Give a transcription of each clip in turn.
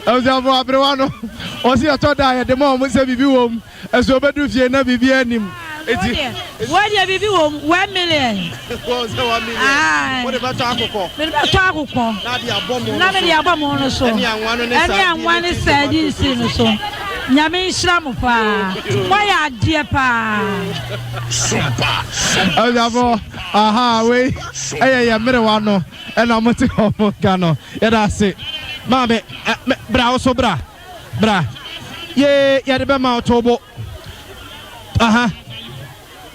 Abusuafo, aberewa no, ɔsi ɛtɔ da a yɛde ma wɔn sɛ biribi wɔ mu, ɛso obedu fie na biribi anim. Eti wɔ deɛ biribi wɔ mu, 1 million. Wɔn sɛ 1 million. Wɔde bɛtɔ akokɔ. Mede bɛtɔ akokɔ. Na de abɔ mo Na mede abɔ mo no so. Ɛne anwa no ne Ɛne anwa ne sardine si no so. Nyame nhyira mo paa. Moayɛ adeɛ paa. Abusuafo, aha wei ɛyɛ yɛ mmerewa no ɛna mo te hɔ mo ka no. Yɛda ase. Maame, ɛ bra wo so, bra. Bra. Yee, yɛde bɛma wo to bo. Aha.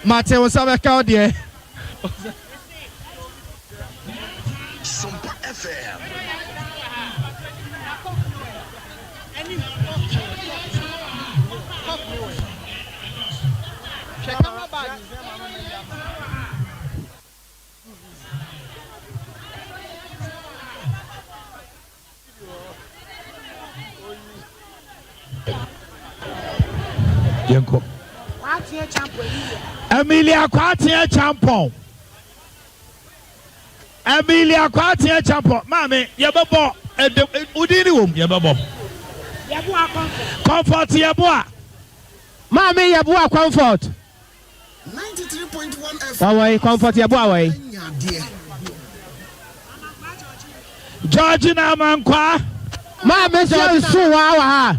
Mate wo nsa bɛka wo deɛ. Sompa FM. Yɛnkɔ. Emilia Kwateɛ Champɔn, Emilia Kwateɛ Champɔn, maame, yɛbɛbɔ ɛdɛm wodin ne wɔm, yɛbɛbɔ Comfort Yɛboa. Maame Yɛboa Comfort. 93.1 FM. Wɔwɔ Comfort Yɛboa wɔ yi. Nyadeɛ. Georgina Amankwa. Maame sɛ nso wa wɔ ha.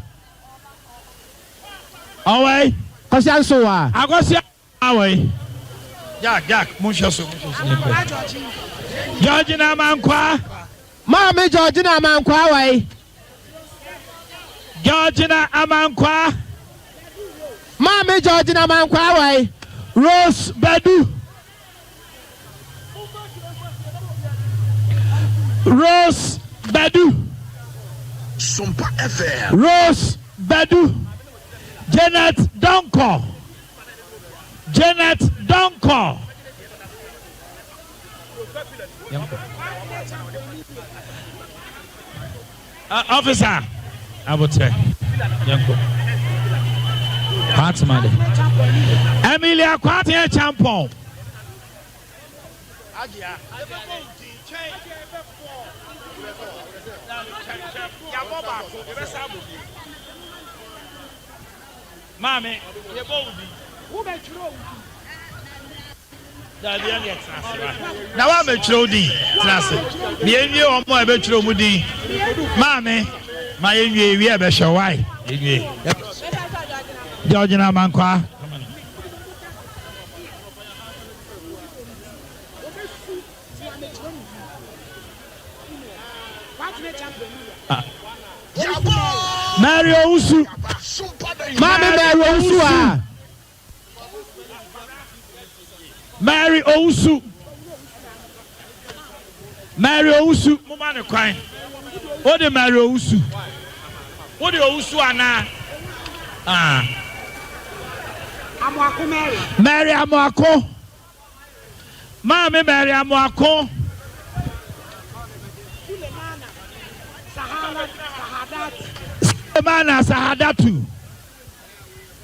Ɔwɔ yi. Kɔsia nso wa. Akɔsia awɔ yi. Jack, Jack, monhwɛ so, monhwɛ so yɛmpɛ. Georgina Amankwa. Maame Georgina Amankwa wɔ yi. Georgina Amankwa. Maame Georgina Amankwa wɔ yi. Rose Badu, Rose Badu. Sompa FM. Rose Badu. Janet Donko, Janet Donko. Officer abotire, yɛnkɔ. Kwatema de Emilia Kwateɛ Champɔn. Yabɔ baako, yɛbɛsa abɔ bio. Maame, yɛbɔ wo din. Dabi, ɛne ɛtena ase wa na woamɛtwerɛ wo din. Tena ase na yɛnwie wɔn a ɛbɛtwerɛ mu din. Maame, ma yɛnwie wie a ɛbɛhwɛ wae. Yɛnwie Georgina Amankwa. Mary Owusu. Maame Mary Owusu a. Mary Owusu, Mary Owusu, moma ne kwan. Wode Mary Owusu, wode Owusu anaa? Ah. Mary Amoako. Maame Mary Amoako. Sulemana Sahadatu,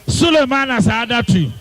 Sulemana Sahadatu.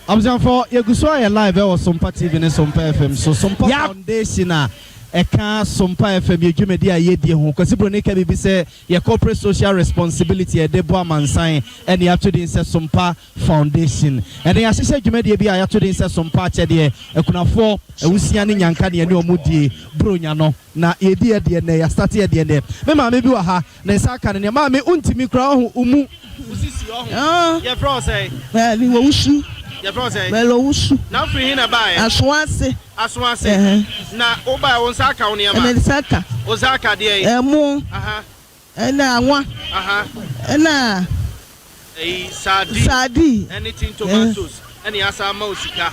Abusuafo, yɛgu so ayɛ live ɛwɔ Sompa TV ne Sompa FM so. Sompa Foundation a ɛka Sompa FM yɛ dwumadi a yɛdie ho. Kwasi Broni ka biribi sɛ yɛ corporate social responsibility a yɛde bɔ amansan ɛne yɛato din sɛ Sompa Foundation. Ɛne yɛahyehyɛ dwumadie bi a yɛato din sɛ Sompa Akyɛdeɛ, akunafoɔ, awusia ne nyanka ne yɛne ɔmo die Buronya no. Na yɛdi yɛ deɛ nnɛ, yɛastart yɛ deɛ nnɛ. Me maame bi wɔ ha, ne nsa aka no nea. Maame, wontumi koraa ɔho umu. Wosisi ɔho. Yɛfrɛ wo sɛn? Mary Owusu. Yɛfrɛ wo sɛn? Mary Owusu. Na wofiri he na ɛbaeɛ? Asoase. Asoase. Na wobaeɛ, wo nsa aka wo nneɛma? Me nsa ka. Wo nsa aka deɛ yi? Ɛmo. Ɛna anwa. Ɛna. Ɛyi sardine. Sardine. Ɛne tin tomatoes. Ɛne asa ama wo sika.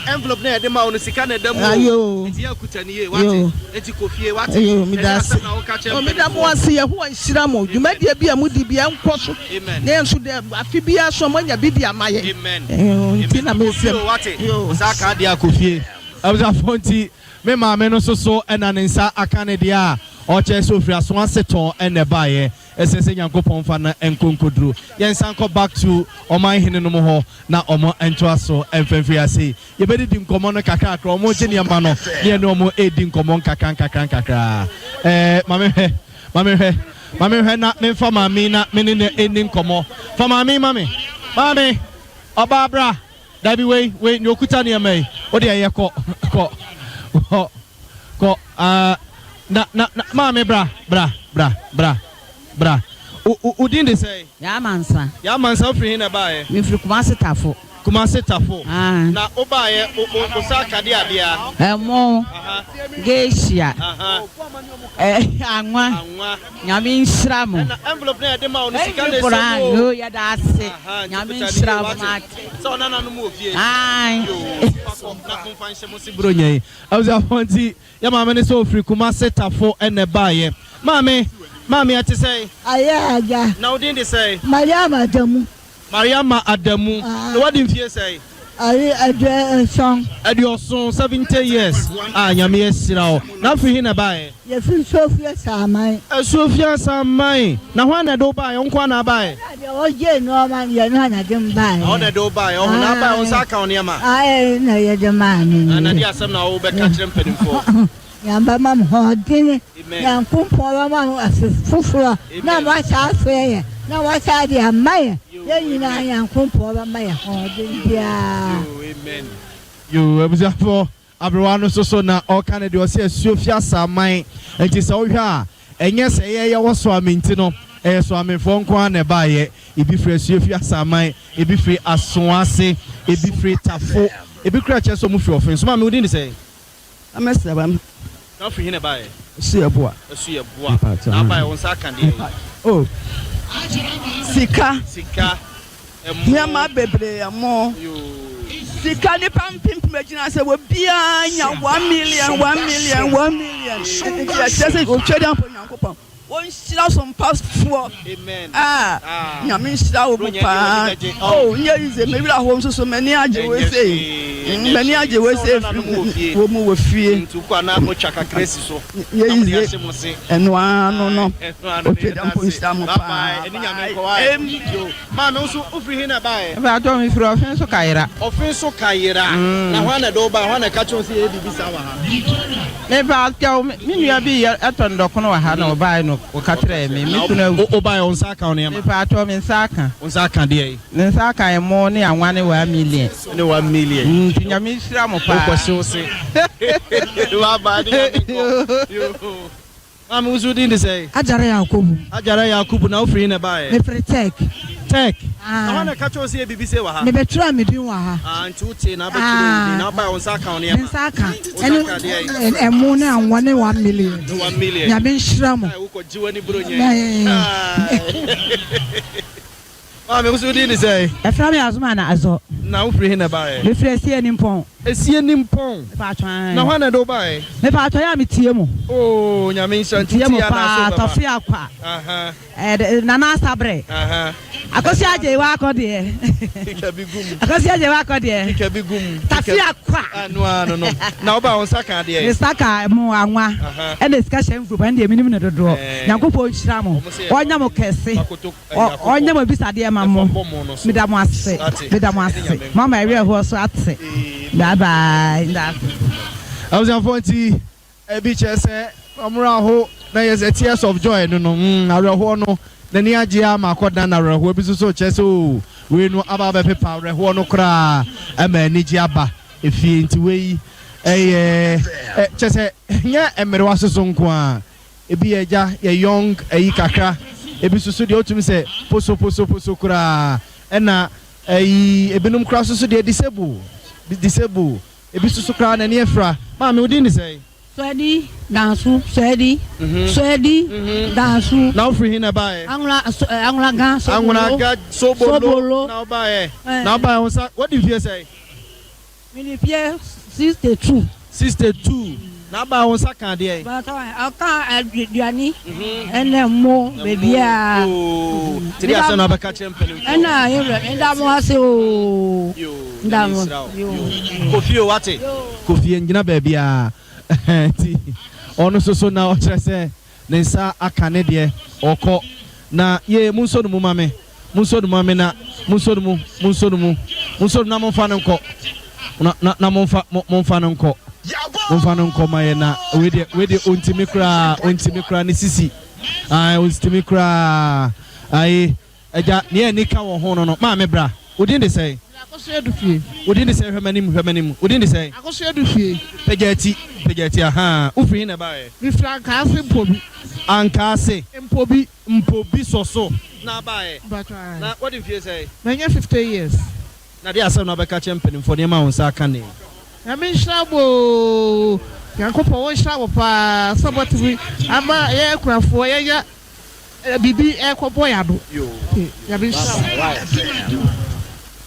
Envelope na yɛde ma wo no, sika na ɛda mu o. Ayo. Nti yɛ kuta ne yie, wate? Nti kɔ fie, wate? Ayo, meda Ɛne ase. asɛm na woka kyerɛ O, meda mo ase. Yehowa nhyira mo. Dwumadie bi a modi bi ɛnkɔ so. Amen. Na yɛn nso dɛ afe biara so a moanya bi de ama yɛn. Amen. Nti na Kɔ fie mesɛm. o, wate? Yo. Saa ka adeɛ akɔ fie. Abusuafoɔ, nti me maame no nso so ɛna ne nsa aka ne deɛ a ɔkyerɛ sɛ ofiri aso ase tɔn ɛna ɛbaeɛ. Ɛsɛ sɛ Nyankopɔn mfa no nkɔ nkoduru. Yɛnsan nkɔ back to ɔman hene nom hɔ na ɔmo ntoa so mfa mfiri ase yi. Yɛbɛdidi nkɔmmɔ no kakrakra, ɔmo gye nneɛma no na yɛne ɔmo redi nkɔmmɔ nkakra nkakra nkakra. Ɛɛ, ma menhwɛ, ma menhwɛ, ma menhwɛ na memfa maame yi na me ne no nni nkɔmmɔ. Fa maame yi ma me. Maame, ɔbaa bra. Dabi, wei, wei, nea ɔkuta nneɛma yi, wo deɛ yɛ kɔ, kɔ, kɔ, kɔ, ah, na, na, na, maame bra, bra, bra, bra, bra. Wo, wo, wo din de sɛn? Yaa Mansa. Yaa Mansa, wofiri he na ɛbaeɛ? Mefiri Kumasi Tafo. Kumasi Tafo. Aane. Na wobaeɛ, wo, wo, wo sa ka deɛ adeɛ a? Ɛmo, Aha. geisha, Aha. eh, anwa. Anwa. Nyame nhyira mo. Ɛna envelope no a yɛde ma wo no, sika na Envelope ɛsɛ mu o. no, yɛda ase. Aha, nti Nyame kuta ne nhyira yie, mo, wate? mate. Sɛ wo nananom wɔ fie. Aane. Yoo, fa kɔ na momfa nhyɛ mo se Buronya yi. Abusuafoɔ nti, yɛ maame no sɛ ɔfiri Kumasi Tafo na ɛbaeɛ. Maame, maame ɛte sɛn? Ayɛ agya. Na wo din de sɛn? Mariama Adamu. Mariama Adamu. Na wadi mfie sɛn? Ayi aduɔson. Aduɔson, 70 years. Ah, Nyame ahyira wo. Na wofiri he na ɛbaeɛ? Yɛfiri Suofie Saaman. Asuofie Saaman. Na hwan na ɛde wo baeɛ? Wo nko ara na abaeɛ? Deɛ ɔgyee nnoɔma no, yɛn na de me baeɛ. Na ɔna ɛde wo baeɛ, ɔho na abaeɛ, wo nsa aka wo nneɛma? Ae, na yɛde maa me. Na na deɛ asɛm na wobɛka kyerɛ mpanimfoɔ? Nyame bɛma mo hoɔdene. Nyankopɔn bɛma mo afe foforɔ na moasan afrɛ yɛn na moasan de ama yɛn. Yɛn nyinaa Nyankopɔn bɛma yɛn hoɔden biara. Amen. Yoo abusuafoɔ aberewa no nso so na ɔka no deɛ ɔse asuo fi asaman nti sɛ wohwɛ a ɛnyɛ sɛ yɛ yɛwɔ soame nti no ɛyɛ soamefoɔ nko ara na ɛbaeɛ ebi firi asuo fi asaman ebi firi asoase ebi firi tafo ebi kura kyerɛ sɛ ɔmo firi ɔfen so maame wo din de sɛn? Amɛsɛ ba. Na wofiri he na ɛbaeɛ? Asuɛboa. Asuɛboa. Na abaeɛ wo nsa aka deɛ yi? Oh, sika. Sika, ɛmo. Nneɛma bebree, ɛmo. Sika, nipa mpempem agyina sɛ obiara nya 1 million, 1 million, 1 million. Nti ɛkyerɛ sɛ otwa di ampa Onyankopɔn. Wɔnhyira so mpafoɔ. Ah, Nyame nhyira wo mo paa. Oh, nyɛ yize, me werɛ ahoɔ nso so, m'ani agye wei sei. M'ani agye wei sei firi wɔ mu wɔ fie. Nyɛ yize, ɛno ara no no. Otwa di ampa nhyira mo paa. Maame wo nso wofiri he na ɛbaeɛ? Mpakyɛw mefiri Ɔfen so Kayera. Ɔfen so Kayera. Na hwan na ɛde wo baeɛ? Hwan na ɛka kyerɛ wo sɛ yɛyɛ biribi saa wɔ ha? Mepakyɛw, me nua bi yɛ ɛtɔ ndɔkono wɔ ha na ɔbaeɛ no ɔka kyerɛɛ me. Me kunu awu. Wo baeɛ wo nsa aka wo nneɛma? Mepakyɛw me nsa aka. Wo nsa aka deɛ yi? Me nsa aka ɛmo ne anwa ne 1 million. Ne 1 million. Nti Nyame nhyira mo paa. Wokɔ hyew se. Bye bye ne Nyame nkɔ. Yoo. Maame, wo nso wo din de sɛn? Ajara Yakubu. Ajara Yakubu, na wofiri he na ɛbaeɛ? Mefiri Tech. Tech? Na hwan na ɛka kyerɛ wo sɛ yɛ biribi sei wɔ ha? Mebɛtwerɛɛ me din wɔ ha. Ah, nti wotee na abɛtwerɛ wo din, na wobaeɛ wo nsa aka wo nneɛma? Me nsa aka. Wo nsa aka deɛ yi? Ɛne ɛmo ne anwa ne 1 million. Ne 1 million. Nyame nhyira mo. Ai, wokɔgye w'ani buronya yi. Maame, wo nso wo din de sɛn? Yɛfrɛ me Azumana Azɔ. Na wofiri he na ɛbaeɛ? Mefiri Esienimpɔn. Esienimpɔn? Mepaatwɔ ae. Na hwan na ɛde wo baeɛ? Mepaatwɔ yɛ a metie mo. Oo, Nyame nhyira nti Metie mo wotie a na paa, aso bɛba. Tɔfe Akwa. Aha. Ɛɛ, Nana Asabrɛ. Aha. Akosua Agyei wakɔ deɛ. Keka bi gu mu. Akosua Agyei wakɔ deɛ. Keka bi gu mu. Tafe Akwa. Ano ano no. Na woba wo nsa ka adeɛ? Me nsa ka mo anwa. Aha. Ɛna sika hyɛ envelope ɛno deɛ menim ne dodoɔ. Ɛɛ. Nyankopɔn nhyira mo. Ɔmo se yɛ Ɔnyɛ mo kɛse. Makoto. Ɔnyɛ mo abisadeɛ ma mo. Meda mo ase. Meda mo ase. Moama awerɛhoɔ so ate. Bye bye. Meda ase. Abusuafoɔ nti ebi kyerɛ sɛ ɔmmerɛ aho na yɛ sɛ tears of joy no no mm awerɛhoɔ no n'ani agye ama akɔdan awerɛhoɔ ebi nso so kyerɛ sɛ oo wei no aba abɛpepa awerɛhoɔ no koraa ama anigye aba efie nti wei ɛyɛ kyerɛ sɛ nyɛ mmerewa soso nko ara. Ebi yɛ agya, yɛ young ayi kakra, ebi nso so deɛ wotumi sɛ poso poso poso koraa, ɛna ayi ebinom koraa nso so deɛ disable, disable, ebi nso so koraa n'ani afira. Maame, wo din de sɛn? Suedi Dansu, Suedi, Suedi Dansu. Na wofiri he na ɛbaeɛ? Anwula, Anwulaga, Sobolo. Anwulaga, Sobolo na wobaeɛ. Na wobaeɛ wo nsa, wadi mfeɛ sɛn? Mede mfeɛ 62. 62 na aba wo nsa ka adeɛ. Ɔka aduane ɛna mo baabiara. Ti de asɛm na ɔbɛka kyerɛ mpanimfoɔ. Ɛna yɛwura nda mo ase oo. Nda mo. Kofi o wate. Kofi ngyina baabiara nti ɔno nso so na ɔkyerɛ sɛ ne nsa aka ne deɛ ɔkɔ. Na yee, monsɔ no mu ma me, monsɔ no mu ma me na, monsɔ no mu, monsɔ no mu, monsɔ no mu na momfa no nkɔ, na, na, na momfa, mo, momfa no nkɔ, momfa no nkɔ ma yɛ na, wei deɛ, wei deɛ ɔntumi koraa, ɔntumi koraa, ne sisi, ae, ɔntumi koraa, ae, agya, nea ani ka wɔ ho no no, maame bra, wo din de sɛn? Akosua Adufie. Wo din de sɛn? Hwɛ m'anim, hwɛ m'anim, wo din de sɛn? Akosua Adufie. Pagya ti, pagya ti, ahaa, wofiri he na ɛbaeɛ? Mefiri Ankaase Mpobi. Ankaase. Mpobi. Mpobi sɔ so na abaeɛ. Mpakyɛ ae. Na wadi mfie sɛn? Manya 50 years. Na deɛ asɛm na wobɛka akyerɛ mpanimfoɔ nneɛma a wo nsa aka nnɛ yi? Nyame nhyira mo oo. Nyankopɔn ɔnhyira mo paa sɛ moatumi ama yɛn akunafoɔ yɛanya biribi ɛrekɔbɔ yɛn ano. Nyame nhyira mo.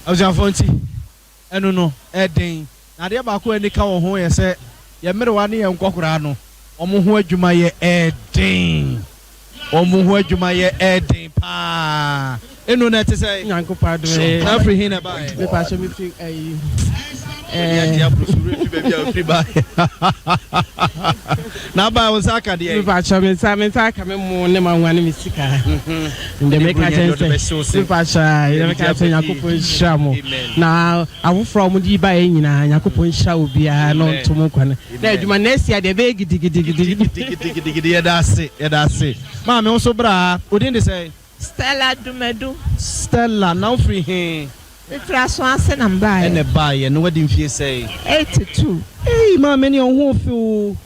Abusuafoɔ nti ɛno no ɛden. Na adeɛ baako a ani ka wɔ ho yɛ sɛ yɛn mmerewa ne yɛn nkɔkoraa no wɔn ho adwuma yɛ ɛden. Wɔn ho adwuma yɛ ɛden paa. Eno na ɛte sɛ. Nyankopɔn adom ee. Na firi he na ɛbaeɛ? Me pakyɛ me firi ɛyi. Ɛni agye aburo so wura fi baabi a ofiri baeɛ. Na abaeɛ wo nsa aka deɛ? Me pakyɛ me nsa me nsa aka me mo ne ma nwa ne me sika. Ndɛ me ka kyɛn sɛ me pakyɛ ndɛ me ka kyɛn Nyankopɔn nhyira mo. Na afoforɔ a wɔde yi baeɛ nyinaa Nyankopɔn nhyira obiara na ɔnto mo nkwa no. Na adwuma no asi adeɛ ɛbɛyɛ gidigidigidi. Gidigidigidi yɛda ase yɛda ase. Maame wo nso bra wo din de sɛn? Stella Dumadu. Stella na wo firi he? Me firi Asoase na me baeɛ. Ɛna ɛbaeɛ na wadi mfie sɛn? 82. Eii maame neɛ wo ho ɔfɛ oo.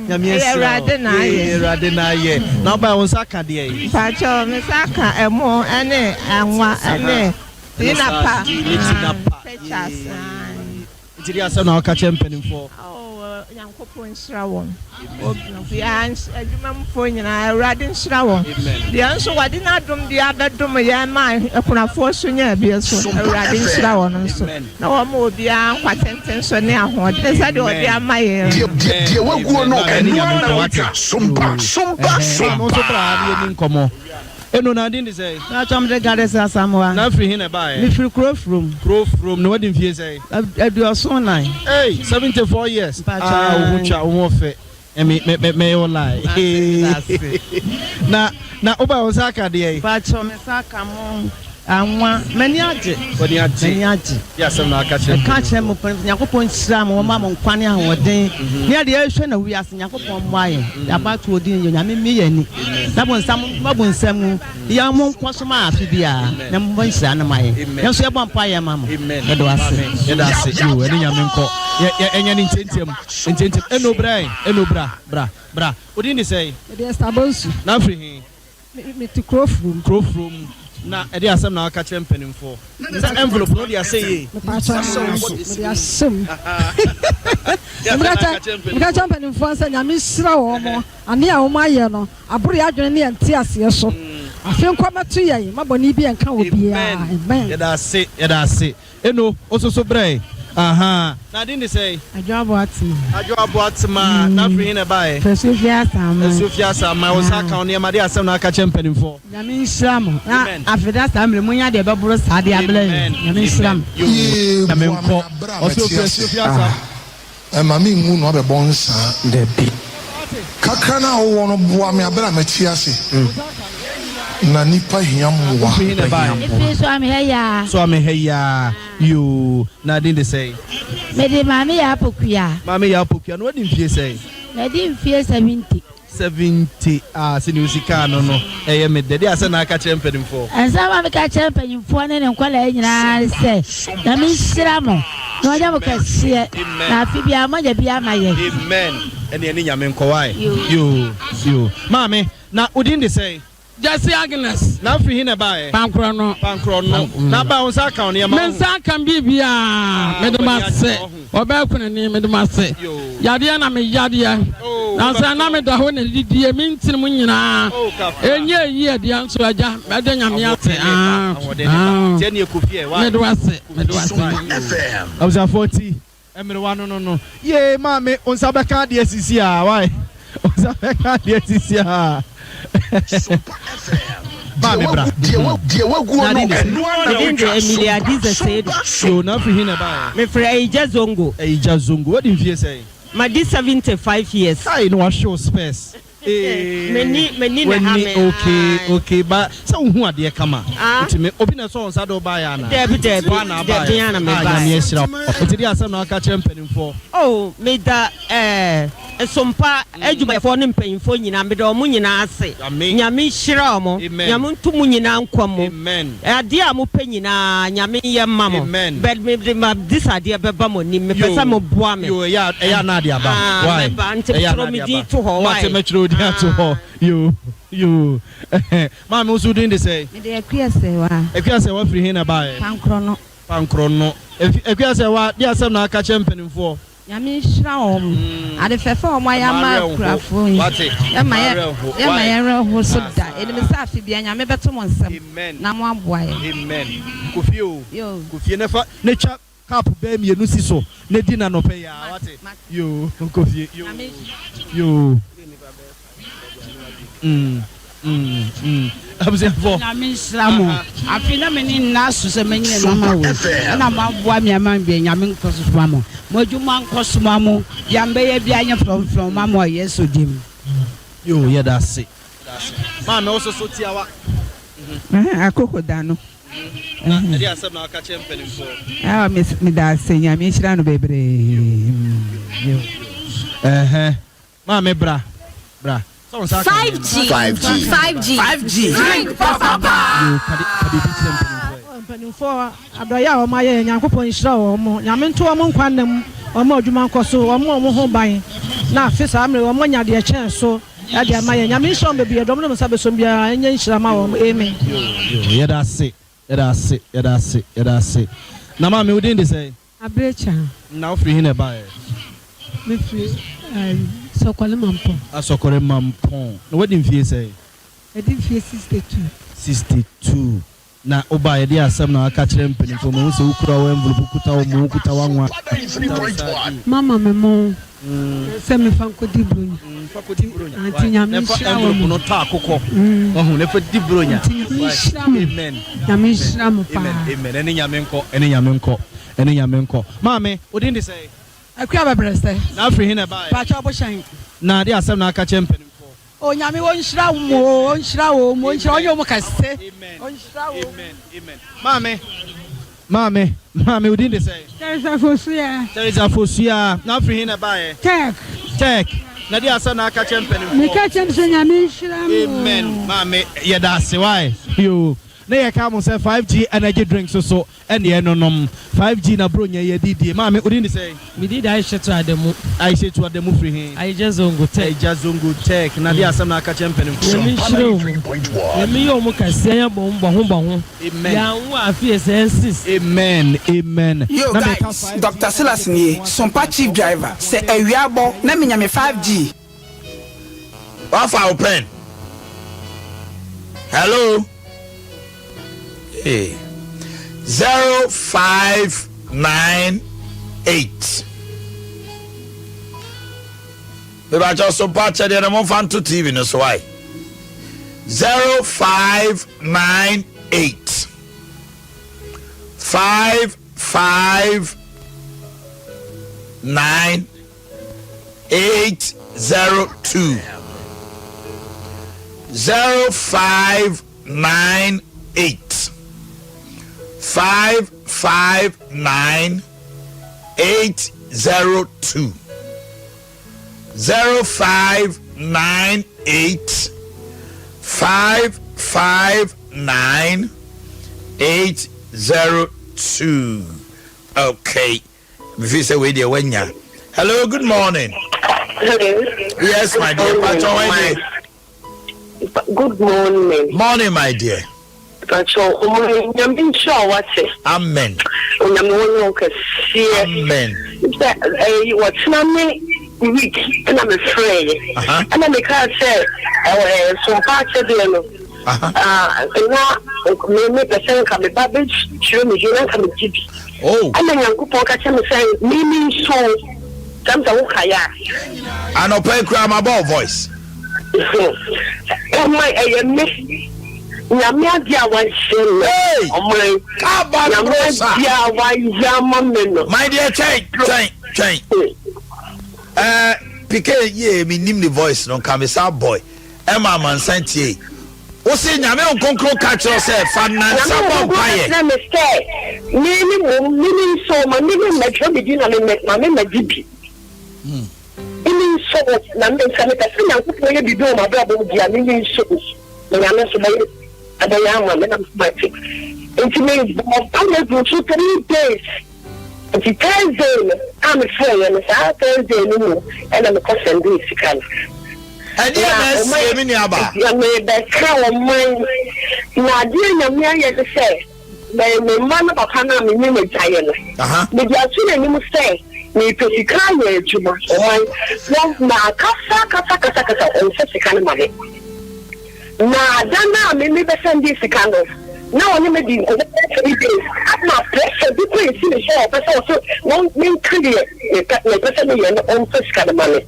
Nyame Ɛyɛ ahyira wo. Awurade na ayɛ. Yee Awurade na ayɛ. Na wobaeɛ wo nsa aka deɛn? Mpakyɛw me nsa aka ɛmo ɛne anwa ɛne tinapa. Ne tinapa. Pictures ae. Nti deɛ asɛm na woka kyerɛ mpanimfoɔ? Oh Nyankopɔn nhyira wɔn. Obiara adwuma mufoɔ nyinaa Awurade nhyira wɔn. Deɛ nso wɔde n'adom de abɛdom yɛn ma akunafoɔ so nya bi so Awurade nhyira wɔn nso na wɔn obiara nkwa tenten so ne ahoɔden sɛdeɛ ɔde ama yɛn. Deɛ waguo no ɛno ara na watwa. Sompa sompa sompa. Eno na din de sɛn? Mepakyɛw mede Gladys Asamoah. Na firi he na ɛbaeɛ? Mefiri Kurofurom. Kurofurom. Na wadi mfie sɛn? Aduɔson nan. Ei! 74 years. Mpakyɛw Ah, wo ho twa, wo ho ɔfɛ. Me, me, me, mɛyɛ wo lie. Na, na wobae wo nsa aka deɛn? Mpakyɛw me nsa aka mo anwa. M'ani agye. W'ani agye. M'ani agye. Deɛ asɛm na aka kyerɛ Meka kyerɛ mo mpanyimfo, Nyankopɔn nhyira mo, wɔma mo nkwa ne ahoɔden. Ne yɛde yɛhwɛ na wiase, Nyankopɔn mmoa yɛn. Yɛabatoɔ din yɛ Onyame mmie yɛn ani. Na bonsam mma bonsam mu. Yɛn mo nkɔ so ma afe biara. Na mo nhyira no ma yɛn. Yɛn nso yɛbɔ mpaeɛ ma mo. Yɛda wo ase. Yɛda ase. Yoo, ɛne Nyame nkɔ. Yɛ, yɛ, ɛnyɛ ne ntiantiam. Ntiantiam. Eno bra ɛ, Eno bra, bra, bra. Wo din de sɛn? Mede Esther Bonsu. Na wofiri he? Me te kuro furom. Kuro furom. Na ɛde asɛm na waka kyerɛ mpanimfoɔ. Sɛ envelope no wode ahyɛ yie. Mepaakyɛw mede ahyɛ mu. Meka kyerɛ mpanimfoɔ sɛ Nyame nhyira wɔn ane a wɔn ayɛ no aboro yɛn adwene ne yɛn nteaseɛ so. Afe nkɔ mɛto yɛn ma bɔne bi nka obiara. Amen. Yɛda ase yɛda ase. Eno wo soso brɛ ahaa. Na din de sɛn? Adwo Aboatema. Adwo Aboatema, na firi he na ɛbaeɛ? Firi Asuofie Asaman. Asuofie Asaman, wo nsa aka wo nneɛma, deɛ asɛm na aka kyerɛ mpanimfoɔ? Nyame nhyira mo, na afeda saa mmerɛ monya deɛ ɛbɛboro saa de abrɛ yɛn. Nyame nhyira mo. Yee, Nyame boa me nkɔ. aberɛ a Ɔsɛ mete ofiri ase. Asuofie Asaman. Ah, mma me nwu na wabɛbɔ nsaa. Dabi. Kakra no a wowɔ no, boa me aberɛ a mete ase. Na nnipa hia mmoa. Wofiri he na ɛbaeɛ? Mefiri Soamehɛ Yaa. Soamehɛ Yaa, yoo, na din de sɛn? Mede Maame Yaa Pokuya. Maame Yaa Pokuya, na wadi mfie sɛn? Madi mfie 70. 70, ah, sɛnea osi kaa no no, ɛyɛ me dɛ. Deɛ asɛm na aka kyerɛ mpanimfoɔ? Nsɛm a meka kyerɛ mpanyimfoɔ ne ne nkwadaa nyinaa ne sɛ, Nyame nhyira mo, na ɔnyɛ mo kɛseɛ, na afe biara moanya bi ama yɛn. Amen. Ɛne ɛne Nyame nkɔ wae. Yoo, yoo. Maame, na wo din de sɛn? Gyasi Agnes. Na firi he na ɛbaeɛ? Pankorɔ no. Pankorɔ no. Na aba wo nsa aka wo nneɛma Me nsa aka biribiara. Mede mo ase. Ɔbaa kunani, mede mo ase. Yadeɛ na me yadeɛ. Nansa na meda hɔ na didie me ntini mu nyinaa. Ɛnyɛ yie deɛ nso agya mɛda Nyame ase. Mede wo ase. Mede wo ase. Abusuafoɔ ti Mmerewa no no no. Yee maame wo nsa bɛka adeɛ sisi a why wo nsa bɛka adeɛ sisi a maame bra. Deɛ waguo no ɛno ara na Me din de wotwa. Emilia Adiza Seidu. Yoo na afiri he na ɛbaeɛ? Mefiri Ayigya Zongo. Ayigya Zongo wadi mfie sɛn? Madi 75 years. Kai na wahwe wo spɛs. M'ani m'ani na ɛha me. W'ani okay okay ba sɛ wohu adeɛ kama. Nti me obi na ɛsɔ wo nsa de wo baeɛ anaa? Dabi dabi Woa na dabi abaeɛ? ana Ah mebaeɛ. Nyame ahyira wo. Nti deɛ asɛm na waka kyerɛ mpanimfoɔ? Oh meda eh Nsompa adwumayɛfoɔ ne mpanyinfoɔ nyinaa meda wɔn nyinaa ase. Nyame nhyira wɔn. Nyame nto mo nyinaa nkwa mu. Adeɛ a mopɛ nyinaa Nyame nyɛ mma mo. But mede m'abisadeɛ bɛba mo anim. Mepɛ sɛ mo boa me. Yoo ɛyɛ a ɛyɛ a na ade aba. Ah Why? mɛba nti Ɛyɛ a na twerɛ ade me din aba. to hɔ Mate why? mɛtwerɛ wo din ato hɔ. Yoo yoo Maame wo nso wo din de sɛn? Mede Akua Sɛwa. Akua Sɛwa firi he na ɛbaeɛ? Pankorɔno. Pankorɔno. Akua Sɛwa deɛ asɛm na aka kyerɛ mpanimfoɔ? Nyame nhyira wɔn. Ade fɛfɛ a wɔn ayɛ ama akurafoɔ yi, yɛma yɛ yɛma yɛn werɛ ho so da. Yɛnim sɛ afe biara Nyame bɛto mo nsam na mo aboa yɛn. Amen. Kɔ fie o. Yoo. Kɔ fie na fa na twa cup bɛɛ mienu si so na di no anɔpa yi ara wate. Yoo kɔ fie. Yoo. Yoo. Mm mm mm abusuafoɔ. Nyame nhyira mo. Afei na m'ani nna so sɛ mɛnya nnoɔma wei ɛna mo aboa me ama me deɛ Nyame nkɔ so ma mo. Mo adwuma nkɔ so ma mo. Deɛ mbɛyɛ biara nyɛ frɔmfrɔm ma mo wɔ Yesu din mu. Yoo yɛda ase yɛda ase maame wo soso tiawa. Akoko da no. Na ɛde asɛm na waka kyerɛ mpanimfoɔ. Ah, meda ase Nyame nhyira no bebree. Yoo ɛhɛn. Maame bra bra. Sɛ wo nsa aka 5G nneɛma. 5G 5G Drink papa paa. Yoo ka de ka biribi kyerɛ mpanimfoɔ ɛ. Oh mpaninfoɔ adɔeɛ a wɔn ayɛ yɛn Nyankopɔn nhyira wɔn Nyame nto wɔn nkwa nna mu wɔn adwuma nkɔ so wɔn mmɔ wɔn ho ban na afe saa mmerɛ yi wɔn anya deɛ ɛkyɛn so de ama yɛn Nyame nhyira wɔn bebree deɛ wɔn de wɔn nsa bɛsɔ mu biara ɛnyɛ nhyira ma wɔn Amen. Yoo yoo yɛda ase yɛda ase yɛda ase yɛda ase na maame wo din de sɛn? Abirekya. Na wofiri he na ɛbaeɛ? Mefiri ɛɛm Sɔkɔre Mampɔn. Asɔkɔre Mampɔn. Na woadi mfie sɛn? Madi mfie 62. 62. Na wobaeɛ deɛ asɛm na waka kyerɛ mpanimfoɔ? Mahu sɛ wokura wo envelope, wokuta wo mo, wokuta w'anwa, wokuta wo sardine. Mama me mo sɛ mefa nkɔdi Buronya. Fa kɔdi Buronya. Nti Nyame Na fa nhyira envelope wɔn. no tɔ akokɔ. Wahu, na fa di Buronya. Nti Nyame nhyira mo. Amen. Nyame nhyira mo paa. Amen, amen. Ɛne Nyame nkɔ, ɛne Nyame nkɔ, ɛne Nyame nkɔ. Maame, wo din de sɛn? Akua Bɛbrɛsɛ. Na afiri he na ɛbaeɛ? Pakyɛ Ɔbohyɛn. Na deɛ asɛm na aka kyerɛ mpanimfoɔ? O Nyame ɔnhyira wo o, ɔnhyira wo o, ɔnhyira ɔnyɛ wo kɛse. Ɔnhyira wo. Amen, amen. Maame, maame, maame, wo din de sɛn? Teresa Fosuaa. Teresa Fosuaa, na afiri he na ɛbaeɛ? Tech. Tech. Na deɛ asɛm na aka kyerɛ mpanimfoɔ? Meka kyerɛ m sɛ Nyame nhyira mo. Amen, maame, yɛda ase wae. Yoo. Na yɛka mo sɛ 5G energy drink so so ɛne ɛnonom. 5G na bronya yi adi die. Maame, wo din de sɛn? Me din de Aishetu Adamu. Aishetu Adamu firi he? Aija Zongo Tech. Aija Zongo Tech. Na deɛ asɛm na aka kyerɛ mpanimfoɔ? Nyame nhyira wo mu. Nyame yɛ ɔmo kɛseɛ yɛ bɔ bɔ ho bɔ ho. Amen. Yɛanwo afe yɛ sɛ nsis. Amen amen. Yo Na meka guys, 5G Doctor Silas energy nie, drink ho asɛm Sompa akyerɛ chief wo. driver, sɛ awia abɔ na menya me 5G. Wafa wo pen? Hello? Hey. 0598. Mebakyɛ so pa kyɛdeɛ no momfa nto TV no so wae. 0598 5 5 9 802 0598 559 802 0598 559 802 okay Mefi sɛ wei deɛ wanya. Hello, good morning. Hello. Yes, my dear. Pacho, when Good morning. Morning, my dear. Pacho, omo nyame nhyira wate. Amen. Onyame wo nyɛ kɛseɛ. Amen. Sɛ ɛyi wɔtena me week ɛna me frɛ yɛ. Ɛna me kaa sɛ ɛwɔ sompa akyɛdeɛ no. Ah, na me me pɛ sɛ nka me ba bɛkyerɛ me din na nka megye bi. Oh. Ɛna Nyankopɔn ka kyerɛ me sɛ me me nso sɛm sɛ wokae a. Anɔpa yi koraa mabɔ wo voice. Ɔman ɛyɛ me. Nyame adeɛ a wahyɛ no. Ɔman. Nyame adeɛ a wayɛ ama me no. My dear twɛn twɛn twɛn. Ɛɛ. pike yie mi nim ne voice no nka me sa boy ɛma amansan tie. Wose Nyame Honhom Kronkron ka kyerɛ wo sɛ fa nnansa bɔ mpaeɛ. Nyame Honhom Kronkron ka kyerɛ me sɛ me ne mmom me ne nso ma me ne mmɛtwerɛ me din na me ma me mmɛgye bi. Me ne nso na me sɛ mepɛ sɛ Nyankopɔn yɛ biribi wɔ m'abrabɔ mu deɛ a me ne nso na Nyame nso bɛyɛ ɛbɛyɛ ama me na me mate. Nti me bɔ mpaeɛ guu so 3 days. Nti Thursday no a me frɛeɛ no, saa Thursday no mu na me kɔ sɛndee sika no. Ɛdeɛn na asie me nua baa? Na merebɛka ɔman, na adeɛ a Nyame ayɛ ne sɛ, me me mma no papa no a me ne no gyaeɛ no, mede ato n'anim sɛ merepɛ sika ayɛ adwuma, ɔman, wɔn, makasa kasa kasa kasa, ɔmfa sika no ma me. Na da no a me mebɛsɛndee sika no, na ɔne me dii nkɔmmɔ bɛyɛ 3 days, ama pressure bi kɔ esi me so a ɔpɛ sɛ ɔse wɔn menka deɛ mepɛ mepɛ sɛ meyɛ no ɔmfa sika no ma me.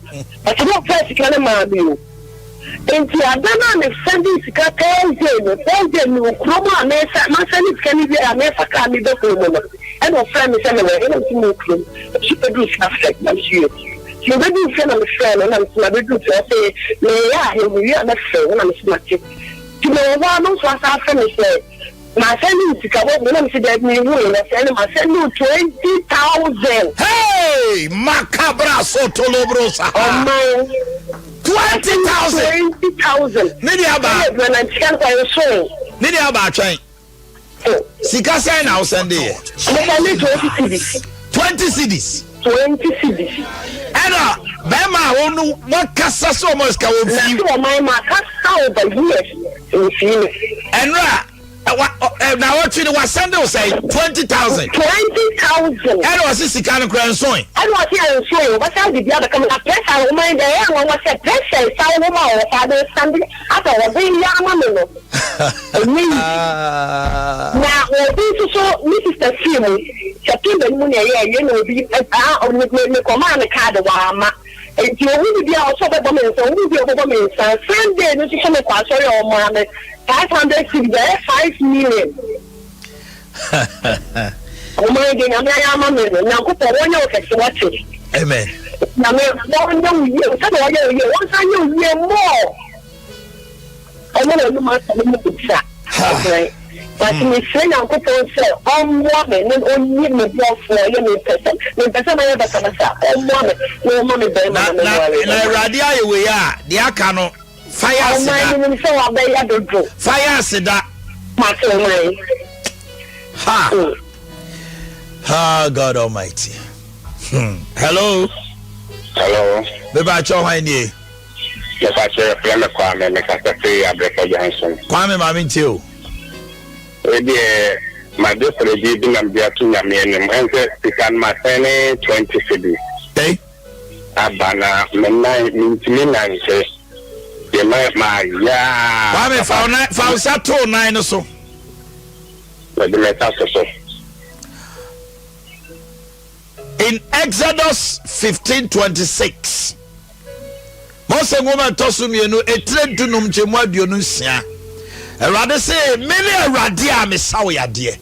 Ɔse na ɔfaa sika no maa me o. Nti ada no a mesɛndee sika Thursday no, Thursday mewɔ kurom a mesa masɛnde sika no wie a mefa kaa meba kurom no, ɛna ɔfrɛɛ me sɛ mewɔ he na mese mewɔ kurom. Ɔse bɛduru sika frɛ na mese yoo. Nti mebɛduu fie na mefrɛɛ no na mese mabɛduru fie ɔse meyɛ ahe mewie a mɛfrɛ wo na mese mate. Nti mewɔ hɔ a no nso asan afrɛ me sɛ masɛnde wo sika woahu na mese daabi menhui na ɔse ɛne masɛnde wo 20,000. Hey! Makabra sotolobro saha. Ɔman. 20,000. 20,000. Ne nua baa. Ɛyɛ adwuma na ntia nkwa nso. Ne nua baa twɛn. Sika sɛn na wosɛnde yɛ? Mesɛnde 20 cedis. 20 cedis. 20 cedis. Ɛna bɛrima a wɔn no wɔkasa sɛ wɔn sika wɔn fi. Na sɛ wɔn ma kasa over years nfii me. Ɛnura na wɔtwe no wasɛnde wo sɛn 20,000. 20,000. Ɛna ɔsi sika no kura nson. Ɛna ɔsi nson wɔbɛsan de bi abɛka mu na pressure wɔn ayɛ dɛ ɛyɛ nwanwa sɛ pressure nsa wɔn a wɔfa de sande afɛ wɔde yɛ ama me no. Ɛnyɛ easy. Na obi nso so ne sister fii mu September no mu na ɛyɛɛ yei na obi ah me me mekɔmaa no card wamma. Nti ohu me bi a ɔsɛ ɔbɛbɔ me nsa, ohu me bi a ɔbɛbɔ me nsa. Sunday no nso so mekɔ asɔre a ɔmaa me 500 cedis, ɛyɛ 5 million. Ɔman yi deɛ Nyame ayɛ ama me no, Nyankopɔn wɔnyɛ wo kɛse wate. Amen. Nyame wɔnyɛ wo yie, sɛdeɛ wɔyɛ wo yie, wɔnsan nyɛ wo yie more. Ɔmo na ɔnom asɛm no mu bisa ɔbrɛ. But mesrɛ Nyankopɔn sɛ ɔmmoa me na ɔnyi me boafoɔ a ɔyɛ me mpɛ sɛ mempɛ sɛ mɛyɛ basabasa ɔmmoa me na ɔmma me barima na Na menware na no. Awurade ayɛ wei a, deɛ aka no, fa yɛ Ɔman aseda. menim sɛ wabɛyɛ dodo. Fa yɛ aseda. Mate ɔman. Ha! Ha, God Almighty. Hello. Hello. Mepa kyɛw hwan nie? Mepakyɛ yɛfrɛ me Kwame, mekasa firi Abrɛka Junction. Kwame ma me ntie o. Wei deɛ m'adesrɛdeɛ bi na mede ato Nyame anim, ɛne sɛ sika no masɛn ne 20 cedis Ei. aba na me nan mentumi nante deɛ ma mayɛ a. Kwame fa wo nan fa wo nsa to wo nan no so. Mede me nsa to so. In Exodus 15:26, Mose nwoma ɛtɔ so mmienu etire dunum nkyɛmu 26, Awurade se, mene Awurade a mesa wo yadeɛ.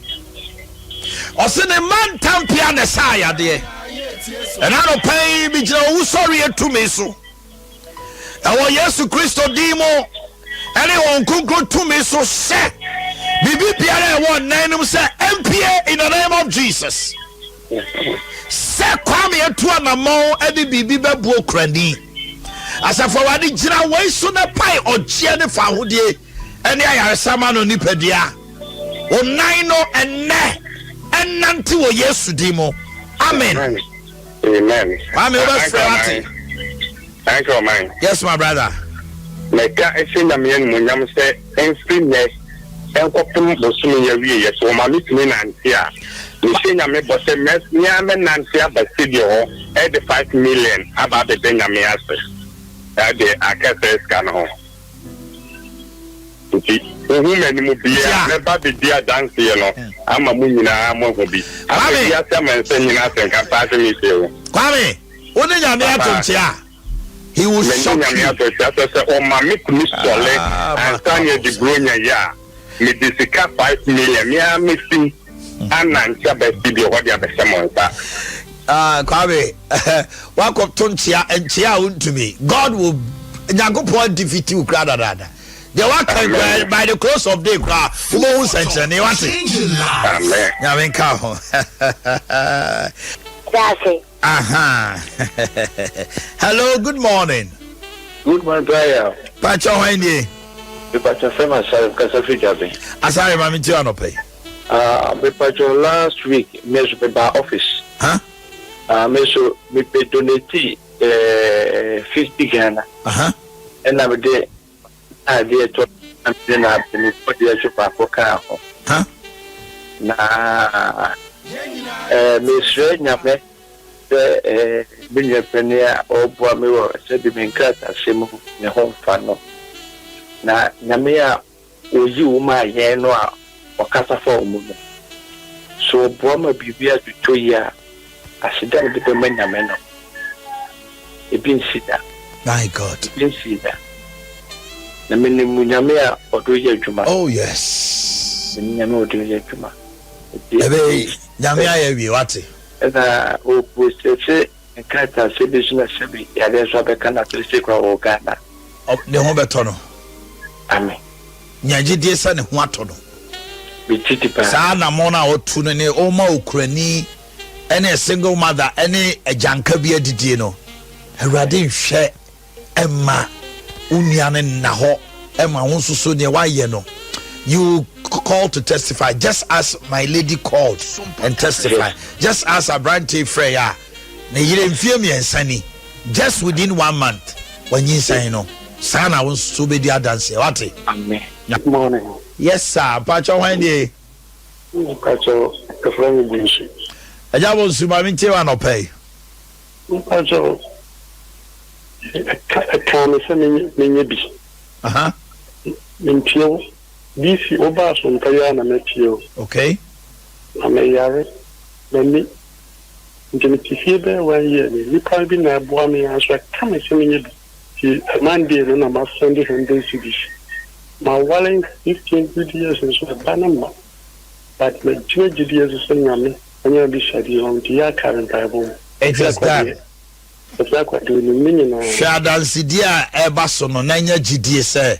Ɔse ne mma ntampea na ɛsaa yadeɛ. Ɛna anɔpa yi megyina owusɔreɛ tumi so ɛwɔ Yesu Kristo din mu ɛne Honhom Kronkron tumi so sɛ biribi biara ɛwɔ nnan no mu sɛ ɛmpie in the name of Jesus. Sɛ Kwame atu anammɔn de biribi bɛboɔ kurani. Asafo Awurade gyina wei so na pae ɔgyeɛ ne fahodie ne ayaresa ma no nipadua. Wo nan no ɛnnɛ ɛnnante wɔ Yesu din mu. Amen. Amen. Kwame wobɛfrɛ wate. Thank you, man. Yes, my brother. Mɛka ɛhyɛ Nyame animuonyam sɛ ɛmfiri nnɛ ɛnkɔpem bosome yi awieɛ sɛ wɔma me tumi nante a, mehyɛ Nyame bɔ sɛ mɛ me ara mɛnante aba studio hɔ ɛde 5 million aba abɛda Nyame ase ɛde aka saa sika no ho. Nti wohu m'anim biara mɛba abɛdi adanseɛ no ama mo nyinaa moahu bi. Ama wiase amansan nyinaa ate nka paa sɛ metie wo. Kwame, wo ne Nyame ato nkyea. He will shock you. Mene Nyame ato nkyea sɛ sɛ ɔma me tumi sɔle ansa ne adi bronya yi a, mede sika 5 million me ara mɛsim anante aba studio hɔ de abɛhyɛ mo nsa. Ah, Kwame, wakɔto nkyea nkyea a wontumi. God will Nyankopɔn defeat wo kura dadaada. Deɛ waka kura by the close of day kura wobɛhu nsɛnkyerɛnne wate. Amen. Nyame nka ho. Daase. Aha. Hello, good morning. Good morning, prayer. Pacho hwan nie? Mepacho fɛm Asare kasa firi Dwabe. Asare ma me ti anɔpɛ yi. Ah, mepacho last week me nso me ba office. Huh? Ah, me nso me be donate eh, 50 Ghana. Uh-huh. Ɛna me de adeɛ tɔ na me de na me bɔdeɛ nso baako kaa ho. Huh? Na eh, mesrɛ Nyame sɛ eh, me nua panin a ɔreboa me wɔ sɛbi me nkrataasɛm mu ne ho mfa no. Na Nyame a Oyi wo maa yɛn no a ɔkasa fa wo mu no, sɛ ɔboa ma biribi atotɔ yie a, aseda a wode bɛma Nyame no, ebi nsi da. My God. Ebi nsi da. Na menim Nyame a ɔde wo yɛ adwuma. Oh yes. Menim Nyame a ɔde wo yɛ adwuma. Nti. Ɛbɛyɛ Nyame ayɛ awie, wate. Ɛna ɔprocesse Nkrataasɛm bi nso na sɛbi yareɛ nso abɛka no afei sei koraa ɔwɔ Ghana. Ne ho bɛtɔ no. Amen. Nya gyedie sɛ ne ho atɔ no. Me gyedi paa. Saa anamɔn a ɔtu no ne ɔma okurani ne a single mother ne agyanka bi adidie no, Awurade nhwɛ mma wo nua no nna hɔ ma wo nso so deɛ woayɛ no you call to testify just as my lady called and testify just as aberante frɛ a ne yere mfie mmiɛnsa ni just within one month wanyinsɛn no saa na wo nso bɛdi adanseɛ wate. Amen. Good morning. Yes sir. Mpakyɛ hwan nie? Mpakyɛ ɛfrɛ me Bonsu. Agya Bonsu ma mentie wa anɔpa yi. Mpakyɛw, ɛka ɛkaa me sɛ menyɛ menyɛ bi. Aha. Mentie wo. DC, wobaa so mpa yi ara na matie wo. Okay. Na meyare, m'ani. Nti mete fie bɛyɛ one year ni. Nnipa bi na ɛboa me ara nso ɛka me sɛ menyɛ bi. Nti Monday no na masɛnde hundred cedis. Maware 15 good years nso ɛba no mma. But magyina gyidie so sɛ Nyame Ɔnyɛ abisadeɛ hɔ nti yɛ akare mpaebɔ mu. It is done. Ɛfiri akwadeɛ onim ne nyinaa. Hwɛ adansedie a ɛreba so no na nya gyidie sɛ,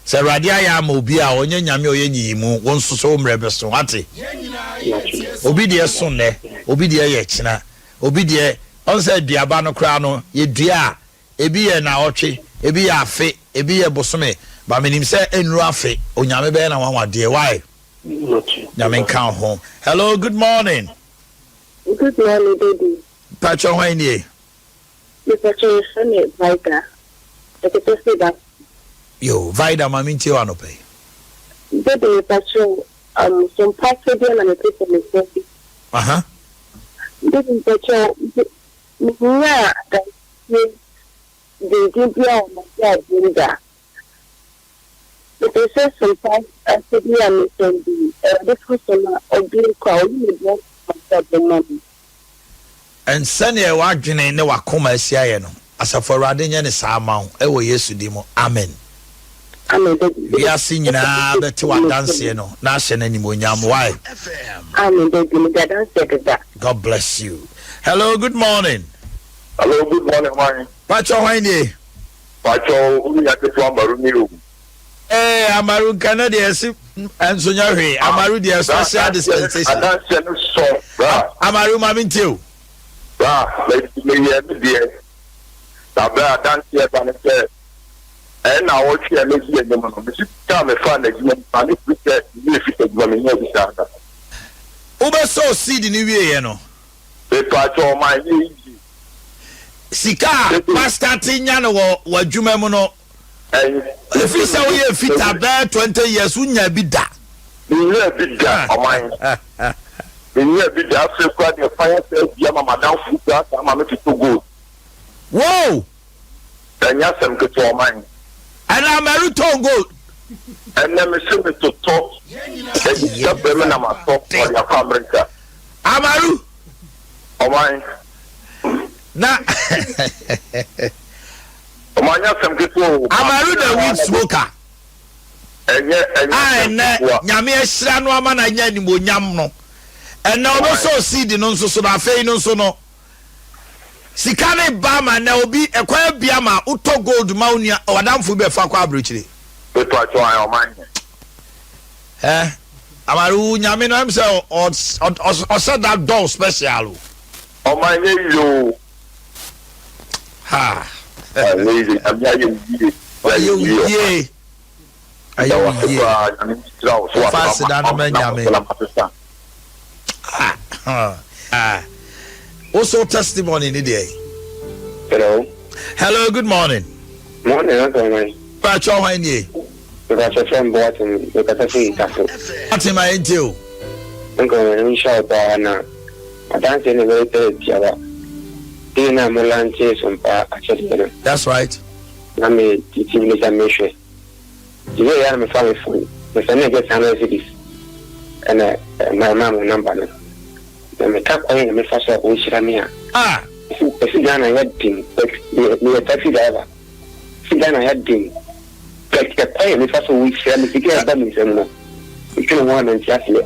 sɛ Awurade ayɛ ama obi a, ɔnyɛ Nyame a ɔyɛ nyiyimu, wo nso so wo mmerɛ bɛso. Wate? Mate. Obi deɛ so nnɛ, obi deɛ yɛ kyena, obi deɛ, ɔn sɛ aduaba no koraa no, yɛdua a, ebi yɛ naawɔtwe, ebi yɛ afe, ebi yɛ bosome, but menim sɛ ɛnnuru afe, Onyame bɛyɛ n'anwanwadeɛ. Why? Nyame nka wo ho. Hello, good morning. Good morning, daddy. Mpakyɛ hwan nie? Mepakyɛ yɛfrɛ me Vida. Ɛkɛtɛ se da. Yo, Vida ma mentie wo anɔpa yi. Daddy mepakyɛ um, so mpakyɛ deɛ na mepɛ sɛ mesɛ bi. Aha. Daddy mepakyɛ menyaa adanseɛ denden biara wɔ m'abrabɔ mu da. Mepɛ sɛ sompa akyɛdeɛ a metɔn bi yi, Awurade fa so na ɔbue kɔ a ɔyi me bɔne wɔ m'abrabɔ ma me. And sɛdeɛ w'adwene ne w'akoma asi ayɛ no, Asafo Awurade nyɛ no saa mma wo, ɛwɔ Yesu din mu, amen. Amen daddy. Wiase nyinaa bɛte w'adanseɛ no na ahyɛ no animuonyam, why? Amen daddy, mede adanseɛ deda. God bless you. Hello, good morning. Hello, good morning, hwan? Pakyɛ hwan nie? Pakyɛw wo nua ketewa Amaru ni o. Ee Amaru nka na deɛ ɛse nso nyɛ hwee Amaru deɛ special dispensation. Adanseɛ no sɔ bra. Amaru ma me ntie o. Bra me yɛ me deɛ na bra adanseɛ ba ne sɛ ɛna awɔtwe a medi anim no me sika a me faa no adwuma mu ma ne firi sɛ me wie fita adwuma me nya bi saa da. Wo bɛ sɔɔ seed no wie yɛ no. Mepakyɛw ɔman yɛ easy. Sika a wastarte nya no wɔ w'adwuma mu no, ɛfiri sɛ woyɛ fita bɛyɛ 20 years wonyaa bi da. Menyaa bi da ɔman. Menyaa bi da afei koraa deɛ kwan asɛ abia ma madamfo bi koraa saa ma me totɔ gold. Woo! Ɛnyɛ asɛm ketewa ɔman. Ɛna mɛretɔn gold. Ɛnɛ mese metotɔ ɛde sika brɛ me na matɔ ɔde akɔ America. Amaru. Ɔman. Na. Ɔman nyɛ asɛm ketewa o. Amaru the weed smoker. Ɛnyɛ ɛnyɛ asɛm ketewa. A ɛnɛ nyame ahyira no ama no anya animuonyam no. Ɛnɛ ɔbɛsɔ seed no nso so no afei no nso no. Sika no ba ma na obi ɛkwan abia ma wotɔ gold ma wo nua wadamfo bi bɛfa kɔ aburokyire. Mepakyɛw ayɛ ɔman he. Ɛ amare wo nyame no ɛm sɛ ɔsɛ da dɔw special o. Ɔman nyɛ yie o. Ha. Ɛnyɛ yie nyame ayɛ wo yie. Wayɛ wo yie. Ayɛ wo yie. Fa aseda no ma nyame. Ah. Also testimony ni deɛ. Hello. Hello, good morning. Morning, Uncle Man. Pacho hwan nie? Mepatwa fɛ mbɔ atem mekasa fi Tafo. Atem ayɛ nti o. Uncle Man, nhyira wo paa na adanseɛ no bɛyɛ pɛ tiawa. Dee na mo lante sompa akyɛdeɛ no. That's right. Na me titi ne sɛ mehwɛ. Nti wei a na mefa me phone me sɛnee just 100 cedis ɛna ɛma ɛmaa mo number no na meka kwan a mefa so a ɔnhyira me a ɛsi Ghana yɛ den but meyɛ taxi driver ɛsi Ghana yɛ den but ɛkwan a mefa so ɔnhyira me sika ɛba me nsam no metwene ho a mente aseɛ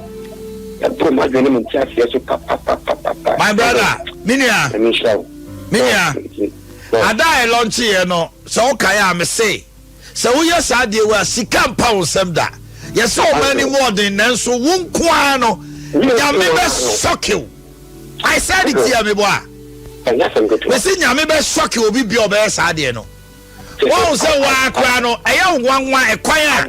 ɛboro m'adwene ne mente aseɛ so papapapapa. My brother, me nua, me nua, ada a ɛlɔnkyeeɛ no sɛ wokae a mese Sɛ woyɛ saa adeɛ wei a, sika mpa wo nsam da. Yɛsɛ ɔman no mu ɔden nanso wo nko ara no, Nyame bɛ sɔke wo. I said it here, mebɔ a. Mesi Nyame bɛ sɔke obi bia ɔbɛyɛ saa adeɛ no. Wɔn sɛ waa koraa no, ɛyɛ wo nwanwa ɛkwan a.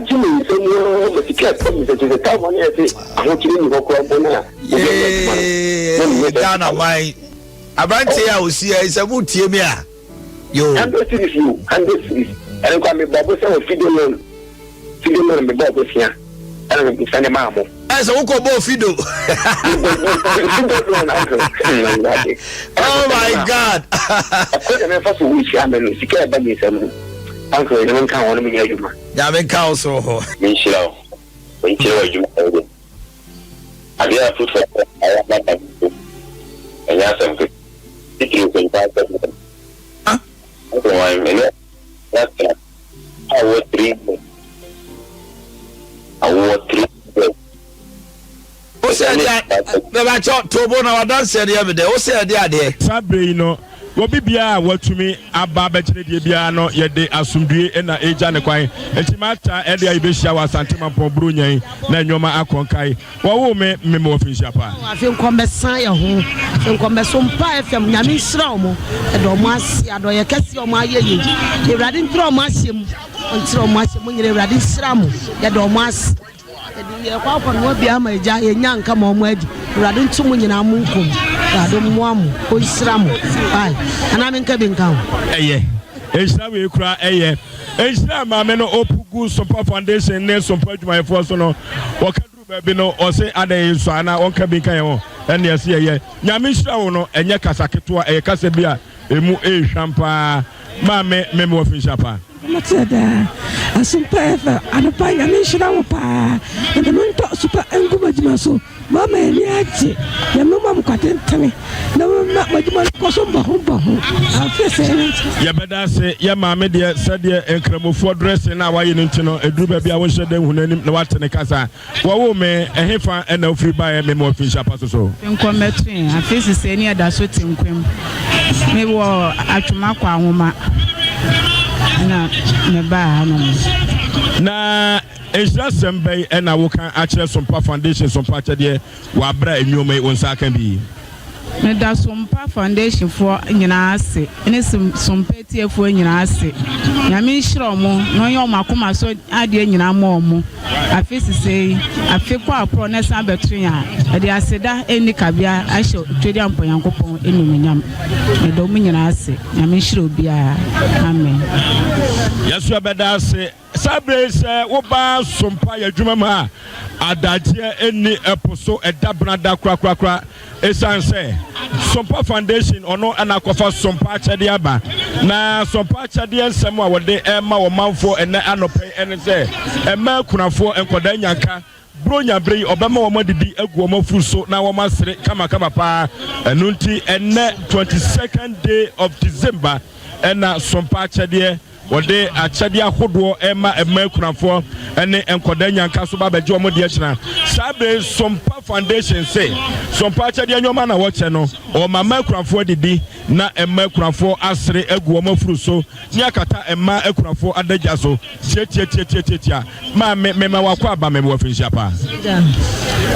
Yee, Ghana man. Aberanteɛ a osi ɛ, sɛ mo tie mi a. Yoo. 100 cedis o, 100 cedis. Ɛno koraa mebɔ bo sɛ wɔ fido loan, fido loan mebɔɔ bosea ɛna me sɛne maa mo. Ɛ sɛ wokɔ bɔɔ fido. Fido loan uncle. Awurade. Oh my God. Ɛkwan na mɛfa so wo hyia me no sika ɛba mi nsam no. Uncle nyame nka wɔn mo nyɛ adwuma. Nyame nka wo so ho. Menhyira wo. Menkyerɛ wo adwuma a woyɛ. Adeɛ a food for thought ayɛ ama da no ɛnyɛ asɛm ketewa. Titiriw sɛ nnipa asɛm no. Ɔsɛ wɔn me ne atena awoɔ 3 years. Awoɔ 3 years. Wo sɛ ɛde a bɛbakyɛ tobo na wadanseɛ no yɛ me dɛ wo sɛ ɛde adeɛ. Saa berɛ yi no, obi biara a watumi aba abɛkyerɛ deɛ biara no, yɛde asomdwie na ɛregya ne kwan. Enti Martha ɛde a yɛbɛhyia wɔ Asante Mampɔn Buronya yi na nneɛma akɔ nkae. Wɔwoo me me mewɔ finhyia pa. Afe nkɔmmɛsa yɛ ho afe nkɔmmɛso mpa FM nyame nhyira ɔmo ɛdɔ ɔmo ase adɔyɛ kɛse ɔmo ayɛ yɛ awurade ntrɛ ɔmo ahyɛ mu ɔntrɛ ɔmo ahyɛ mu nyina awurade nhyira mo yɛdɔ ɔmo ase. Yɛde yɛn kɔ akɔnoa bi ama agya yɛnya nka ma ɔmo adi awurade nto mo nyinaa mo nkom awurade mmoa mo ɔnhyira mo bye anaa menka bi nka ho. Ɛyɛ nhyira wei koraa ɛyɛ nhyira a maame no ɔpu gu Sompa Foundation ne Sompa adwumayɛfoɔ so no wɔka duru baabi no ɔse adɛn nsɔ anaa ɔnka bi nka yɛn ho ɛne ɛse yɛyɛ Nyame nhyira wo no ɛnyɛ kasa ketewa ɛyɛ kasa bi a Emu rehwam paa. Maame meme wɔ finhyia pa. Moteɛ daa. Asompa FM anɔpa Nyame nhyira mo paa na Nyame ntɔ supa ngu mo adwuma so moama yɛn ani agye Nyame mma mo kwa tentene na momma mo adwuma no nkɔ so mbɔho mbɔho afe sɛɛ no. Yɛbɛda ase yɛ maame deɛ sɛdeɛ nkramofoɔ dressing no a wayɛ no nti no ɛduru baabi a wonhyɛ da nhu n'anim na woate ne kasa. Wɔwoo me, ɛhefa na wofiri baeɛ? Me mewɔ finhyia pa so so. Nkɔ mmɛtoe, afei sesɛɛ ni ɛda so te nkwa mu. Me wɔ Atwoma Kwahoma na me baa ha nom. Na nhyira sɛm bɛn na woka akyerɛ Sompa Foundation Sompa Akyɛdeɛ wɔ aberɛ a nnoɔma yi wo nsa aka bi yi? Meda Sompa Foundation foɔ nyinaa ase ne Sompa atiefoɔ nyinaa ase. Nyame nhyira ɔmo na ɔnyɛ ɔmo akoma so adeɛ nyinaa mma ɔmo. Afe sesei yi, afe kɔ aporɔ na ɛsan bɛto yɛn a, yɛde aseda nni kabea ahyɛ Tweduampɔ Nyankopɔn animuonyam. Meda ɔmo nyinaa ase. Nyame nhyira obiara. Amen. Yɛso yɛbɛda ase Saa berɛ yi sɛ woba Sompa yɛ adwuma mu a, adagyeɛ nni ɛpo so ɛda benada korakorakora. Ɛsiane sɛ Sompa Foundation ɔno na akɔfa Sompa akyɛdeɛ aba. Na Sompa akyɛdeɛ nsɛm a wɔde rema ɔmanfoɔ ɛnnɛ anɔpa yi ɛne sɛ, mmaa akunafoɔ, nkwadaa nyanka, Buronya bere yi, ɔbɛma wɔadidi agu wɔn afuru so na wɔasere kamakama paa. Ɛno nti, ɛnnɛ 22nd day of December ɛna Sompa akyɛdeɛ. wɔde akyɛdeɛ ahodoɔ rema mmaa akunafoɔ ne nkwadaa nyanka so ba abɛgye wɔn deɛ kyena. Saa bere yi Sompa Foundation se Sompa akyɛdeɛ nneɛma na wɔkyɛ no, wɔma mmaa akunafoɔ adidi na mmaa akunafoɔ asere agu wɔn afuru so ne akata mmaa akunafoɔ adagya so. Tiatiatiatiatia. Maame, mema wakɔ aba me wɔ afinhyia pa. Agya,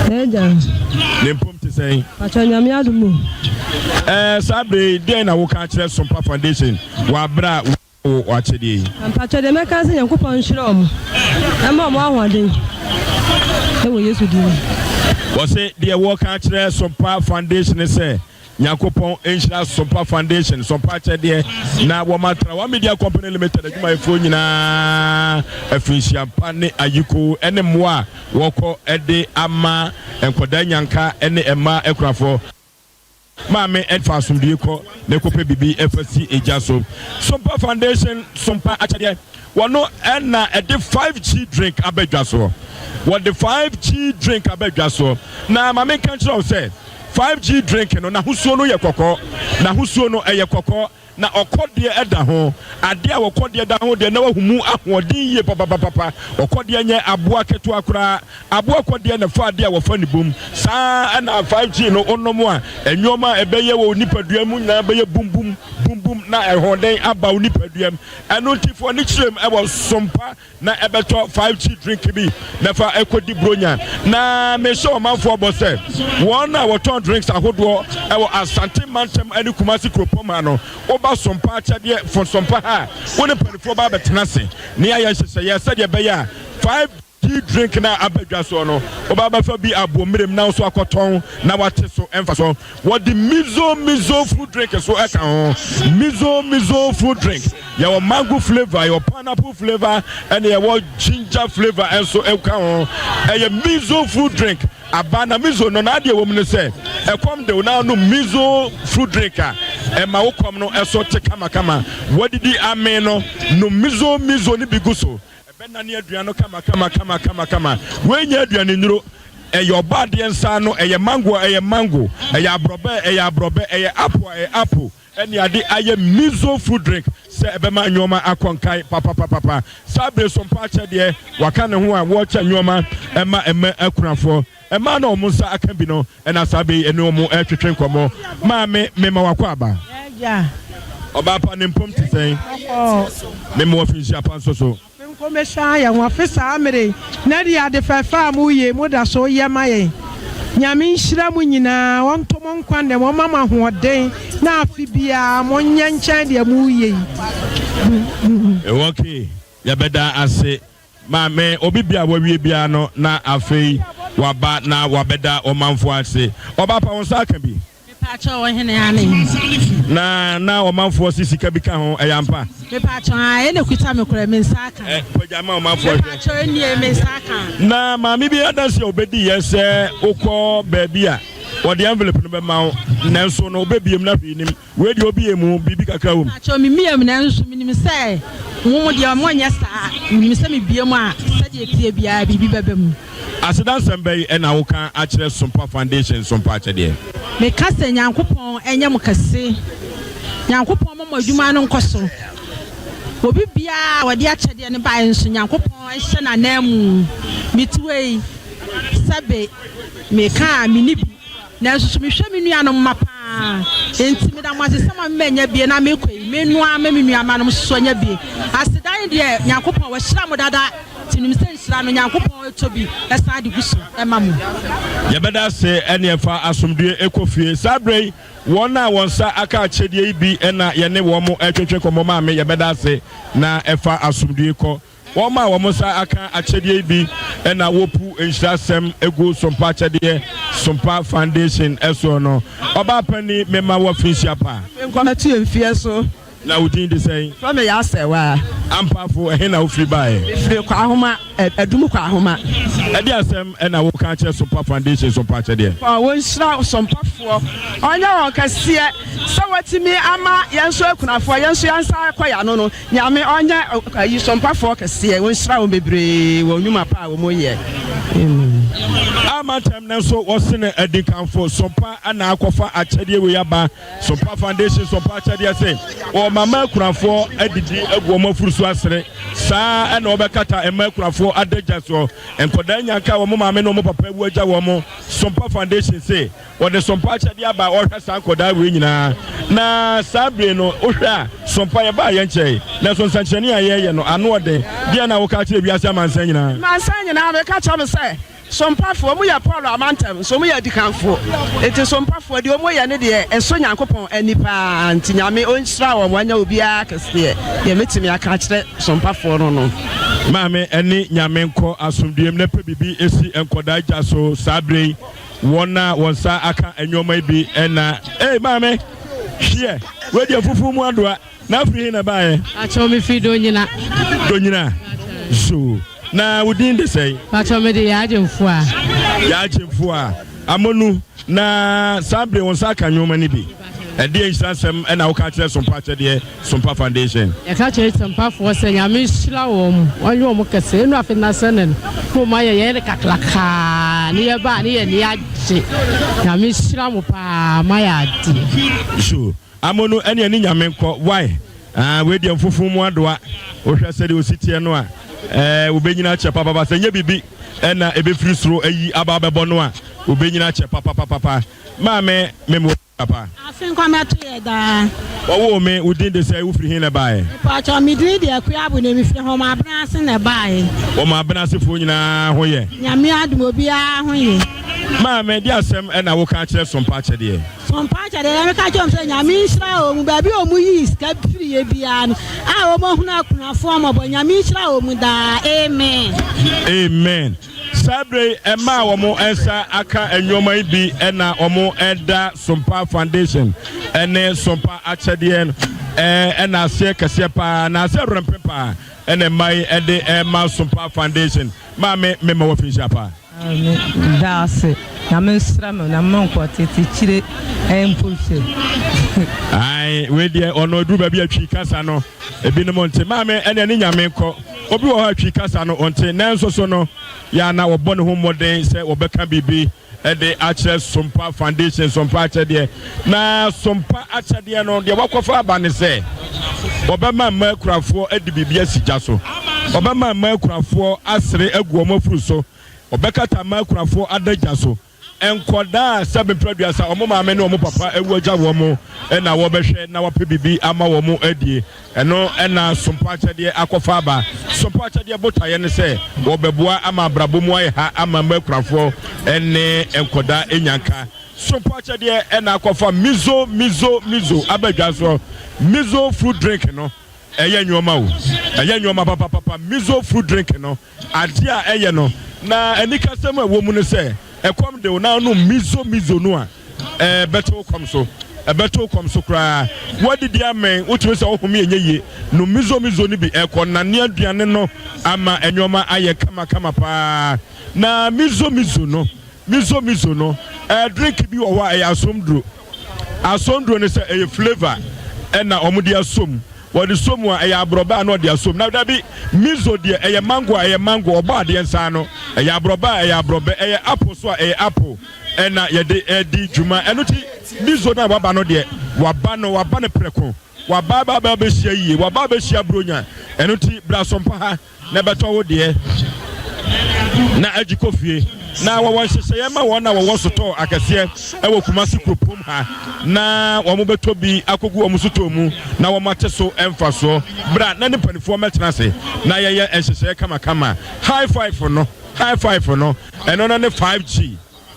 m'agya. Ne mpom te sɛn? Pakyɛ Nyame adom o. Ɛɛ, saa bere yi, deɛn na woka akyerɛ Sompa Foundation wɔ abere a wo wɔ akyɛdeɛ yi? Mpakyɛ deɛ mɛka ne sɛ Nyankopɔn nhyira wɔn, ɛma wɔn ahoɔden ɛwɔ Yesu din mu. Wɔse deɛ wɔka akyerɛ Sompa Foundation ne sɛ Nyankopɔn nhyira Sompa Foundation, Sompa Akyɛdeɛ, na wɔma Trawa Media Company Limited adwumayɛfoɔ nyinaa afirinhyia pa ne ayikoo ne mmoa a wɔkɔ de ama nkwadaa nyanka ne mmaa akunafoɔ. Maame fa asomdwie kɔ na kɔpɛ biribi fa si egya so. Sompa Foundation, Sompa Akyɛdeɛ, wɔno na ɛde 5G drink aba dwa soɔ. Wɔde 5G drink aba dwa soɔ. Na ma menka nkyerɛ wo sɛ, 5G drink no n'ahosuo no yɛ kɔkɔɔ, n'ahosuo no ɛyɛ kɔkɔɔ na ɔkɔdeɛ da ho. Adeɛ a ɔkɔdeɛ da ho deɛ na wahu mu ahoɔden yie papapapapa. Ɔkɔdeɛ nyɛ aboa ketewa koraa. Aboa kɔdeɛ na ɛfa adeɛ a wɔfa ne bom. Saa ara na 5G no wonom a, nnoɔma a ɛbɛyɛ wɔ wo nipadua mu nyinaa bɛyɛ bum bum bum bum na ahoɔden aba wo nipadua mu. Ɛno nti fa w'ani kyerɛ mu wɔ Sompa na ɛbɛtɔ 5G drink bi na fa ɛkɔdi Buronya. Na mehyɛ ɔmanfoɔ bɔ sɛ wɔn a wɔtɔn drinks ahodoɔ ɛwɔ Asante mantam ne Kumasi kuropɔn ha no, woba Sompa akyɛdeɛ fo Sompa ha a, wo ne mpanimfoɔ ba abɛtena ase na yɛayɛ nhyehyɛeɛ sɛdeɛ ɛbɛyɛ a 5G drink no a aba dwa soɔ no, woba abɛfa bi abɔ mmerem na wo nso akɔtɔn na wate so mfasoɔ. Wɔde mizo mizo fruit drink so ɛka ho. Mizo mizo fruit drink. Yɛwɔ mango flavour, yɛwɔ pineapple flavour, ɛna yɛwɔ ginger flavour nso ɛka ho. Ɛyɛ mizo fruit drink. Aba na mizo no n'adeɛ wɔ mu ne sɛ ɛkɔm de wo na anom mizo fruit drink a ɛma wo kɔm no ɛso te kamakama. Wadidi amee no, nom mizo mizo no bi gu so. Ɛbɛnane aduan no kama kama kama kama kama. Wei nyɛ aduane nnuro. Ɛyɛ ɔbɔadeɛ nsa ano. Ɛyɛ mango a, ɛyɛ mango. Ɛyɛ aborɔbɛ a, ɛyɛ aborɔbɛ. Ɛyɛ apple a, ɛyɛ apple. Ɛne ade ayɛ miso fruit drink sɛ ɛbɛma nnoɔma akɔ nkae papapapapa. Saa bere so mpa akyɛdeɛ waka ne ho a wɔrekyɛ nnoɔma ɛma ɛma akunafoɔ. Mmaa na wɔn nsa aka bi no ɛna saa bere yi ɛne wɔn ɛretwetwe nkɔmmɔ. Maame, mema wakɔ aba. Ɔbaa pa ne mpom te sɛn? Mema wo afinhyia pa nso so. Nkomɛhyɛ ayɛ ho afe saa mmere yi na deɛ ade fɛfɛ a mo yɛ mo da so yɛ ma yɛn Nyame nhyira mo nyinaa ɔnto mo nkwa nnɛ ɔma mo ahoɔden na afe biara mo nyɛ nkyɛn deɛ mo yɛ yi. Ok yɛbɛda ase maame obi bia wawie biara no na afei waba na wabɛda ɔmanfoɔ ase ɔba pa wo nsa aka bi. Mepaakyɛw ɔhene ane. Na na ɔmanfoɔ se sika bi ka ho, ɛyɛ ampa? Mepaakyɛw ae, ɛna ekuta me koraa, me nsa aka. Ɛ, pagya ma ɔmanfoɔ hwɛ. Mepaakyɛw enie, me nsa aka. Na maame bi adanse a obedi yɛ sɛ wokɔ baabi a wɔde envelope no bɛma wo, nanso no wobɛbie mu na hwee nim. Wei deɛ obie mu, biribi kakra wɔ mu. Mepaakyɛw me mia mu nanso menim sɛ mo deɛ monyɛ saa, menim sɛ mebie mu a sɛdeɛ ɛteɛ biara biribi bɛba mu. Aseda nsɛm bɛn na woka akyerɛ Sompa Foundation Sompa Akyɛdeɛ? Meka sɛ Nyankopɔn nyɛ mo kɛse. Nyankopɔn mma mo adwuma no nkɔ so. Obi biara a ɔde akyɛdeɛ no baeɛ nso Nyankopɔn nhyɛ no ananmu. Mete wei sɛbe meka a menni bi. Nanso so mehwɛ me nuanom mma paa? Enti meda mo ase sɛ moama manya bie na mekɔ yi, menoa ama me nuammanom nso anya bie. Aseda ne deɛ Nyankopɔn wahyira mo dada, nti menim sɛ nhyira no Nyankopɔn tɔ bi san de gu so ma mo. Yɛbɛda ase ne ɛfa asomdwoeɛ kɔ fie. Saa berɛ yi, wɔn a wɔn nsa aka akyɛdeɛ yi bi na yɛne wɔn retwetwe nkɔmmɔ. Maame, yɛbɛda ase na ɛfa asomdwoeɛ kɔ. Wɔn a wɔn nsa aka akyɛdeɛ yi bi na wɔpu nhyira asɛm gu Sompa Akyɛdeɛ, Sompa Foundation, soɔ no. Ɔbaa panin, mema wo afinhyia pa. Nkɔ mɛto yɛn fie so. Na wo din de sɛn? Frɛ me Yaa Sɛwaa. Ampaafo, ɛhe na wofiri baeɛ? Mefiri Kwahoma, Adum Kwahoma. Ɛdeɛn asɛm na woka akyerɛ Sompa Foundation, Sompa Akyɛdeɛ? Wɔnhyira Sompafoɔ, ɔnyɛ wɔn kɛseɛ sɛ wɔatumi ama yɛn nso akunafoɔ, yɛn nso yɛn nsa akɔ yɛn ano no. Nyame ɔnyɛ ayi sompafoɔ kɛseɛ, ɔnhyira wɔn bebree wɔ nnwuma pa a wɔn yɛ. Amen. amantam nanso wɔse no adikanfo. Sompa na akɔfa akyɛdeɛ wei aba. Sompa Foundation Sompa akyɛdeɛ se wɔma mmaa akunafoɔ adidi agu wɔn afuru so asere. Saa ara na wɔbɛkata mmaa akunafoɔ adagya soɔ. Nkwadaa nyanka a wɔn maame ne wɔn papa awu agya wɔn. Sompa Foundation se Wɔde sompa akyɛdeɛ aba a ɔrehwɛ saa nkwadaa wei nyinaa. Na saa bere no, wohwɛ a, sompa yɛbaa yɛn nkyɛe. Nanso nsɛnkyerɛnne a yɛreyɛ no, ano ɔden. Deɛn na woka akyerɛ wiase amansan nyinaa? Amansan nyinaa, meka kyerɛ mo sɛ, sompafoɔ, moyɛ Paulo amantam, nso moyɛ adikanfoɔ. Enti sompafoɔ, deɛ wɔyɛ no deɛ, ɛsɔ Nyankopɔn ani paa. Nti Nyame ɔnhyira wɔn, ɔnyɛ obiara kɛseɛ. Deɛ mɛtumi aka akyerɛ sompafoɔ no no. Maame ɛne Nyame nkɔ asomdwoeɛ mu na pɛ biribi si nkɔdaa gya so saa berɛ yi. Wɔn a wɔn nsa aka nneɛma yi bi na. Ei maame, hweɛ, wei deɛ fufuo mu adoa, na afiri he na ɛbaeɛ? Pakyɛw me firi Donyina. Donyina, so na wo din de sɛn? Pakyɛw me de Yaa Gyemfoa. Yaa Gyemfoa, Amonu, na saa bere wo nsa aka nneɛma no bi. Ɛdeɛn nhyira nsɛm na woka kyerɛ Sompa Akyɛdeɛ, Sompa Foundation? Yɛka kyerɛ Sompafoɔ sɛ Nyame nhyira wɔn, ɔnyɛ wɔn kɛse. Ɛnu afe nasɛ nɛ no, na wɔn ayɛ yɛn kakrakaa, ne yɛba a ne yɛn ani agye. Nyame nhyira mo paa, moayɛ adeɛ. So Amonu ɛne ɛne Nyame nkɔ why? Ah wei deɛ mfufuu mu adoa, wohwɛ sɛdeɛ ɔsi teɛ no a, eh, wobɛnyini akyɛ papapa. Sɛ nyɛ biribi ɛna ɛbɛfiri soro ayi aba abɛbɔ no a, wobɛnyini akyɛ papapapapa. Maame, me mo papa. Afe nkwa mɛto yɛ daa. Wɔwoo me, wo din de sɛn, wo firi he na ɛbaeɛ? Mepakyɛw, me din de Akua Abone, me firi Homa Abenase na ɛbaeɛ. Homa Abenasefoɔ nyinaa ho yɛ? Nyame adom, obiara ho yɛ. Maame, deɛ asɛm na woka akyerɛ Sompa Akyɛdeɛ? Sompa Akyɛdeɛ, deɛ meka kyerɛ wɔn sɛ Nyame nhyira wɔn, baabi a wɔn yii sika firiiɛ biara no, a wɔn ahunu akunafoɔ mmɔbɔ, Nyame nhyira wɔn daa, Amen. Amen. Saa berɛ yi mmaa a wɔn nsa aka nnoɔma yi bi na wɔda Sompa Foundation ne Sompa akyɛdeɛ no ɛna aseɛ kɛseɛ paa na aseɛ werɛmpe paa ɛna mmaa yi de ɛma Sompa Foundation. Maame mema wɔ finhyia paa. Da ase. Nyame nhyira me na mma nkɔ tete kyire mpo hwɛ. Ae wei deɛ ɔno aduru baabi atwi kasa no ebinom nte. Maame ɛne ɛne Nyame nkɔ. Obi wɔ hɔ a Twi kasa no ɔnte, nanso so no yɛ a na wɔbɔ ne ho mmɔden sɛ wɔbɛka biribi de akyerɛ Sompa Foundation, Sompa Akyɛdeɛ. Na Sompa Akyɛdeɛ no, deɛ wɔakɔfa aba ne sɛ wɔbɛma mmaa akunafoɔ de biribi asi gya so, wɔbɛma mmaa akunafoɔ asere agu wɔn afuru so, wɔbɛkata mmaa akunafoɔ adagya so. Nkwadaa a sɛbe mprɛ aduasa wɔn maame ne wɔn papa awu agya wɔn na wɔbɛhwɛ na wɔapɛ biribi ama wɔn adie. Ɛno na Sompa Akyɛdeɛ akɔfa aba. Sompa Akyɛdeɛ botaeɛ ne sɛ wɔbɛboa ama abrabɔ mu ayɛ ha ama mma akunafoɔ ne nkwadaa anya nka. Sompa Akyɛdeɛ na akɔfa Mizo Mizo Mizo aba dwa soɔ. Mizo fruit drink no, ɛyɛ nnoɔma o. Ɛyɛ nnoɔma papapapa. Mizo fruit drink no. Ade a ɛyɛ no, na anikasɛm a ɛwɔ mu ne sɛ, ɛkɔm de wo na wonom miso miso no a, ɛbɛte wo kɔm so. Ɛbɛte wo kɔm so koraa. Woadidi amee, wotumi sɛ wohome ɛnyɛ yie. Nom miso miso no bi, ɛkɔnane aduane no ama nneɛma ayɛ kamakama paa. Na miso miso no, Miso miso no, ɛɛ drink bi wɔ hɔ a ɛyɛ asomduro. Asomduro no sɛ ɛyɛ flavour ɛna wɔn de asom. Wɔde som a ɛyɛ aborɔbɛ a na wɔde asom. Na dabi, miso deɛ ɛyɛ mango a ɛyɛ mango, ɔbɔ adeɛ nsa ano. Ɛyɛ aborɔbɛ a ɛyɛ aborɔbɛ, ɛyɛ apple so a ɛyɛ apple ɛna yɛde ɛdi dwuma. Ɛno ti miso no a waba no deɛ, waba no waba no prɛko. Waba aba aba abɛhyia yie, waba abɛhyia bronya. Ɛno ti bra sompa ha. Na ɛbɛtɔ wo deɛ, na agye kɔ fie. Na wɔwɔ nhyehyɛeɛ ma wɔn a wɔwɔ sotɔɔ akɛseɛ wɔ Kumasi kuropɔn ha, na wɔbɛtɔ bi akɔgu wɔn sotɔɔ mu na wɔate so mfasoɔ. Bra na ne mpanimfoɔ mmɛtena ase na yɛyɛ nhyehyɛeɛ kamakama. High five no, high five no, ɛno no ne 5G.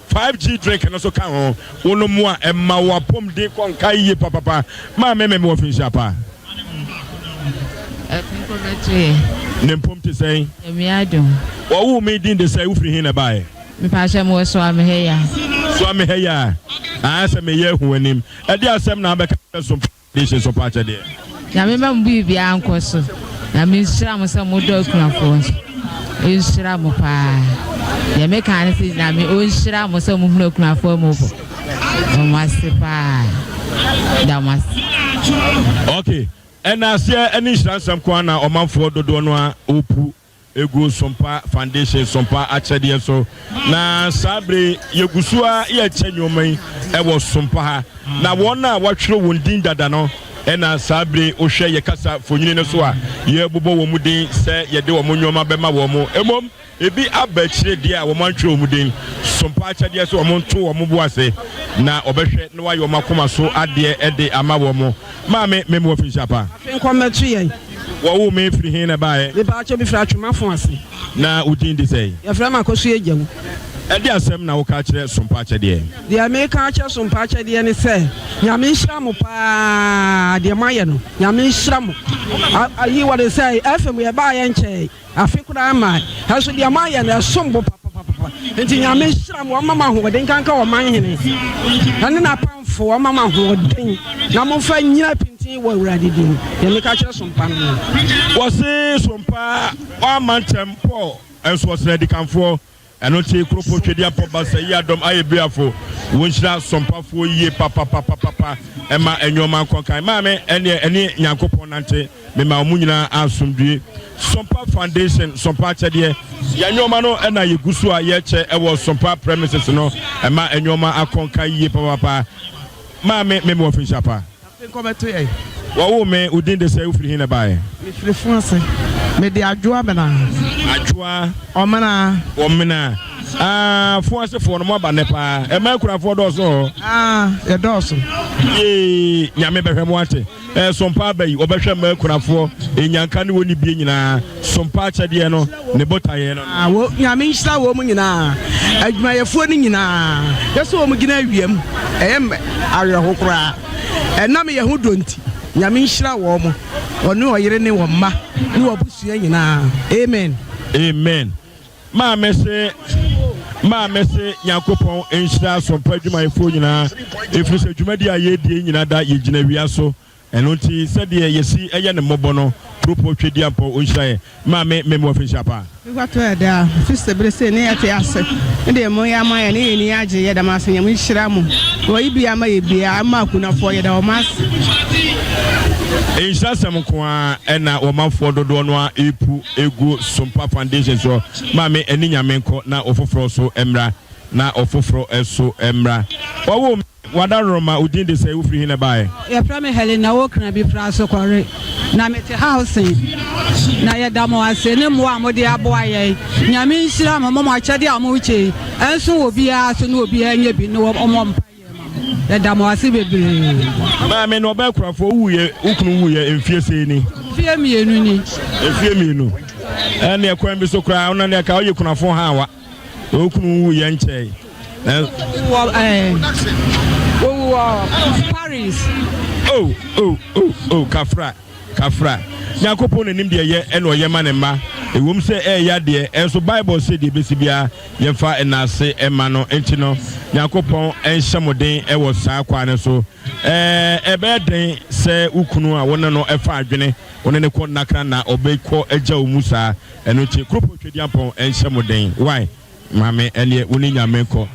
5G drink no nso ka ho. Wonom a, ɛma wo apɔmuden kɔ nka yiye papapa. Maame me mewɔ finhyia pa. Ɛfo bɛto yɛ. Ne mpom te sɛn? Nyame adom. Wɔwoo me din de sɛn? Wofiri he na ɛbaeɛ? Mepakyɛ mewɔ Soamehɛya. Soamehɛya? Aa sɛ meyɛ ahu w'anim. Ɛdeɛ asɛm na abɛka kyerɛ so Nation so pa akyɛdeɛ. Nyame mma mo biribiara nkɔ so. Nyame nhyira mo sɛ mo dɔ akunafoɔ nso. Ɔnhyira mo paa. Deɛ meka ne sɛ Nyame ɔnhyira mo sɛ mo hunu akunafoɔ mmɔbɔ. Da mo ase paa. Da mo ase. Ok, ɛna aseɛ ɛne nhyira nsɛm ko ara na ɔmanfoɔ dodoɔ no ara ɔpu. Egu Sompa Foundation Sompa akyɛdeɛ so. Na saa bere yɛgu so ara yɛkyɛ nneɛma yi wɔ Sompa ha. Na wɔn a wɔatwerɛ wɔn din dada no ɛna saa bere wohwɛ yɛ kasa fonyini no so a yɛbobɔ wɔn din sɛ yɛde wɔn nneɛma bɛma wɔn. Mmom ebi aba akyire deɛ a wɔn antwerɛ wɔn din. Sompa akyɛdeɛ so wɔn nto wɔn bo ase na wɔbɛhwɛ na wɔayɛ wɔn akoma so adeɛ de ama wɔn. Maame, mem wɔ finhyia pa. Afe nkɔ mmɛto yɛn. Wɔwoo me firi he na ɛbaeɛ? Mepaakyɛw, mefiri Atwomafo ase. Na wo din de sɛn? Yɛfrɛ me Akosua Agyawu. Ɛdeɛ asɛm na woka kyerɛ Sompa Akyɛdeɛ? Deɛ meka akyerɛ Sompa Akyɛdeɛ ne sɛ, Nyame nhyira mo paa, deɛ moayɛ no, Nyame nhyira mo. Ayi wɔde sɛ, FM yɛbaeɛ nkyɛe. Afe koraa mmae, nanso deɛ moayɛ no ɛsom bo papapapa. Nti Nyame nhyira mo, ɔmma mo ahoɔden nkanka ɔman hene ɛne n'apamfo, ɔmma mo ahoɔden na momfa nnyina pintinn wɔ Awurade din. Deɛ meka kyerɛ Sompa no no. Wɔse Sompa wamma ntɛm Paul nso ɔsrɛ adikanfoɔ Ɛno nti Kuropɔ Twedeapɔ Basa yi adɔm ayɛ biafo. Wo nhyira Sɔmpafoɔ yie papapapapa ɛma ɛnnoɔma nkɔ nkan. Maame ɛneɛ ɛne Nyankopɔn nante. Mema ɔmo nyinaa asomdwie. Sɔmpa Foundation Sɔmpa akyɛdeɛ. Yɛn nnoɔma no ɛna yɛgu so a yɛkyɛ ɛwɔ Sɔmpa premises no. Ɛma ɛnnoɔma akɔ nkan yie papapapa. Maame meme wɔ finhyia pa. Afe nkɔ bɛto yɛn. Wɔwoo me, wo din de sɛn, wofiri he na ɛbaeɛ? Mefiri Fuase. Mede Adwoa Menaa. Adwoa. Ɔmenaa. Ɔmenaa. Ah, Fuasefoɔ no, moaba nnɛ paa. Ɛmaa akunafoɔ dɔɔso hɔ? Ah, yɛdɔɔso. Yee, Nyame bɛhwɛ mo ate. Eh, Sompa aba yi, ɔbɛhwɛ mmaa akunafoɔ, enyanka ne wɔn nibie nyinaa. Sompa akyɛdeɛ no, ne botaeɛ no. Ah, wɔ, Nyame nhyira wɔn nyinaa, adwumayɛfoɔ no nyinaa. Yɛ sɛ wɔn gyina awia mu, ɛyɛ me awerɛho koraa. Ɛnam yɛn ho dɔ nti, Nyame nhyira wɔn, wɔne ɔyere ne wɔn mma ne wɔn abusua nyinaa. Amen. Amen maame se maame se Nyankopɔn nhyira asompa adwumayɛfoɔ nyinaa ɛfiri sɛ dwumadi a yɛredie nyina da yɛgyina wia so ɛno nti sɛdeɛ yɛsi ɛyɛ ne mmɔbɔ no kuropɔ Twediampɔ ɔnhyira yɛ maame mem wɔ finhyia paa. Mekɔtɔ yɛ daa firi sɛ bere sei ne yɛte ase ne deɛ moyɛ ama yɛn ne yɛn ani agye yɛda mo ase Nyame nhyira mo wɔyi bi ama yɛ biara ama akunafoɔ yɛda wɔn ase. Nhyira sɛm nko ara ɛna wɔmanfoɔ dodoɔ no ara ɛrepu ɛgu Sompa Foundation soɔ. Maame ɛne Nyame nkɔ na ɔfoforɔ so mmra na ɔfoforɔ so mmra. Wɔwoo me. W'adaworoma, wo din de sɛn? Wofiri he na ɛbaeɛ? Yɛfrɛ me Helena Okra Bifra Asokɔre, na mete Housing. Na yɛda mo ase ne mmoa a mode aboa yɛn. Nyame nhyira mo, mo akyɛdeɛ a mokyɛ yi ɛnso wɔ obiara so na obiara nyɛ bi na wɔmmɔ mpaeɛ ma mo. Yɛda mo ase bebree. Maame no ɔbaa kurafoɔ wuiɛ, wo kunu wuiɛ mfie sei ni? Mfie mmienu ni. Mfie mmienu. Ɛne ɛkwan bi so koraa, wona ne ɛka woyɛ kunafoɔ haawa. Wo kunu wuiɛ nkyɛe. Wɔ ɛɛ owu wɔ Paris. Oh oh oh oh kafra kafra. Nyankopɔn na nim deɛ ɛyɛ ɛna ɔyɛ ma ne mma. Ɛwom sɛ ɛɛya deɛ, ɛnso Bible se deɛ ɛbɛsi biara yɛmfa nnaase mma no. Enti no Nyankopɔn nhyɛ mo den wɔ saa kwan no so. Ɛɛ ɛbɛyɛ den sɛ wo kunu a wo ne no fa adwene, wo ne no kɔ nnakra na ɔbɛkɔ agya wo mu saa. Ɛno nti Kuropɔn Tweduampɔn nhyɛ mo den wai maame ɛneɛ wo ne Nyame nkɔ.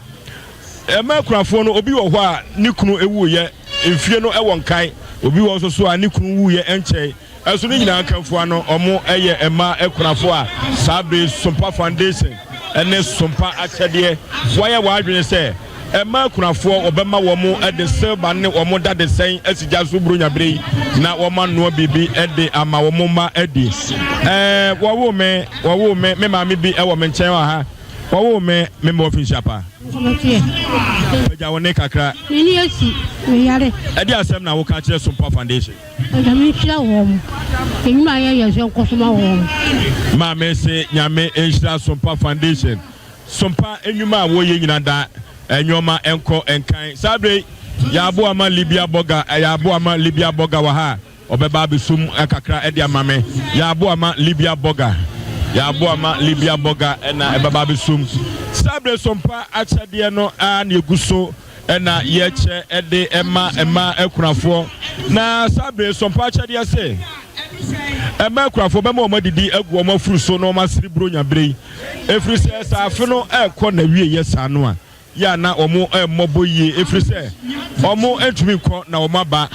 Ɛma akurafoɔ no obi wɔ hɔ a ne kunu wuiɛ mfie no wɔ nkae obi wɔ nso so a ne kunu wuiɛ nkyɛe ɛnso ne nyinaa nkamfua no ɔmo yɛ mmaa akunafoɔ a saa bere Sompa Foundation ne Sompa akyɛdeɛ wɔayɛ wɔn adwene sɛ Mmaa akunafoɔ, wɔbɛma wɔn de silba ne wɔn dadesɛn asi gya so Buronya berɛ yi, na wɔanoa biribi de ama wɔn mma adi. Ɛɛ, wɔwoo me, wɔwoo me, me maame bi wɔ me nkyɛn wɔ ha. Wɔwoo me, me mewɔ finhyia pa. Pagya wo nne kakra. M'ani asi, meyare. Ɛde asɛm na woka kyerɛ Sompa Foundation? Nyame nhyira wɔn. Nnwuma a yɛyɛ nso nkɔ so ma wɔn. Maame se Nyame nhyira Sompa Foundation. Sompa nnwuma a wɔyɛ nyina da nnoɔma nkɔ nkan. Saa berɛ yi, yɛaboa ma Libya Bɔga, yɛaboa ma Libya Bɔga wɔ ha a, ɔbɛba abɛsum kakra de ama me. Yɛaboa ma Libya Bɔga, yɛaboa ma Libya Bɔga na ɛbɛba abɛsum. Saa berɛ Sompa akyɛdeɛ no ara na ɛgu so na yɛkyɛ de ma mmaa akunafoɔ. Na saa bere Sompa akyɛdeɛ se, mmaa akunafoɔ bɛma wɔn adidi agu wɔn afuru so na wɔn asere buronya bere yi. Ɛfiri sɛ sɛ afe no rekɔ n'awieeɛ saa no a, yɛ a na wɔn mmɔbɔ yie ɛfiri sɛ wɔn ntumi nkɔ na wɔn aba.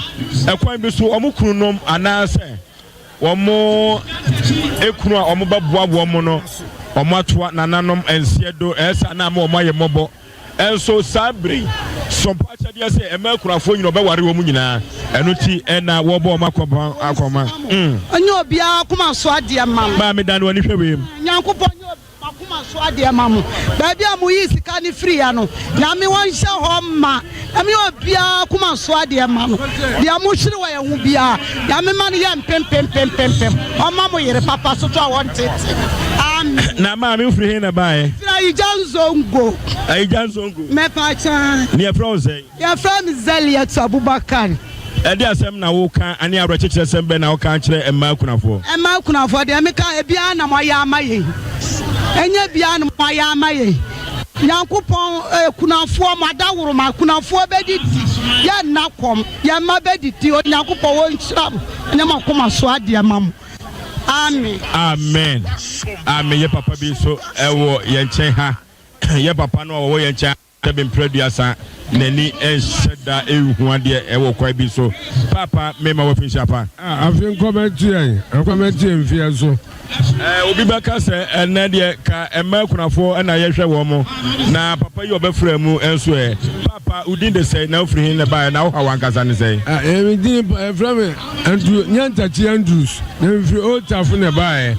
Ɛkwan bi so wɔn kununom anaasɛ. Wɔn ekunu a wɔbɛboa wɔn no, wɔatoa nananom nseɛ do, ɛyɛ saa na ama wɔn ayɛ mmɔbɔ. Nso saa bere yi, sompa akyɛdeɛ sɛ ɛma akunafoɔ nyina ɔbɛware wɔn nyinaa, ɛno nti na wɔbɔ wɔn akɔmpa akɔma. Mm. Ɔnyɛ obiara akoma so adeɛ mma no. Maame dane w'ani hwɛ wei mu. Nyankopɔn nyɛ Makoma so adeɛ ma mo. Baabi a mo yii sika no firi yɛ no Nyame ɔnhyɛ hɔ mma. Nyame yɛ obiara koma so adeɛ ma no. Deɛ mo hwere wɔ yɛn ho biara Nyame ma no yɛ mpempempempempem. Ɔma mo yere papa so to a wɔntete no. Amen. Na maame wo firi he na baeɛ? Mefiri Ayigya Nzongo. Ayigya Nzongo. Mepaakyɛw. Ne yɛfrɛ wo sɛn? Yɛfrɛ me Zaliatu Abubakar. Ɛdeɛn asɛm na woka ane awerɛkyekyerɛsɛm bɛn na woka kyerɛ mmaa akunafoɔ? Mmaa akunafoɔ, deɛ meka, ebiara na moayɛ ama yɛn. Ɛnyɛ biara na moayɛ ama yɛn. Nyankopɔn, akunafoɔ, mo adaworoma, akunafoɔ bɛdidi, yɛnna kɔm, yɛn mma bɛdidi. Onyankopɔn ɔnhyira mo ne mo akoma so adeɛ ma mo. Amen. Amen. Amen. Yɛ papa bi nso ɛwɔ yɛn nkyɛn ha. Yɛ papa no a wɔwɔ yɛn nkyɛn. Sɛbe mprɛ aduasa n'ani nhyɛ da nhu adeɛ wɔ kwan bi so. Paapa mema wo afinhyia pa. Ah, afe nkɔmɛto yɛn, nkɔmɛto yɛn mfeɛ so. Eh, obi bɛka sɛ ɛnɛ deɛ ka mmaa akunafoɔ na yɛhwɛ wɔn mo, na papa yi ɔbɛfra mu nso ɛ. Paapa, wo din de sɛn, na wofiri he na ɛbaeɛ, na wo haw ankasa ne sɛn? Ah, eh, me din, yɛfrɛ me Andrew, Nyantakyi Andrews, na mefiri Old Tafo na ɛbaeɛ.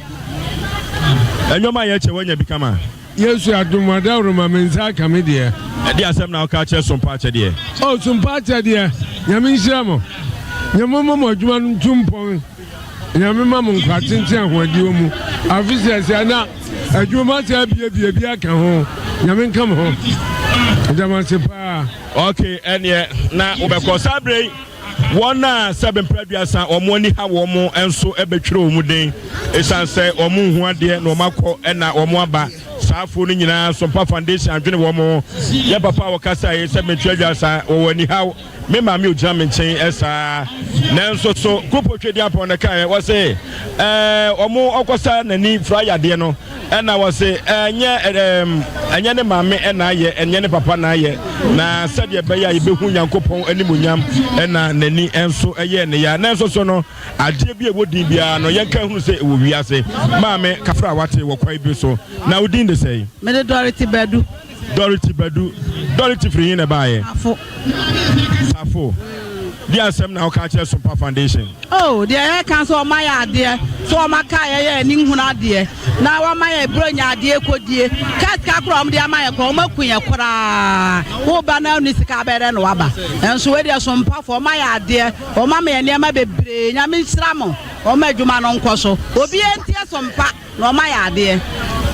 Ɛnwom a yɛkyɛ woanya bi kama? Yesu adom adaworo ma me nsa aka me deɛ. Ɛdeɛ asɛm na woka kyerɛ Sompa akyɛdeɛ? Oh Sompa akyɛdeɛ, Nyame nhyira mo. Nyame mma mo adwuma no ntu mpɔn. Nyame ma mo nkwa tenten ahoɔden mu. Afe sɛsɛ na adwuma mu asɛ abiebie bi aka ho. Nyame nka mo ho. Meda mo ase paa. Ok, ɛneɛ na wobɛkɔ saa berɛ yi. Wɔn a sɛbe mprɛ aduasa wɔn ani ha wɔn nso bɛtwerɛ wɔn din, ɛsiane sɛ wɔn nhu adeɛ na wɔn akɔ na wɔn aba. Saa afoɔ no nyinaa Sompa Foundation adwene wɔn ho. Yɛ papa a wɔkasa yi sɛ mentwerɛ aduasa wɔwɔ anihaw. Me maame ogyina me nkyɛn saa. Nanso so Kupo Twediapɔn na kaeɛ wɔse ɛɛ wɔn ɔkɔsa n'ani fira yadeɛ no. Ɛna wɔse ɛnyɛ ɛɛm ɛnyɛ ne maame ɛna ayɛ ɛnyɛ ne papa na ayɛ na sɛdeɛ ɛbɛyɛ a yɛbɛhu Nyankopɔn animuonyam ɛna n'ani nso ɛyɛɛ ne ya nanso so no adeɛ bi a ɛwɔ din biara no yɛnka hunu sɛ ɛwɔ wiase. Maame kafra wate wɔ kwan bi so na wo din de sɛn? Mede Dorothy Badu. Dorothy Badu. Dorothy firi he na ɛbaeɛ? Tafo. Tafo. Deɛ asɛm na woka kyerɛ Sompa Foundation? Oh, deɛ yɛka sɛ ɔma yɛ adeɛ, sɛ ɔma kaa yɛyɛ ani nhunu adeɛ, na wama yɛ buronya adeɛ kɔdie. Kaa sika koraa ɔmde ama yɛ koraa, ɔma ku yɛ koraa. Woba na wonni sika abɛyɛ dɛn na waba. Nso wei deɛ Sompafoɔ, ɔma yɛ adeɛ, ɔma ma yɛ nneɛma bebree. Nyame nhyira mo, ɔma adwuma no nkɔ so. Obiara ntie Sompa. Na ɔma yɛ adeɛ.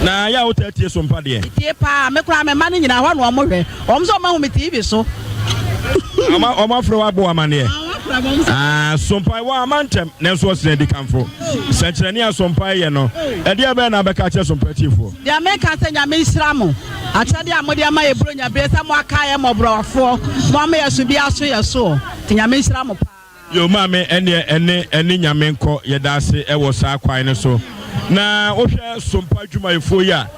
Na yɛ a wotaa tie sompa deɛ? Metie paa, me koraa me mma no nyinaa ɛhɔ na wɔn hwɛ. Wɔn nso wɔn ahu me TV so. Wɔn wɔn afrɛ wo abɔ wo amaneɛ? Ah, sompa wɔ ama ntɛm nanso ɔsene adikanfo. Sɛnkyerɛnne a sompa yɛ no, ɛdeɛ bɛn na abɛka akyerɛ sompa atiefoɔ? Deɛ meka sɛ Nyame nhyira mo akyɛdeɛ a mode ama yɛ Buronya bere sɛ mo akae yɛ mmɔborɔwafoɔ, mo ama yɛ so bi aso yɛ soɔ, nti Nyame nhyira mo paa. Yo maame ɛneɛ ɛne ɛne Nyame nkɔ yɛdaase ɛwɔ saa kwan no so na wohwɛ sompa adwumayɛfoɔ yi a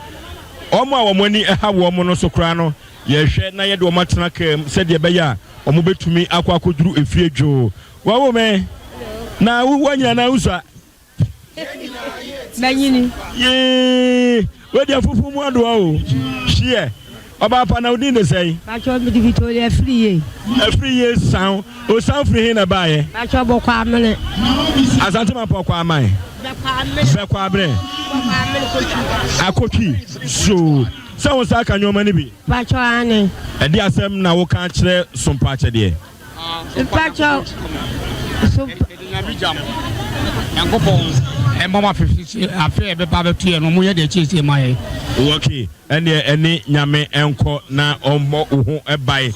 wɔn a wɔn ani ɛha wɔn no so koraa no yɛhwɛ na yɛde wɔn atena kaa mu sɛdeɛ ɛbɛyɛ a wɔn bɛtumi akɔ akɔduru efie dwoo wawo me na woanyina na wosua Manyini. Yee! Wei deɛ fufu mu adoa o. Hyeɛ. Ɔbaa pa na wo din de sɛn? Pakyɛ mede Victoria Afriyie. Afriyie San. Osan firi he na ɛbaeɛ? Pakyɛ Bɔkɔ Amene. Asante Mampɔn Kɔ Aman. Bɛkɔ Amene. Bɛkɔ Amene. Bɛkɔ Amene Kotwi. Akotwi. So sɛ wo nsa aka nneɛma no bi? Pakyɛ aane. Ɛde asɛm na woka kyerɛ Sompa akyɛdeɛ? Mpakyɛw so. Yɛde Nyame gya mo. Nyankopɔn ɛmɔ mo afe afe a ɛbɛba abɛto yɛn no ɔmo yɛ deɛ ɛkyɛsie ma yɛn. Ok ɛneɛ ɛne Nyame nkɔ na ɔmmɔ wo ho bae.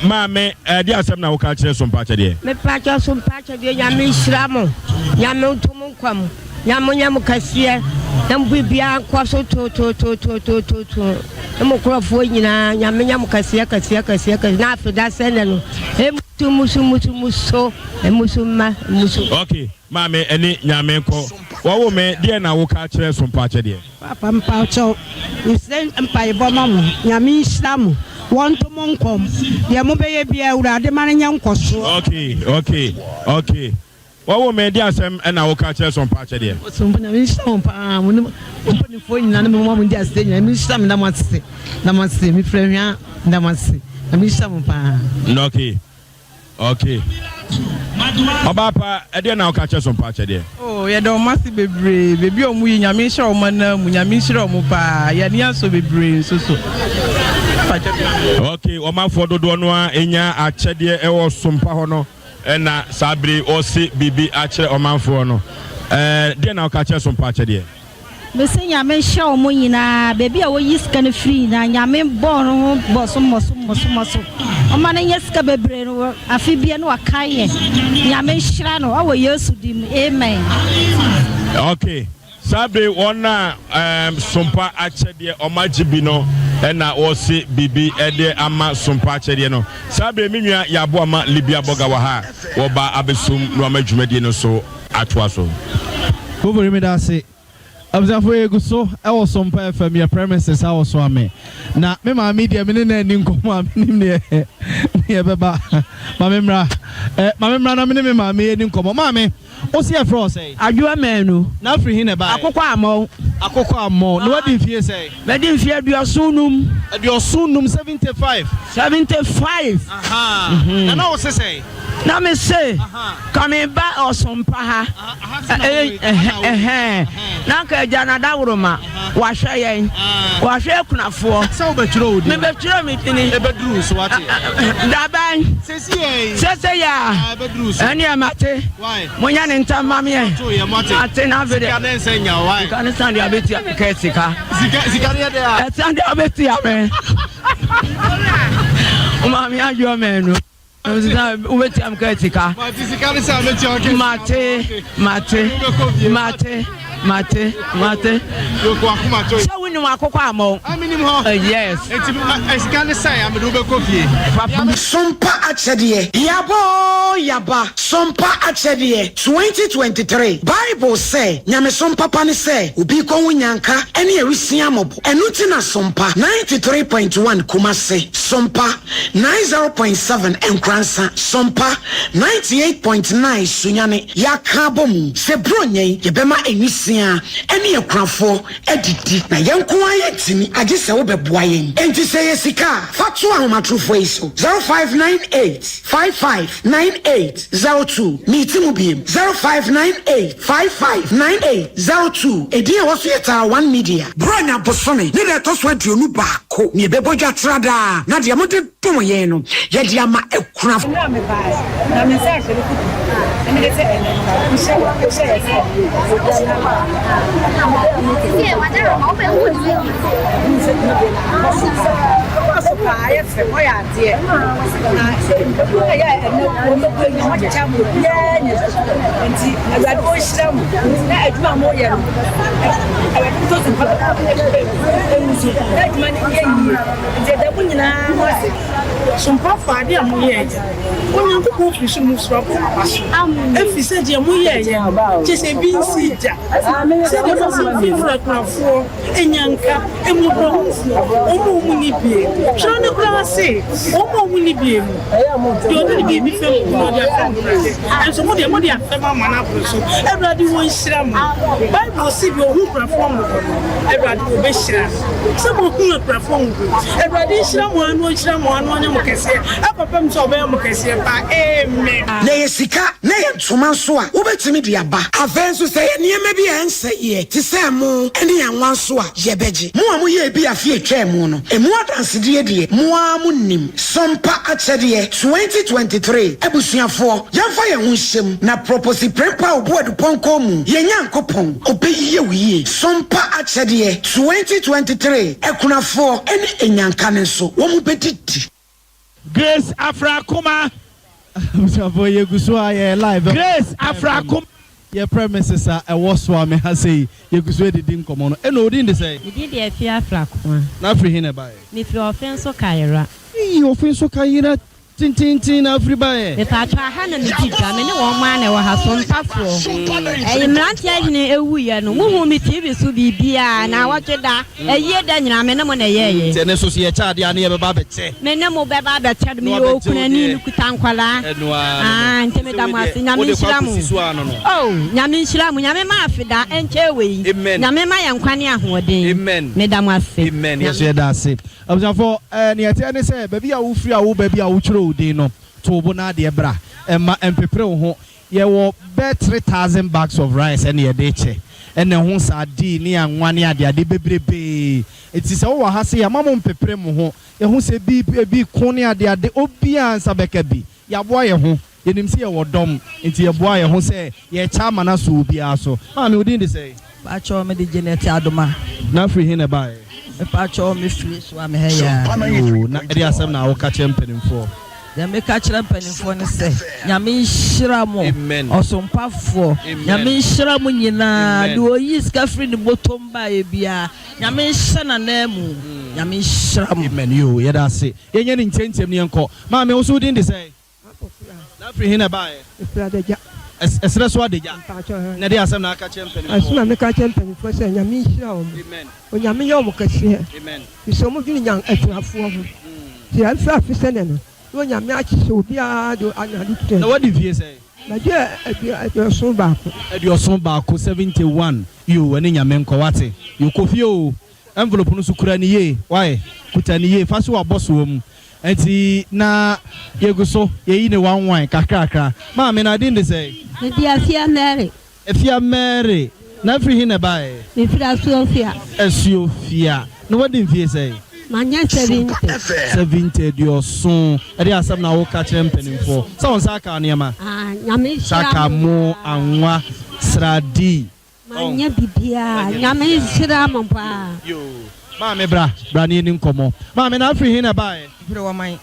Maame ɛdeɛ asɛm na woka kyerɛ Sompa akyɛdeɛ? Mepakyɛw Sompa akyɛdeɛ Nyame nhyira mo Nyame nto mo nkwa mu. Na monyɛ mo kɛseɛ, na mo biribiara nkɔ so tootootootootootoo, ne mo nkurɔfoɔ nyinaa, Nyame nyɛ mo kɛseɛ kɛseɛ kɛseɛ kɛseɛ, na afe da sɛ nnɛ no, mmusu mmusu mmusu mmuso, mmusu mma, mmusu. Ok maame ɛne Nyame nkɔ. Wɔwo me deɛ na woka kyerɛ sompa akyɛdeɛ. Papa mpakyɛw mesrɛ mpaebɔ ma mo Nyame nhyira mo wɔnto mo nkɔm deɛ mobɛyɛ biara Awurade ma no nyɛ nkɔsoɔ. Ok ok ok. Wɔwo me de asɛm na woka kyerɛ Sompa akyɛdeɛ. Sompa Nyame nhyira mo paa mo ne mo mpaninfoɔ nyinaa ne mo a mo di aseɛ nyinaa Nyame nhyira mo da mo ase da mo ase me firi Ahwea da mo ase Nyame nhyira mo paa. Okay okay ɔbaa pa ɛdeɛ na woka kyerɛ Sompa akyɛdeɛ. Oh yɛda ɔmo ase bebree beebi a ɔmo yi Nyame nhyira ɔmo anan mu Nyame nhyira ɔmo paa yɛn ani asɔ bebree nso so. Okay ɔmanfoɔ dodoɔ no ara nya akyɛdeɛ ɛwɔ Sompa hɔ no. Ɛna saa bere yi ɔrese biribi akyerɛ ɔmanfoɔ no. Ɛɛ, deɛn na woka kyerɛ Sompa akyɛdeɛ? Mese Nyame nhyira wɔn nyinaa, baabi a wɔyi sika no firi nyinaa Nyame bɔ no ho bɔ so mmɔso mmɔso mmɔso, ɔma no nyɛ sika bebree no afe bia no wakae yɛn, Nyame nhyira no ɛwɔ Yesu din mu, amen. Okay. Saa bere yi wɔn a ɛɛm sompa akyɛdeɛ wɔn agye bi no na wɔrese biribi de ama sompa akyɛdeɛ no. Saa bere yi me nua Yaaboa ma Libya Bɔga wɔ ha a wɔba abɛsom na wɔama dwumadie no so atoa so. Kofori meda ase. Abusuafo yɛgu so wɔ Sompa FM yɛ premises a wɔ Soame. Na me maame deɛ me ne no anni nkɔmmɔ a menim neɛ neɛ ɛbɛba. Ma me mmra. Eh, ma me mmra na me ne me maame yɛni nkɔmmɔ. Maame. Wo se yɛfrɛ wo sɛn? Adwoa Manu. Na afiri he na ɛbaeɛ? Akokɔ Ammɔw. Akokɔ Ammɔw. Na woadi mfie sɛn? Madi mfie 75. 75, 75? 75. Ahaa. Na na wo se sɛn? Na me se, ka me ba Ɔsompa ha. Ɛhɛn. Na nka Agya Nadaworoma, wahwɛ yɛn. Wahwɛ akunafoɔ. Sɛ wobɛtwerɛ wo din? Mebɛtwerɛ me dini. Ɛbɛduru wo so, wate? Daban. Sese ya. Ɛneɛ mate. Monyɛ ne ntam ma meɛ. Mate na afei deɛ. Sika ne san deɛ abɛtua kɛ sika. Ɛsan deɛ abɛtua me. Maame adwoɔ mɛnu. Wobɛtua me kɛ sika. Mate mate mate. Mate, mate. Sɛ wonim akokɔ ammɔ wo. Menim hɔ. Yes. Enti sika ne sɛn a mede wobɛkɔ fie? Papa. Sompa akyɛdeɛ, Yaba oo yaba, Sompa akyɛdeɛ, 2023 Bible sɛ, Nyamesom papa ne sɛ obi rekɔhu nyanka ne awisiaa mmɔbɔ. Ɛno nti na Sompa 93.1 Kumasi, Sompa 90.7 Nkoransa, Sompa 98.9 Sunyani, Yɛaka abɔ mu sɛ Buronya yi, yɛbɛma nwisiaa ne akunafoɔ adidi, na yɛn nko ara yɛntumi, agye sɛ wobɛboa yɛn. Enti sɛ ɛyɛ sika a, fa to ahomatorofoɔ yi so, 0598 55 98 02. Meti mu biem, 0598 55 98 02. Edin a ɛwɔ so yɛ Tara One Media. Buronya bosome ne da ɛtɔ so 21 na yɛbɛbɔ dwa tra daa, na deɛ mode dom yɛn no, yɛde ama akunafo. Mmerɛ a mebaeɛ, na me nsa rehyɛ me kutu, na mede sɛ ɛnnɛ no, mehyɛ wɔ, mehyɛ yɛ sɛ obiara na ma. Ɛkɔ so paa, ayɛ fɛ, moayɛ adeɛ, na ekuo a ɛyɛ ɛnnɛ wɔn bɛkɔ yi, wɔakyekyɛ ama obiara anya bi, nti Awurade ɔnhyira mo, na adwuma a moyɛ no, Awurade ntɔ so mpa ɛmu so, na adwuma no nyɛ yie. Nti yɛda mo nyinaa mo ase. Sompafoɔ, adeɛ a moyɛeɛ no, Onyankopɔn firi soro mu soro abɔ mo aba so, ɛfiri sɛ deɛ moyɛeɛ no, kyerɛ sɛ ebi nsii da, sɛdeɛ mosi mfimfini akunafoɔ, anyanka, mmɔborɔhunufoɔ, wɔn a wɔnni bie. Twerɛ no koraa se, wɔn a wɔnni bie no, deɛ ɔde ne biribi fɛm obi no, ɔde afɛm Awurade. Nanso mo deɛ, mode afɛm ama no aboro so. Awurade ɔnhyira mo. Bible se, deɛ ɔhu akunafoɔ mmɔbɔ no, Awurade ɔbɛhyira no. Sɛ moahunu akurafoɔ ho bi. Awurade nhyira mo ara na ɔnhyira mo ara na ɔnyɛ mo kɛseɛ ɛkɔpem sɛ ɔbɛyɛ mo kɛseɛ paa. Amen. Na ɛyɛ sika na ɛyɛ ntoma nso a, wobɛtumi de aba. Afei nso, sɛ ɛyɛ nneɛma bi a ɛnsɛeɛ te sɛ ɛmo ne anwa nso a, yɛbɛgye. Mo a moyɛɛ bi afe a ɛtwaa mu no, ɛmu adansedie deɛ, mo ara monim. Sompa Akyɛdeɛ 2023 Abusuafoɔ, yɛmfa yɛn ho nhyɛ mu na Proposi Prempah Obuadupɔnkɔ mu, yɛn Nyankopɔn, ɔbɛyɛ wo yie. Sompa Akyɛdeɛ 2023 Akunafoɔ ne Anyanka no nso, wɔbɛdidi. Grace Afrakoma. Abusuafoɔ yɛgu so a yɛyɛ live ɛwɔ Grace Afrakoma. Yɛ premises a ɛwɔ Soame ha sei yɛgu so redidi nkɔmmɔ no. Ɛna wo din de sɛn? Me din de Afia Afrakoma. Na firi he na ɛbaeɛ? Me firi Ɔfenso Kayera. Eii Ɔfenso Kayera. tententen na afiri baeɛ? Mepatwɔ aha na medi dwa, me ne wɔn ara na ɛwɔ ha, Sompafoɔ. Ɛyi mmeranteɛ hene ɛwuiɛ no, mo huu me TV so biribiara, naawɔtwe da, ayie da nyinaa me ne mo na ɛyɛɛyɛ. Nti ɛnɛ nso so yɛkyɛ adeɛ a ne yɛbɛba abɛkyɛ. Me ne mo bɛba abɛkyɛ no, Na meyɛ wabɛgye wo okunani, deɛ. mekuta nkwadaa. Ɛno ara no no. Ah, nti Sɛ meda wei mo deɛ, ase, Nyame wode kɔ nhyira mo. akɔsi so ara no no. Oh, Nyame nhyira mo, Nyame ma afeda ɛnkyɛ wei. Amen. Nyame ma yɛn nkwa ne ahoɔden. Amen. Meda mo ase. Amen. Yɛn nso yɛda ase. Abusuafoɔ, eh, nea ɛteɛ ne sɛ, baabi a wofiri a wo baabi a wotwerɛ wo din no, to wo bo na adeɛ bra. Mma ɛmpepere wo ho. Yɛwɔ bɛyɛ 3,000 bags of rice ɛna yɛde rekyɛ, ɛna ɛho sardine ne anwa ne adeade bebrebee. Enti sɛ wowɔ ha sei a, mma mompepere mo ho. Yɛho sɛ ebi, ebi ko ne adeade, obiara nsa bɛka bi. Yɛaboa yɛn ho. Yɛnim sɛ yɛwɔ dɔm, enti yɛboa yɛn ho sɛ yɛrekyɛ ama no aso obiara so. Maame, wo din de sɛn? Pakyɛw mede Janet Adoma. Na firi he na ɛbaeɛ? Mepakyɛw me firi Suame ha yi ara. Yoo, na ɛdeɛ asɛm na woka kyerɛ mpanimfoɔ? Deɛ meka kyerɛ mpanimfoɔ ne sɛ, Nyame nhyira mo, ɔsompafoɔ, Nyame nhyira mo nyinaa, deɛ ɔyii sika firi ne bɔtɔm baeɛ biara, Nyame nhyɛ n'ananmu, Nyame nhyira mo. Amen, yoo, yɛda ase. Yɛnyɛ no ntiantiam na yɛnkɔ. Maame, wo nso wo din de sɛn? Na firi he na ɛbaeɛ? Mefiri Adagya. Ɛserɛ so Adagya. Mpakyɛw Na ɛdeɛn asɛm na aka kyerɛ mpanimfoɔ? Asɛm a meka kyerɛ mpanimfoɔ sɛ Nyame nhyira wɔn. Amen. Onyame nyɛ wɔn kɛseɛ. Amen. Firi sɛ wɔn dwene nya akunafoɔ ho. Nti ɛmfiri afe sɛnɛ no na Onyame ahyehyɛ obiara de ade tua. Na wadi mfie sɛn? Madi 71. 71, 71, yoo ɛne Nyame nkɔ wate. Yoo kɔ fie oo. Envelope no nso kura no yie, wai, kuta no yie, fa so w'abɔsoɔ mu. Nti na yɛgu so, yɛyi no one one, kakrakra. Maame, na din de sɛn? Mede Afia Mary. Afia Mary, na firi he na ɛbaeɛ? Mefiri Asuofia. Asuofia. Na wadi mfie sɛn? Manyɛ 70. 70, aduɔson. Ɛdeɛn asɛm na woka kyerɛ mpanimfoɔ? Sɛ wo nsa aka nneɛma? Ah, Nyame nhyira Nsa aka mo. mo, anwa, sradi. Manyɛ bibiaa nyame nhyira mo paa. Yoo maame bra bra ne yɛni nkɔmɔ maame na afiri he na ɛbaeɛ. Mefiri Wɔman.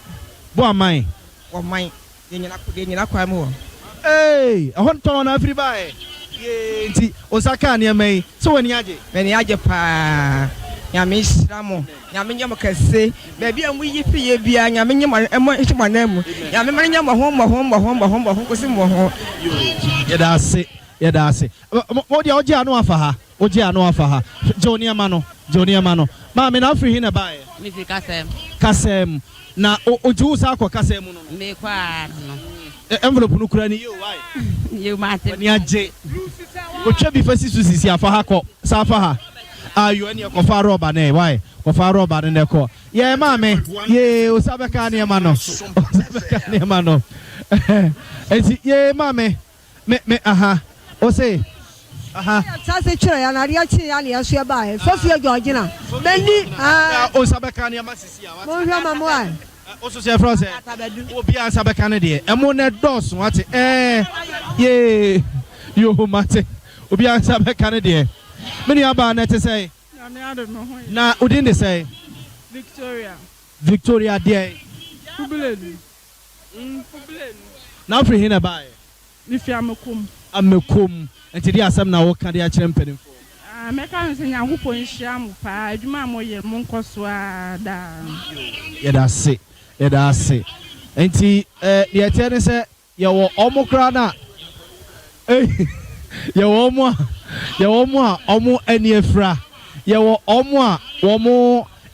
Boaman. Wɔman deɛ nyina deɛ nyina kwan mu hɔ. Eei ɛhɔ tɔn na afiri baeɛ yee nti wo nsa kaa nneɛma yi sɛ w'ani agye. M'ani agye paa nyame nhyira mo nyame nyɛ mo kɛse baabi a mo yi fi yɛ biara nyame nyɛ mo ɛmɔ nhyɛ mo anan mu nyame ma no nyɛ mmɔho mmɔho mmɔho mmɔho mmɔho nkosi mmɔho. Yoo yɛda ase yɛda ase. Wo deɛ wogye ano afa ha, wogye ano afa ha. Gye wo nneɛma no, gye wo nneɛma no. Maame, na wofiri he na ɛbaeɛ? Mefiri Kasɛm. Kasɛm. Na ogye wo saa kɔ Kasɛm mu no no? Mekɔ ara no no. Envelope no kura no yie o, why? Yie mate. W'ani agye. Kotwa bi fa si so sisi a, fa ha kɔ. San fa ha. Ayo, ɛneɛ kɔfa rɔba no ɛ, why? Kɔfa rɔba no na kɔ. Yɛɛ maame, yee, osa bɛka nneɛma no. Osa bɛka nneɛma no. Enti, yee maame. Me me aha ose aha. Yɛ tase kyerɛ yɛn adeɛ kyee yɛn na yɛn nso yɛ baeɛ Sofia Georgina m'ani aa. Wo nsa bɛka nneɛma sisi a wate. Monhwɛ ma mo ae. Wo nso sɛ yɛfrɛ wo sɛ. Obiara nsa bɛka ne deɛ ɛmo no ɛdɔɔso wate ɛɛ yee yoo mate obiara nsa bɛka ne deɛ me nua baa na ɛte sɛn. Nyame adom me ho yɛ. Na wo din de sɛn. Victoria. Victoria deɛn. Kubilenu. Mfubilenu. Na wofiri he na ɛbaeɛ? Mefi Amekom. Amekom. Nti deɛ asɛm na woka de akyerɛ mpanimfoɔ? Ah, mɛka no sɛ Nyankopɔn nhyira mo paa, adwuma a moyɛ no monkɔ so ara daa. Yɛda ase, yɛda ase. Nti eh, deɛ ɛteɛ ne sɛ Yɛwɔ wɔn koraa no a, ei, yɛwɔ wɔn a, yɛwɔ wɔn a wɔn ani afira, yɛwɔ wɔn a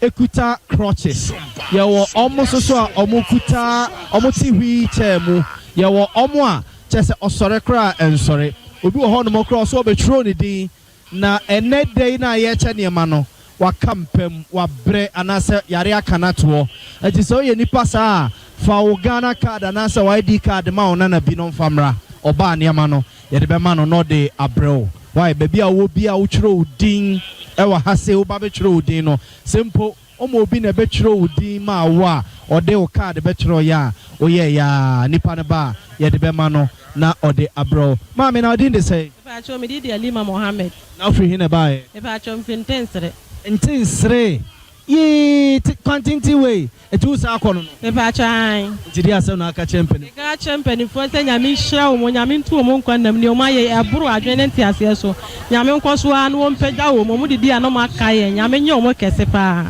wɔkuta crutches, yɛwɔ wɔn nso so a wɔkuta, wɔte wheel chair mu, yɛwɔ wɔn a kyerɛ sɛ ɔsɔre koraa a ɛnsɔre. Obi wɔ hɔnom koraa a ɔsɛ ɔbɛtwerɛ ne din Na ɛnnɛ da yi no a yɛrekyɛ nneɛma no, waka mpa mu, wabrɛ anaasɛ yare aka no ato hɔ. Enti sɛ woyɛ nipa saa a, fa wo Ghana card anaasɛ wo ID card ma wo nana bi na ɔmfa mmra. Ɔba a nneɛma no, yɛde bɛma no na ɔde abrɛ wo. Wai, baabi a wowɔ biara a wotwerɛ wo din wɔ ha sei, woba bɛtwerɛ wo din no, sɛ mpo Ɔma obi na ɛbɛtwerɛ wo din maa wo a, ɔde wo kaade bɛtwerɛeɛ a, woyɛeɛ ara, nipa no ba a, yɛde bɛma no na ɔde abrɛ wo. Maame, na wo din de sɛn? Mepaakyɛw, me din de Alima Mohammed. Na wofiri he na ɛbaeɛ? Mepaakyɛw, mefiri Ntensere. Ntensere? Yee, te, kwan tenten wei, nti wo saa kɔ no no? Mepaakyɛw, aane. Nti deɛ asɛm na aka kyerɛ mpaninfoɔ? Meka akyerɛ mpaninfoɔ sɛ Nyame nhyira wɔn, Nyame ntu wɔn nkwa nnam, nea wɔn ayɛ yi, ɛboro adwene ne nteaseɛ so. Nyame nkɔ so ara na wɔmpagya wɔn, wɔn didi a na wɔn akae yɛn, Nyame nyɛ wɔn kɛse paa.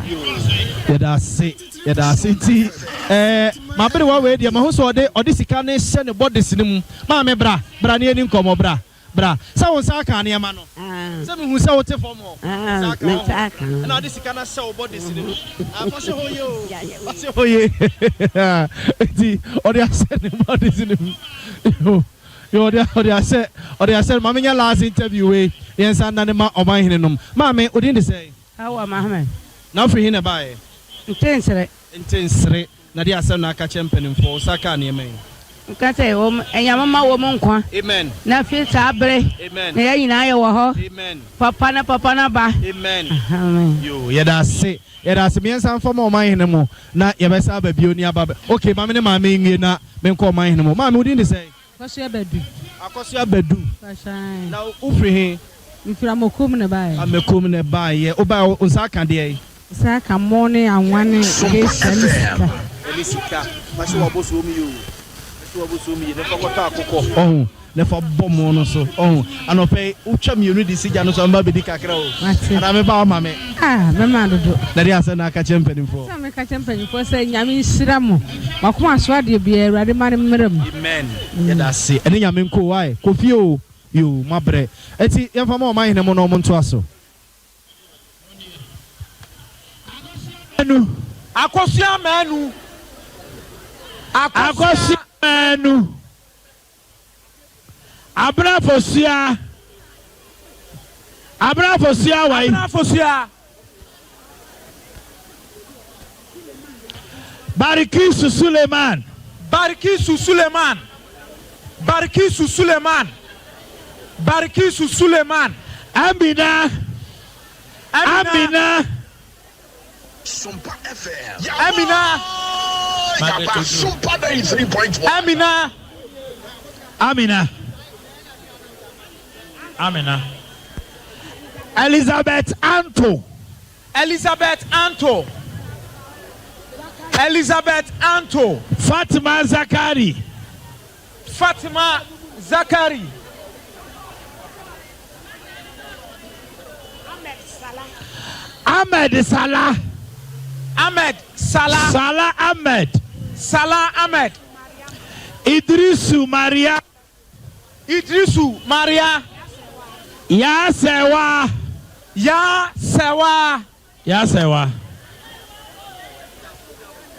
Yɛda ase, yɛda ase nti. Ɛɛ m'aberewa wei deɛ mahu sɛ ɔde ɔde sika no rehyɛ ne bɔdese no mu. Maame bra, bra na yɛnni nkɔmmɔ, bra, bra. Sɛ wo nsa aka nneɛma no? Sɛ mehu sɛ wote fam hɔ, wo nsa aka Me wɔ nsa hɔ. aka ho. Ɛna wode sika no ahyɛ wo bɔdese no mu. Ah, fa hyɛ hɔ yie o, fa hyɛ hɔ yie. Enti ɔde ahyɛ ne bɔdese no mu. Yo, ɔde ɔde ahyɛ ɔde ahyɛ. Ma menyɛ last interview wei, yɛnsan nnane ma ɔmanhene nom. Maame, wo din de sɛn? Hawa Mohammed. Na wofiri he na ɛbaeɛ? Ntensere. Ntensere. Na deɛ asɛm na aka kyerɛ mpanimfoɔ, wo nsa kaa nneɛma yi? Nka sɛ, wɔn, Nyame mma wɔn nkwa. Amen. Na fi saa bere. Amen. Na yɛn nyinaa yɛ wɔ hɔ. Amen. Papa na papa no aba. Amen. Amen. Yoo, yɛda ase, yɛda ase. Mmiɛnsa mfa ma ɔmanhene mo, na yɛbɛsan aba bio ne aba bɛ. Okay, ma me ne maame yi nwie na menkɔ ɔmanhene mo. Maame, wo din de sɛn? Akosua Badu. Akosua Badu. Pahyɛn. Na wo firi he? Me firi Amokom na ɛbaeɛ. Amokom na ɛbaeɛ. Wo baeɛ wo nsa aka deɛn? Nsa aka mo ne anwa ne geisha ne sika. Ɛne sika. Fa hyɛ w'abɔsoɔ mu yie o. Fa hyɛ w'abɔsoɔ mu yie na fa kɔtɔ akokɔ. Ɔho. Na fa bɔ mo no so. Ɔho. Anɔpa yi, wotwa mmienu de si gya no so a, mɛba abɛdi kakra o. Mate. Anaa meba a woma me? Ah, mɛma dodo. Na deɛ asɛm na aka kyerɛ mpanimfoɔ? Asɛm a meka kyerɛ mpanimfoɔ sɛ, Nyame nhyira mo. Mo akoma so adeɛ biara, Awurade ma no mmra mu. Amen yɛda ase ɛne nyame nko wai kɔ fie o yoo mabrɛ ɛti yɛnfa ma ɔman hene mo na ɔmo ntoa so. Manu. Akosua Manu. Akosua Manu. Abena Fosuaa. Abena Fosuaa wai. Abena Fosuaa. Barikisu Suleiman. Barikisu Suleiman. Barikisu Suleiman. Barikisu Suleiman. Amina. Amina. Amina. Amina. Amina. Amina. Elizabeth Anto. Elizabeth Anto. Elizabeth Anto. Fatima Zakari. Fatima Zakari. Ahmed Salah. Ahmed Salah. Salah Ahmed. Salah Ahmed. Idrisu Maria. Idrisu Maria. Yaa Sɛwa. Yaa Sɛwa. Yaa Sɛwa.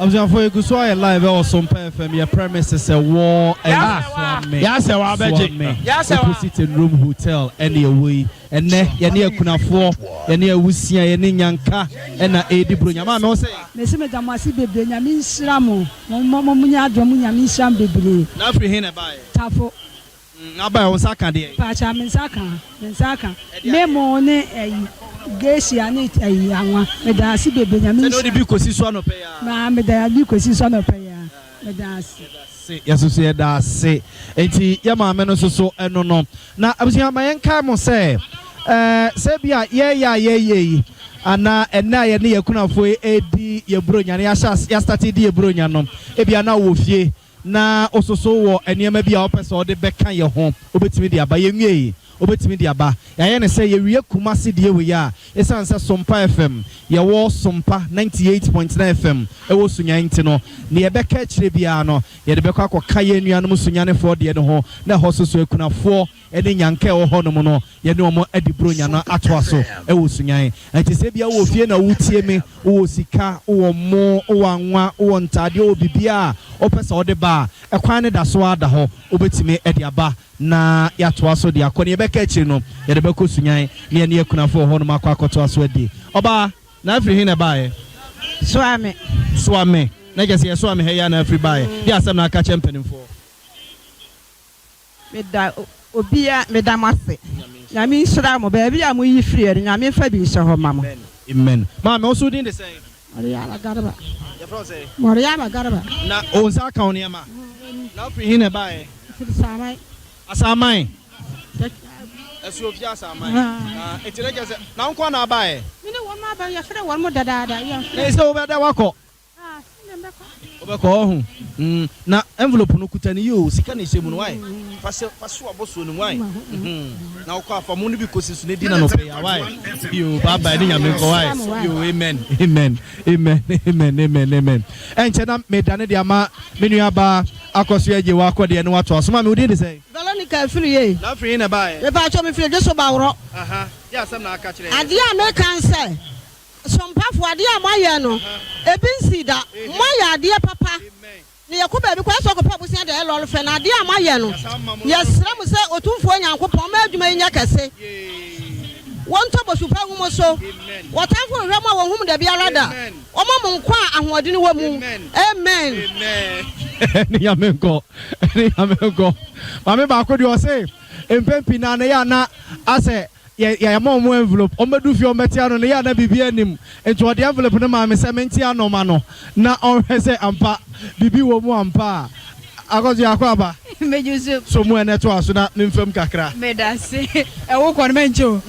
Abusuafo yɛgu so ayɛ live ɛwɔ Sompa FM yɛ premises ɛwɔ ɛyɛ Suame Yaa Sɛwa abɛgye. Suame opposite Nrom Hotel ɛne ɛwɔ yi ɛnɛ yɛne akunafoɔ yɛne awusia yɛne nyanka ɛna ɛredi bronya maame wo se. Mese meda mo ase bebree nyame nhyira mo mo mo nyɛ adom mo nyame nhyira mo bebree. Na afiri he na ɛbaeɛ? Tafo. Na aba ɛ, wo nsa ka deɛn? Mpakyɛw me nsa ka, me nsa ka memo ne ɛyi geisha ne ɛyi anwa meda ase bebree nyame Sɛdeɛ nhyira. wode bi kɔsi so anɔpa yi ara. Maa meda bi kɔsi so anɔpa yi ara meda ase. Yɛda ase, yɛn nso yɛda ase. Enti yɛn maame no nso so ɛno no. Na abusua ma yɛnkae mo sɛ, ɛɛ sɛ bi a yɛreyɛ a yɛreyɛ yi, anaa ɛnnɛ a yɛne yɛn akunafoɔ yi redi yɛn Buronya no, yɛahyɛ ase, yɛastate redi yɛn Buronya no, ebia na wowɔ fie, na wososo wɔ nneɛma bi a wopɛ sɛ wode bɛka yɛn ho, wobɛtumi de aba. Yɛnwiei, wobɛtumi de aba. Yɛayɛ no sɛ yɛwie Kumasi deɛ wei a, ɛsiane sɛ Sompa FM, yɛwɔ Sompa 98.9 FM wɔ Sunyani nti no, deɛ yɛbɛka akyire biara no, yɛde bɛkɔ akɔka yɛn nuanom Sunyanefoɔ deɛ no ho, na ɛhɔ nso so akunafoɔ ne nnyanka a ɛwɔ hɔnom no, yɛne wɔn adi Buronya no atoa so wɔ Sunyani. Enti sɛ ebia wowɔ fie na woretie me, wowɔ sika, wowɔ mmo, wowɔ anwa, wowɔ ntaadeɛ, wowɔ biribiara a wopɛ sɛ wode ba a, ɛkwan no da so ara da hɔ. Wobɛtumi de aba na yɛatoa so de akɔ. Nea yɛbɛka akyiri no, yɛde bɛkɔ Sunyani na yɛne akunafo wɔ hɔnom akɔ akɔtoa so adi. Ɔbaa, na afiri he na ɛbaeɛ? Soa me. Soa me. Na kyerɛ sɛ yɛsoa me ha yi ara na afiri baeɛ. Deɛ asɛm na aka kyerɛ mpanimfoɔ? Meda obia meda mo ase nyame nhyira mo baabi a mo yi firiɛ no nyame nfa bi nhyɛ hɔ ma mo. Amen maame wo so wo din de sɛn? Moriaba Garba. Yɛfrɛ wo sɛn? Moriaba Garba. Na wo nsa aka wo nneɛma? Na wofiri he na ɛbaeɛ? Mefiri Saaman. Asaaman? Asuofie Asaaman. Ah, enti na kyerɛ sɛ na wo nko ara na abaeɛ? Me ne wɔn aba, yɛfrɛ wɔn dadaada, yɛmfrɛ. Na ɛsɛ wobɛda wakɔ? Ah, sɛdeɛ mɛkɔ. Wobɛkɔ ɔho mm na envelope no kuta no yie o sika na ɛhyɛ mu no wai fa hyɛ fa so abɔsoɔ no mu wai mm na wokɔ a fa mo no bi kɔsi so na di na nɔpɛ yi a wai yoo bye bye ne nyame nkɔ wai yoo amen amen amen amen amen amen ɛnkyɛ na medane de ama me nua baa akɔ so agye wakɔ deɛ na watoa so maame wo din de sɛn? Veronica Afriyie. Na afiri he na ɛbaeɛ? Mepatwɔ mefiri Dweso Baworɔ. Aha, deɛ asɛm na aka kyerɛ yɛn? Adeɛ a meka ne sɛ, Sompafo, adeɛ a moayɛ no, ebi nsii da. Moayɛ adeɛ papa. Na yɛkɔ baabi koraa sɛ ɔkɔpɛ abosea de ayɛ lɔre fɛ, na adeɛ a moayɛ no, yɛsrɛ mo sɛ Otumfoɔ Nyankopɔn mma adwuma yi nyɛ kɛse. Wɔntɔ bosu pa ngu mo so. W'atamfo nhwɛ mo a wɔnhu mo dabiara da. Wɔmma mo nkwa a ahoɔdene wɔ mu. Amen. Ɛne Nyame nkɔ, ɛne Nyame nkɔ. Maame baako deɛ ɔse mpɛn pii naa no ɛyɛ a na asɛ yɛ yɛma wɔn envelope, wɔn bɛdu fie wɔn bɛte ano no ɛyɛ a na biribi nnim. Nti ɔde envelope no maa me sɛ mente ano ma no na ɔnhwɛ sɛ ampa biribi wɔ mu ampa a. Akɔso yɛ akɔ aba. Megye so. So mu ɛnɛ toa so na memfam kakra. Medase. Ɛwo kɔ no mɛnkyɛ o.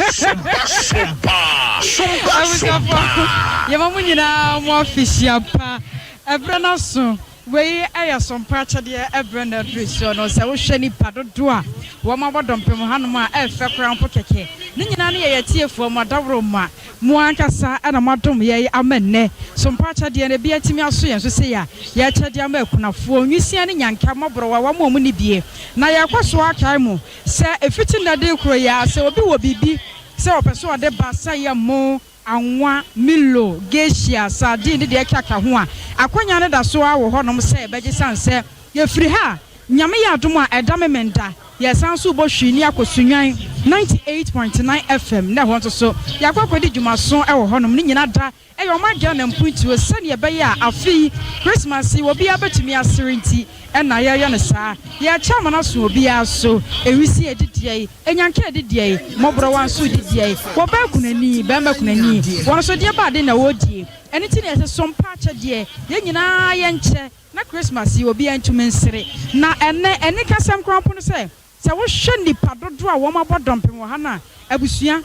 Sompa sompa sompa Abusuafo, sompa. yɛma mo nyinaa mo afehyia pa. Ɛberɛ no aso. Wei yɛ sompa akyɛdeɛ ɛberɛ no aduru soɔ no. Sɛ wohwɛ nnipa dodoɔ a wɔabɔ dɔmpem hanom a, ɛyɛ fɛ koraa mpo kɛkɛ. Ne nyinaa no yɛ yɛn atiefoɔ, mo adaworoma. Mo ankasa na moadom yɛn ama nnɛ. So mpa akyɛdeɛ no, ebi atumi aso yɛn so sei a yɛrekyɛ de ama akunafoɔ, nwisiaa ne nyanka, mmɔborɔwa, wɔn a wɔnni bie? Na yɛrekɔ so akae mo sɛ ɛfiti nnɛ de rekorɔ yi ara, sɛ obi wɔ biribi sɛ ɔpɛ sɛ ɔde ba, sɛ ɛyɛ mo, anwa, milo, geisha, sardine ne deɛ ɛkeka ho a, akwanya no da so ara wɔ hɔnom sɛ yɛbɛgye sane sɛ yɛfiri ha a, Nyame yɛ adom a, ɛda Memenda, yɛsan nso rebɔ hwii akɔ Sunyani 98.9 FM na ɛhɔ nso so yɛakɔ akɔdi dwumaso wɔ hɔnom. Ne nyina da yɛ ɔman Ghana mpuntuo sɛdeɛ ɛbɛyɛ a afe yi Christmas yi obiara bɛtumi asere nti na yɛreyɛ no saa. Yɛrekyɛ ama no aso obiara so. Ewisi ɛdi deɛ yi, Enyanka ɛdi deɛ yi, Mmɔborɔwa nso redi deɛ yi, Wɔbaa kunani, barima kunani, wɔn nso deɛ ba ade na wɔredie. Ɛno nti na yɛse so mpa akyɛdeɛ, yɛn nyinaa yɛnkyɛ. Na Christmas yi obiara ntumi nsere. Na ɛnnɛ anikasɛm koraa mpo ne sɛ, sɛ wohwɛ nnipa dodoɔ a wɔabɔ dɔmpem wɔ ha no a, abusua,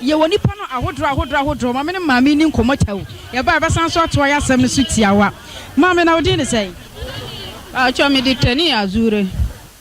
yɛwɔ nnipa no ahodoɔ ahodoɔ ahodoɔ. Ma me ne Maame nni nkɔmmɔ kyɛw. Yɛba a, yɛbɛsan nso atoa yɛn asɛm no so tiawa. Maame, na wo din ne sɛn? Paatwɔ, mede Tani Azure.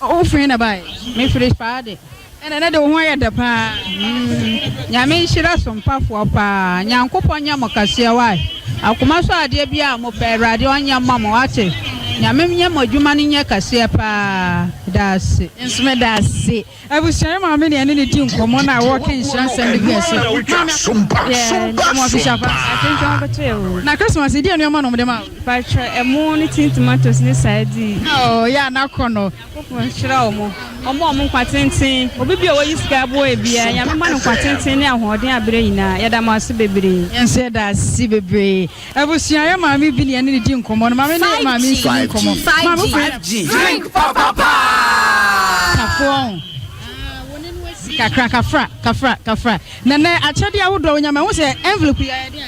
Wo firi he na ɛbaeɛ? Me firi Spaade. Ɛna ɛnɛ de wo ho ayɛ dɛ paa. Mm, Nyame nhyira sompafoɔ paa. Nyankopɔn nyɛ mo kɛseɛ wai. Akoma so adeɛ biaa a mopɛ Awurade ɔnyɛ mma mo wate. Nyame nyɛ mo adwuma no nyɛ kɛseɛ paa. Daase. Me nso meda ase. Abusua yɛ maame ne yɛne no di nkɔmmɔ no a wɔreka nhyira nsɛm de gu yɛn so. Maame yeah, mo afehyia pa. Na Christmas yi deɛ nneɛma na wɔde ma wo? Patrɔ ɛmo ne tin tomatoes ne sardine. Oh, yɛ a n'akɔ no. Nyankopɔn nhyira wɔn, ɔmma wɔn nkwa tenten, obi bi a ɔyi sika aboa yɛ biara, Nyame mma no nkwa tenten ne ahoɔden aberɛ nyinaa, yɛda mo ase bebree. Yɛn nso yɛda ase bebree. Abusua yɛ maame bi ne yɛne no di nkɔmmɔ no. Maame ne maame nso di nkɔmmɔ. Maame wo firi Drink papa paa. Kafoɔ ho. Ah, wo ne no asi kakra kafra kafra kafra. Na nɛ akyɛdeɛ ahodoɔ a wonya ma ɛho sɛ envelope yi ayɛ deɛ.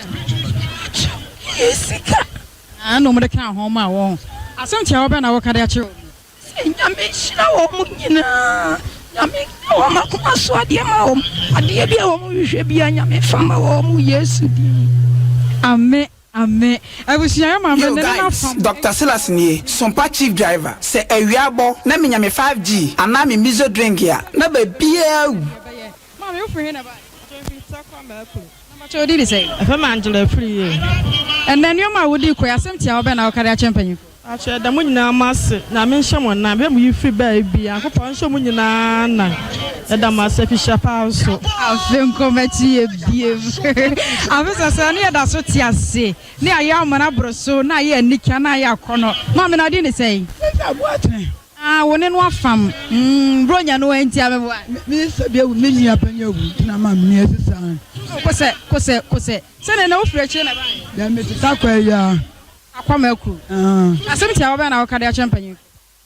Yɛ sika. Ah, na wɔn de ka ho ma wɔn. Asɛm tiawa bɛn na wɔka de akyerɛ wɔn? Sɛ Nyame nhyira wɔn nyinaa, Nyame nyɛ wɔn akoma so adeɛ ma wɔn, adeɛ bi a wɔn hwehwɛ bia Nyame fa ma wɔn Yesu din mu. Ame ame abusua yɛ maame Yo ne ne na guys, fam. Doctor Silas nie, Sompa chief driver, sɛ awia abɔ na menya me 5G anaa me miso drink a, na baabiaa awu. Maame wo firi he na ɛbae? Mpakyɛ mefiri Tarkwa Mɛɛklo. Na mpakyɛ wo din de sɛn? Yɛfrɛ me Angela Afriyie. Ɛnnɛ nneɛma a wodii kɔe, asɛm tiawa bɛn na woka de akyerɛ mpanyimfo? Mpakyɛ yɛda mo nyinaa mo ase, Nyame nhyɛ mo nan, baabi a mo yi firi bae biara Nyankopɔn nhyɛ mo nyinaa nan, yɛda mo ase afihyia paa nso. Afe nkɔ m'akyi yɛ biem. Afe sɛsɛɛ no yɛda so te ase ne ayɛ amena aboro so na ayɛ anika na ayɛ akɔnɔ. Maame na wo din de sɛn? Meda Boateng. Ah wo ne no afam mm bronya no anti a meboa. Me sista bi awu me nua panyin awu nti na ama me asesa no. Oh kosɛ kosɛ kosɛ sɛnɛ na wofiri akyire na ɛbaeɛ. Dɛ me te takwa yi aa. Akwama akuro. Aah. Asɛm tiawa bɛn na woka de akyerɛ mpanyinfo.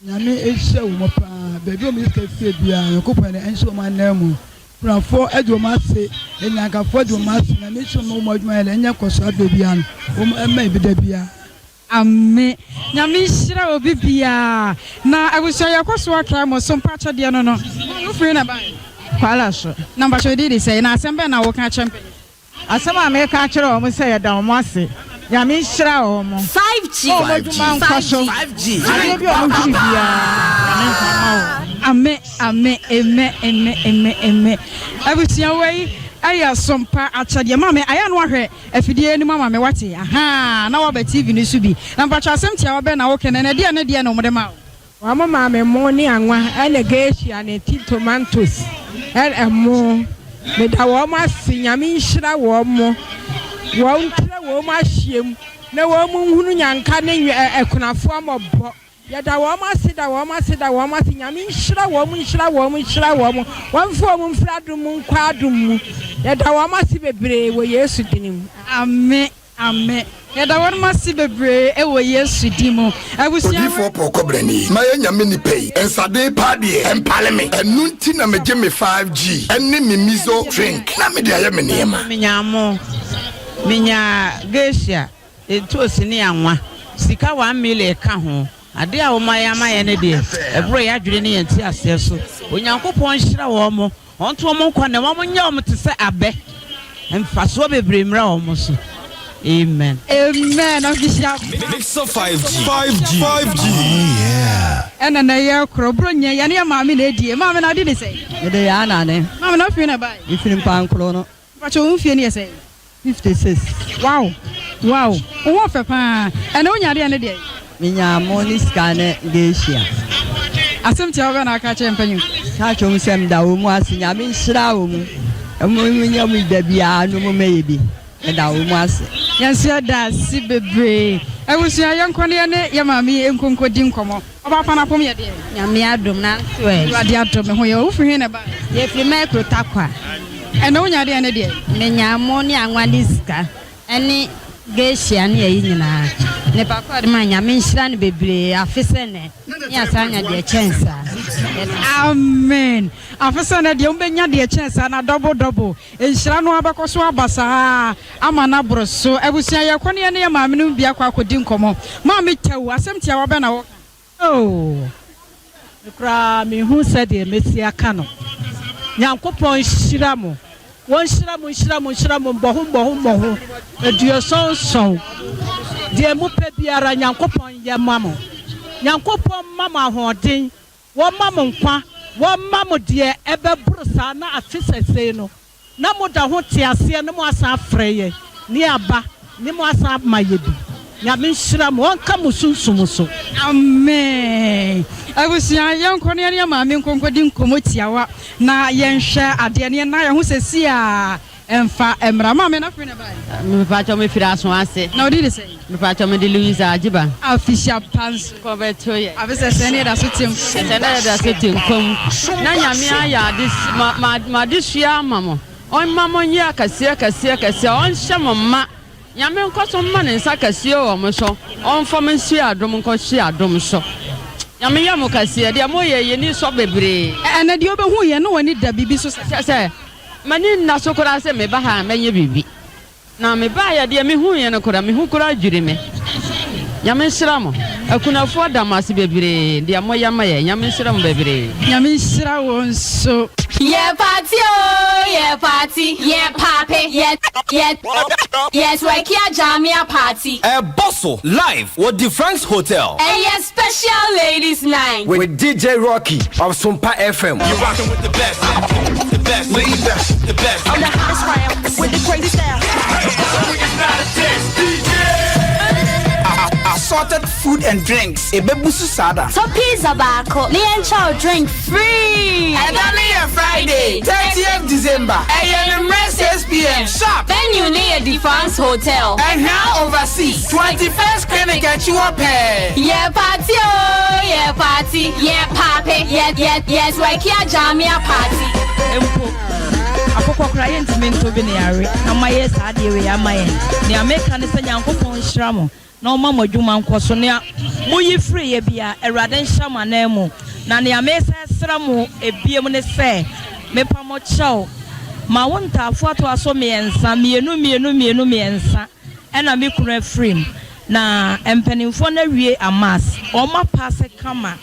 Nyame nhyira wɔn paa baabi a wɔn sika fie biara Nyankopɔn de nhyɛ wɔn anan mu Kunafoɔ de wɔn ase Anyankafoɔ de wɔn ase Nyame nhyira wɔn wɔn adwuma yɛ dɛ ɛnyɛ nkɔsoɔ aberɛ biara no wɔn mma ebi da biara. Ame Nyame nhyira obi biaa. Na abusua yɛkɔ so akae mo so mpa akyɛdeɛ no no. Wo firi na bae? Kwala so. Na mpakyɛ wo din de sɛn? Na asɛm bɛn na woka akyerɛ mpanyinfoɔ? Asɛm a meka akyerɛ wɔn sɛ yɛda wɔn ase. Nyame nhyira wɔn. 5G. Wɔn adwuma nkɔ so. Adeɛ bi a wɔn hwiri biara Nyame nfa ma wɔn. Ame ame eme eme eme eme abusua wei ɛyɛ sompa akyɛdeɛ maame ayɛ a na wahwɛ afidie no mu ama me wate ahaa na waba TV no so bi na mpakyɛ asɛm tiawa bɛn na wokɛ na ɛnɛ deɛ ne deɛ na wɔde ma wo. Wɔn maa me mo ne anwa ɛna geisha ne tin tomatoes ɛna ɛmo meda wɔn ase nyame nhyira wɔn mo wɔn ntra wɔn ahyiam na wɔn nhunu nyanka ne akunafoɔ mɔbɔ yɛda wɔn ase da wɔn ase da wɔn ase nyame nhyira wɔn nhyira wɔn nhyira wɔn wɔn mfa wɔn mfiri adom mu nkɔ adom mu yɛda wɔn ase bebree wɔ yesu dini mu. Ame Amen yɛda wɔnom ase bebree wɔ Yesu din mu abusua. Odiyifoɔ Paul Kɔbrani, Mayɛ Nyame nipa yi, nsaden paa deɛ ɛmpale me, ɛno nti na megye me 5G ne me miso drink na mede ayɛ me nneɛma. Menyaa mo, menyaa geisha, ntoosi ne anwa, sika 1 million ka ho. Adeɛ a wɔayɛ ama yɛn no deɛ, ɛboro yɛn adwene ne yɛn nteaseɛ so. Onyankopɔn nhyira wɔn, ɔnto wɔn nkwa na wɔnyɛ wɔn te sɛ abɛ. Mfasoɔ bebree mmra wɔn so. Amen. Amen official. Mixer 5G. 5G. 5G. Oh yeah. Ɛna na ɛyɛ korɔ bro nyɛ yɛne yɛ maame na ɛdie maame na ade ne sɛn. Mede yɛ anane. Maame na wofiri na bae. Mefiri Mpankoro no. Mpakyɛ wo mfie no yɛ sɛn. 56. Wow wow wo ho ɔfɛ paa ɛnɛ wonya adeɛ ne deɛn. Menyaa mo ne sika ne geisha. Asɛm tiawa bɛn na aka akyerɛ mpanyimfo? Ka kyerɛ wɔn sɛ meda wɔn ase, Nyame nhyira wɔn, wɔn nyɛ mu da biara no wɔn mɛyɛ bi, meda wɔn ase. Yɛn nso yɛda ase bebree. Abusua yɛnkɔ na yɛne yɛn maame yi nko nkɔdi nkɔmmɔ. Ɔbaa pa no apom yɛ deɛn? Nyame adom nanso ɛ. Awurade adom me ho yɛ. Wofiri he na ɛbaeɛ? Yɛfiri Mɛkro Tarkwa. Ɛnɛ wonya adeɛ ne deɛn? Menya mo ne anwa ne sika. Ɛne geisha ne ayi nyinaa. Nipa ko a ɔde maa Nyame nhyira no bebree afe sɛ nɛ ne asan anya deɛ ɛkyɛn saa. Yɛda. Amen afe sɛ nɛ deɛ mobɛnya deɛ ɛkyɛn saa na double double nhyira no ara bɛkɔ so aba saa ama no aboro so abusua yɛkɔ ne yɛne yɛ maame nom bi akɔ akɔdi nkɔmɔ maame Tau asɛm tiawa bɛn na woka. Oh, me koraa menhu sɛdeɛ mɛsi aka no. Nyankopɔn nhyira mo. Wɔnhyira mo, nhyira mo, nhyira mo mmɔho mmɔho mmɔho aduɔsɔn nsɔn. Deɛ mopɛ biara Nyankopɔn nyɛ mma mo. Nyankopɔn mma mo ahoɔden, wɔmma mo nkwa, wɔmma mo deɛ ɛbɛboro saa na afe sɛsɛi no Na mo da ho te aseɛ ne mo asan afrɛ yɛ ne aba ne mo asan ama yɛ bi Nyame nhyira mo ɔnka mo sunsum so. Amen abusua yɛnkɔ na yɛne yɛn maame nkɔ nkɔdi nkɔmmɔ tiawa na yɛnhwɛ adeɛ na yɛnna yɛn ho sɛsi a ɛmfa mmra. Maame na afei na ɛbaeɛ. Mepakyɛw mefiri Asoase. Na wo din de sɛn? Mepakyɛw mede Louisa Agyeba. Afehyia pa nso. Kɔ bɛto yɛ. Afe sɛ sɛn ne yɛda so te nkwa mu. Sɛ na yɛda so te nkwa mu. Na Nyame ayɛ ade ma ma m'adesua ama mo. Ɔmma mo nyɛ akɛseɛ akɛseɛ akɛseɛ. Ɔnhyɛ mo mma. Nyame nkɔ so mma ne nsa kɛseɛ wɔ mo so. Ɔmfa mo nsi adom nkɔsi adom so. Nyame nyɛ mo kɛseɛ. Deɛ moyɛ yi yɛni sɔ bebree. Ɛnɛ deɛ wobɛhu yɛn na w'ani da biribi so sɛ. Kyerɛ sɛ m'ani nna so koraa sɛ meba ha a mɛnyɛ biribi. Na me baeɛ deɛ me huuiɛ no koraa me ho koraa dwiri me. Nyame nhyira mo. Akunafoɔ da mo ase bebree deɛ mo yɛ ma yɛn. Nyame nhyira mo bebree. Nyame nhyira wo nso. Yɛ party oo yɛ party yɛ pape yɛ yɛ yɛ twerkia jamia party. Ɛbɔ so live wɔ Defranks Hotel. Ɛyɛ special ladies night. With DJ Rocky of Sompa FM. You're rocking with the best, the best, the best, the best. I'm the hottest round with the crazy style. It's not a test, DJ. Assorted food and drinks ebebu so saa da. Tɔ pizza baako ne yɛn kyɛ wo drink free. Ɛda ne yɛ Friday, 30th December. Ɛyɛ anwummerɛ 6 p.m. sharp. Venue ne yɛ Defence Hotel. Ɛhia Overseas, 21st Clinic akyi hɔ pɛɛ. Yɛ party oo yɛ party yɛ pape yɛ yɛ yɛ twerkia jamia party. Mpo akokɔ koraa yɛntumi ntɔ bi ne yare na moayɛ saa adeɛ wei ama yɛn. Nea meka ne sɛ Nyankopɔn nhyira mo na ɔma mo adwuma nkɔ so. Nea moyi firiiɛ biara, Awurade nhyɛ mo ananmu. Na nea mesan srɛ mo biom ne sɛ, mepa mo kyɛw, ma wo ntaafo atoa so mmiɛnsa, mmienu mmienu mmienu mmiɛnsa, ɛna me kunu afirim. Na mpanimfoɔ no awie amas, wɔn apaase kama,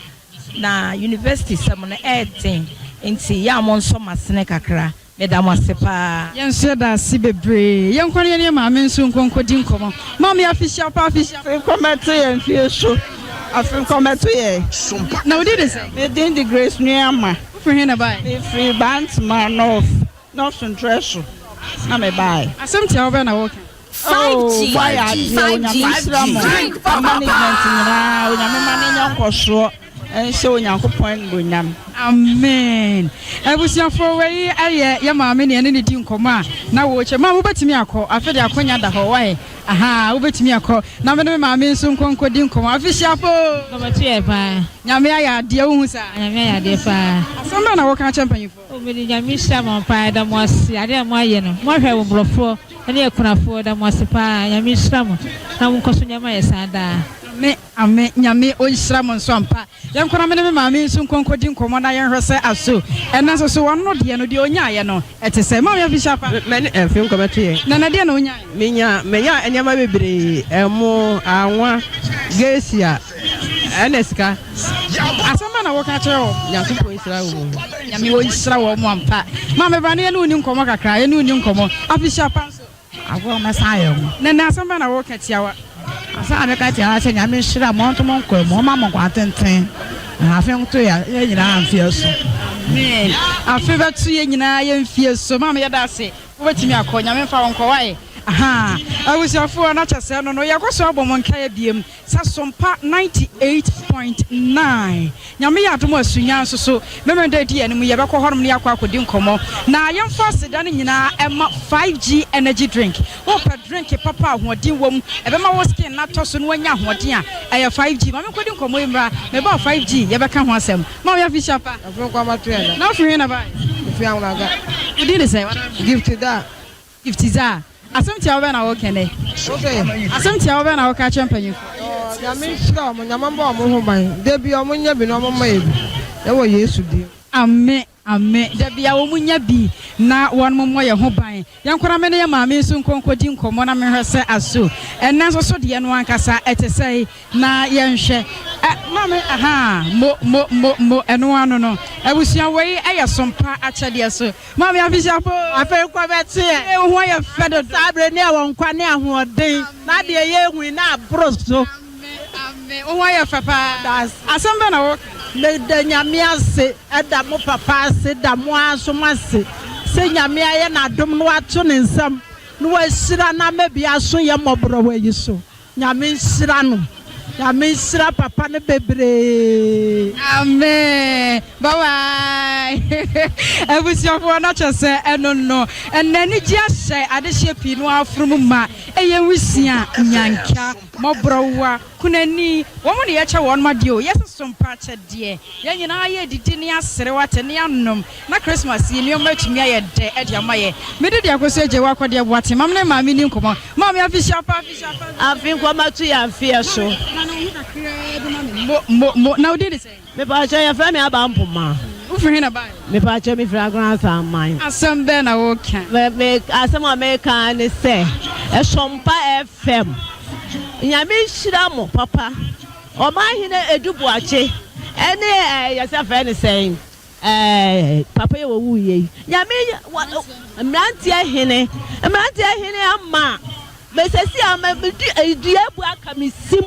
na university sɛm no ɛɛden, nti yɛ a monsɔ m'asene kakra. Meda mo ase paa. Yɛn nso yɛda ase bebree. Yɛnkɔ na yɛne yɛn maame nso nkɔ nkɔdi nkɔmmɔ. Maame, afihyia pa, afihyia pa. Afe nkɔmmɛto yɛn fie so. Afe nkɔmmɛto yɛn. Na wo din de sɛn? Me din de Grace Nuamah. Wofiri he na ɛbaeɛ? Mefiri Bantama North, North Ntrɛso na mebaeɛ. Asɛm tiawa bɛn na woreka? Oh, moayɛ adeɛ, Onyame nhyira mo. Mo management nyinaa, Onyame ma no nyɛ nkɔsoɔ. Nhyɛ Onyankopɔn animuonyam. Amen abusuafoɔ wei yɛ yɛ maame ne ɛne ne di nkɔmɔ a na wɔkyɛ maa wobɛtumi akɔ afe de akonya da hɔ wae ahaa wobɛtumi akɔ na me ne me maame nso nkɔ nkɔ di nkɔmɔ afe hyiafo Nkɔmɔto yɛ paa. Nyame ayɛ adeɛ wohu saa. Nyame ayɛ adeɛ paa. Asɛm bɛn na woka akyerɛ mpanyinfoɔ. Oh mede Nyame nhyira mo paa yɛda mo ase adeɛ a mo ayɛ no mo ahwɛ mmɔborɔfoɔ ne akunafoɔ yɛda mo ase paa Nyame nhyira mo na mo nkɔso nyɛ ma yɛ saa daa. Ame ame Nyame ɔnhyira mo nso ampa. Yɛnkɔ na me ne me maame nso nkɔ nkɔdi nkɔmmɔ na yɛnhwɛ sɛ aso ɛnnɛ nso so ɔno deɛ no deɛ ɔnyaeɛ no ɛte sɛn. Maame Afisha pa. Me ne mfe nkɔmɛto yɛn. Nana deɛ na ɔnyaeɛ? Menya menya nneɛma bebree, ɛmo, anwa, gesia, ɛna sika. Asɛm bɛn na woka kyerɛ wɔn? Nyankopɔn nhyira wɔn. Nyame ɔnhyira wɔn ampa. Maame bra na yɛne wo ni nkɔmmɔ kakra, yɛne wo ni nkɔmmɔ. Afisha pa nso. Agorɔ mɛsan ayɛ ho. Nana asɛm bɛn na woka tiawa? Asɛm a meka tiawa sɛ Nyame nhyira mo ɔnto mo nkwa mu ɔma mo nkwa tenten na afe nto yɛ yɛn nyinaa mfeɛ so. Amen afe bɛto yɛn nyinaa yɛn mfie so maame yɛda ase wobɛtumi akɔ Nyame mfa wo nkɔ wae ahaa abusuafoɔ na kyɛ sɛ no no yɛkɔ so abɔ mo nkaeɛ biem Sɛ Sompa 98.9. Nyame yɛ adom a Sunya nso so Memeneda edi anim yi yɛbɛkɔ hɔnom na yɛakɔ akɔdi nkɔmmɔ. Na yɛmfa aseda no nyinaa mma 5G Energy Drink. Wopɛ drink papa a ahoɔden wom, ɛbɛma wo skin no atɔ so na woanya ahoɔden a, ɛyɛ 5G. Ma menkɔdi nkɔmmɔ yi mmra. Meba a 5G yɛbɛka ho asɛm. Maame Afisha pa. Afei nkwa ma to yɛn da. Na wofiri he na bae? Mefiri Anwnaga. Wo din de sɛn? Gift Da. Gift dza, asɛm tsiawa bɛn na wɔkɛ ndɛ? Asɛm tsiawa bɛn na wɔka akyerɛ mpanyimfo? Nyame nhyira ɔmo, Nyame mbɔ ɔmo ho ban, da bia ɔmo nya bi na ɔmo mma yɛ bi, ɛwɔ Yesu din mu. Ame ame da bia wɔn nya bi na wɔn mmɔ yɛn ho ban. Yɛnkɔ na me ne yɛn maame nso nkɔ nkɔdi nkɔmmɔ na menhwɛ sɛ aso ɛnnɛ nso so deɛ no ankasa ɛte sɛn na yɛnhwɛ. Ɛ maame ahaa mo mo mo mo ɛno ano no abusua wei ɛyɛ sompa akyɛdeɛ so. Maame Afisiafo. Afei nkwa bɛte yɛn. Ee, wo ho ayɛ fɛ dodo. Saa bere ne ɛwɔ nkwa ne ahoɔden. Na deɛ yɛhu yi na aboro so. Ame, ame, wo ho ayɛ fɛ paa. Asɛm bɛn na woka? Meda Nyame ase, da mo papa ase, da mo ara nso mo ase sɛ Nyame ayɛ no adom na wato ne nsam na wahyira no ama bi aso yɛ mmɔborɔwa yi so. Nyame nhyira no. Nyame nhyira papa no bebree. Amen bye bye abusuafoɔ na kyɛ sɛ ɛno no ɛnna anigye ahyɛ adehyeɛ pii no aforo mu ma ɛyɛ nwisia nyanka mɔborɔwa kunani wɔn ne yɛkyɛ wɔn adeɛ o yɛsɛ so mpa akyɛdeɛ yɛn nyinaa yɛ didi ne aserew ate ne anom Na Christmas yi nneɛma atumi ayɛ dɛ de ama yɛ. Me de deɛ Akosua Gyei wakɔdeɛ Boateng ma me ne maame nni nkɔmmɔ. Maame afihyia pa afihyia pa. Afe nkɔma to yɛ afeɛ so. Na ne wo ho kakraa bi ma me. Mo mo mo na wo din de sɛn? Mepaakyɛw yɛfrɛ me Aba Mpoma. Wo firi he na baeɛ? Mepaakyɛw me firi Agona Asaman. Asɛm bɛn na wo ka? Me me asɛm a meka ara ne sɛ Ɛsɔmpa FM Nyame nhyira mo papa Ɔmanhene Adu Boakye ɛne ɛɛ yɛsɛ frɛ no sɛn? Ɛɛ papa yi a ɔwuiɛ yi, Nyame mmeranteɛ hene, mmeranteɛ hene ama me sɛsi a mede dua abu aka me sim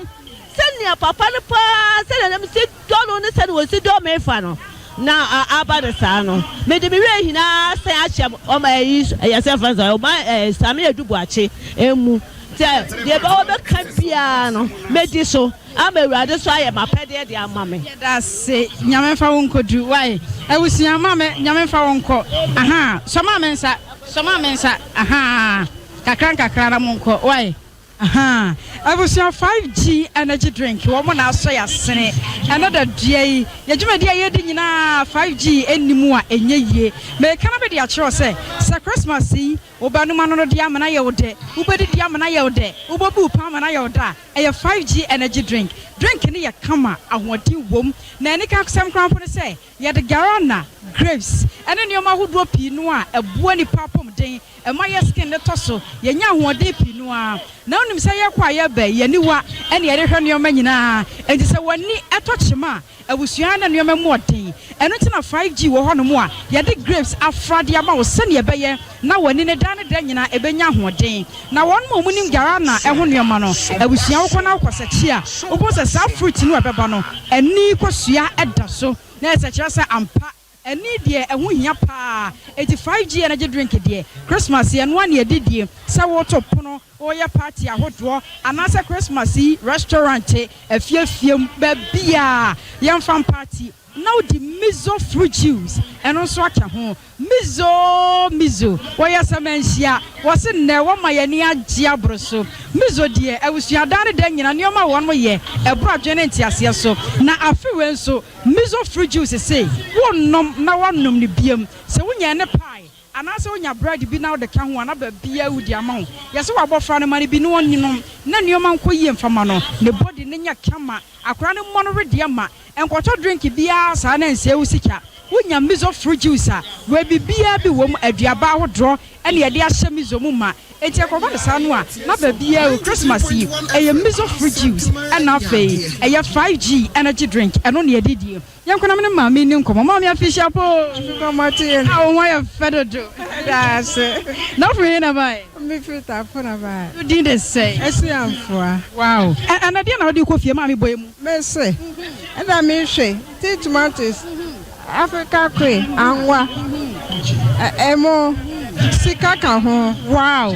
sɛnea papa no paa sɛnea na mesi dɔ no ne sɛnea ɔsi dɔ me fa no na aba no saa no mede me werɛ nyinaa san ahyɛ ɔma ɛyi ɛyɛ sɛ fa sɛ ɔma ɛɛ Same Adu Boakye emu sɛ deɛ ɛbɛwɔ bɛka biara no mɛdi so. Ama Awurade so ayɛ m'apɛdeɛ de ama me. Yɛdase Nyame nfa wo nkɔdu wai abusua maame Nyame nfa wo nkɔ ahaa sɔ maame nsa sɔ maame nsa ahaa kakra nkakra na mo nkɔ wai ahaa abusua 5G energy drink wɔn na asɔ yasene ɛnɛ da dua yi yɛ dwumadi a yɛdi nyinaa 5G ɛnni mu a ɛnyɛ yie meka na mede akyerɛ wo sɛ sɛ Christmas yi wobɛnom ano no de amena yɛ wo dɛ wobɛdidi amena yɛ wo dɛ wobɛbu wo paa amena yɛ wo dɛ a Ɛyɛ 5G energy drink. Drink no yɛ kama, ahoɔden wom, na anikasɛm koraa mpo ne sɛ, yɛde guarana, grapes, ɛne nneɛma ahodoɔ pii no a ɛboa nipa apɔmuden, ɛma yɛ skin no tɔ so, yɛnya ahoɔden pii no ara. Na wonim sɛ yɛkɔ a yɛba yi, yɛn aniwa na yɛde hwɛ nneɛma nyinaa, enti sɛ w'ani tɔ kyema a, abusua na nneɛma mu ɔden. Ɛno nti na 5G wɔ hɔnom a yɛde grapes afra de ama wo sɛnea ɛbɛyɛ na w'ani no daa ne da nyinaa ɛbɛnya ahoɔden. Na wɔn a wɔnim guarana ho nneɛma no, abusua wokɔ na wokɔsɛkye a, wobɛhu sɛ saa fruit no a ɛbɛba no, ani kosua da so. Na ɛsɛ kyerɛ sɛ ampa ani deɛ ɛho hia paa. Enti 5G energy drink deɛ, Christmas yi ɛno ara na yɛde die. Sɛ woreto pono, woreyɛ party ahodoɔ, anaasɛ Christmas yi restaurant, afie afie mu, baabiara yɛmfa mparty. Na wode miso fruit juice ɛno nso aka ho. Mizo mizo wɔyɛ sɛ manhyia wɔse nnɛ wɔma yɛn ani agye aboro so. Mizo deɛ abusua daa ne da nyina nneɛma a wɔnom yɛ ɛboro adwene ne nteaseɛ so. Na afe wei nso mizo fruit juice se wo nom na woanom no biom sɛ wonya ɛne pie anaasɛ wonya bread bi na wode ka ho a na baabiaa wudi ama wo. Yɛse w'abɔfra no ma no bi na ɔnnom na nneɛma nkɔ yie mfa ma no ne body no nyɛ kama. Akora no mmɔ no wedeɛ ma nkɔtɔ drink biara saa na nsɛe wo sika. Wo nya miso fruit juice a, wei biribiara bi wɔ mu, aduaba ahodoɔ ɛna yɛde ahyɛ miso mu ma. Enti ɛkɔba no saa no a, na baabiara o, Christmas yi, ɛyɛ miso fruit juice ɛna afei ɛyɛ 5G energy drink, ɛno na yɛde die. Yɛnkɔ na me ne maame nni nkɔmmɔ. Maame Afehyia pa o! Ah, wo ho ayɛ fɛ dodo. Meda ase. Na wofiri he na bae? Mefiri Tafo na bae. Wo din de sɛn? Asuamfoa. Wow! Ɛnɛ deɛ na wode rekɔ fie maame bɔ emu? Mese, ɛna mehwɛ tin tomatoes, Africa kwe, anwa, ɛmo, sika ka ho. Wow!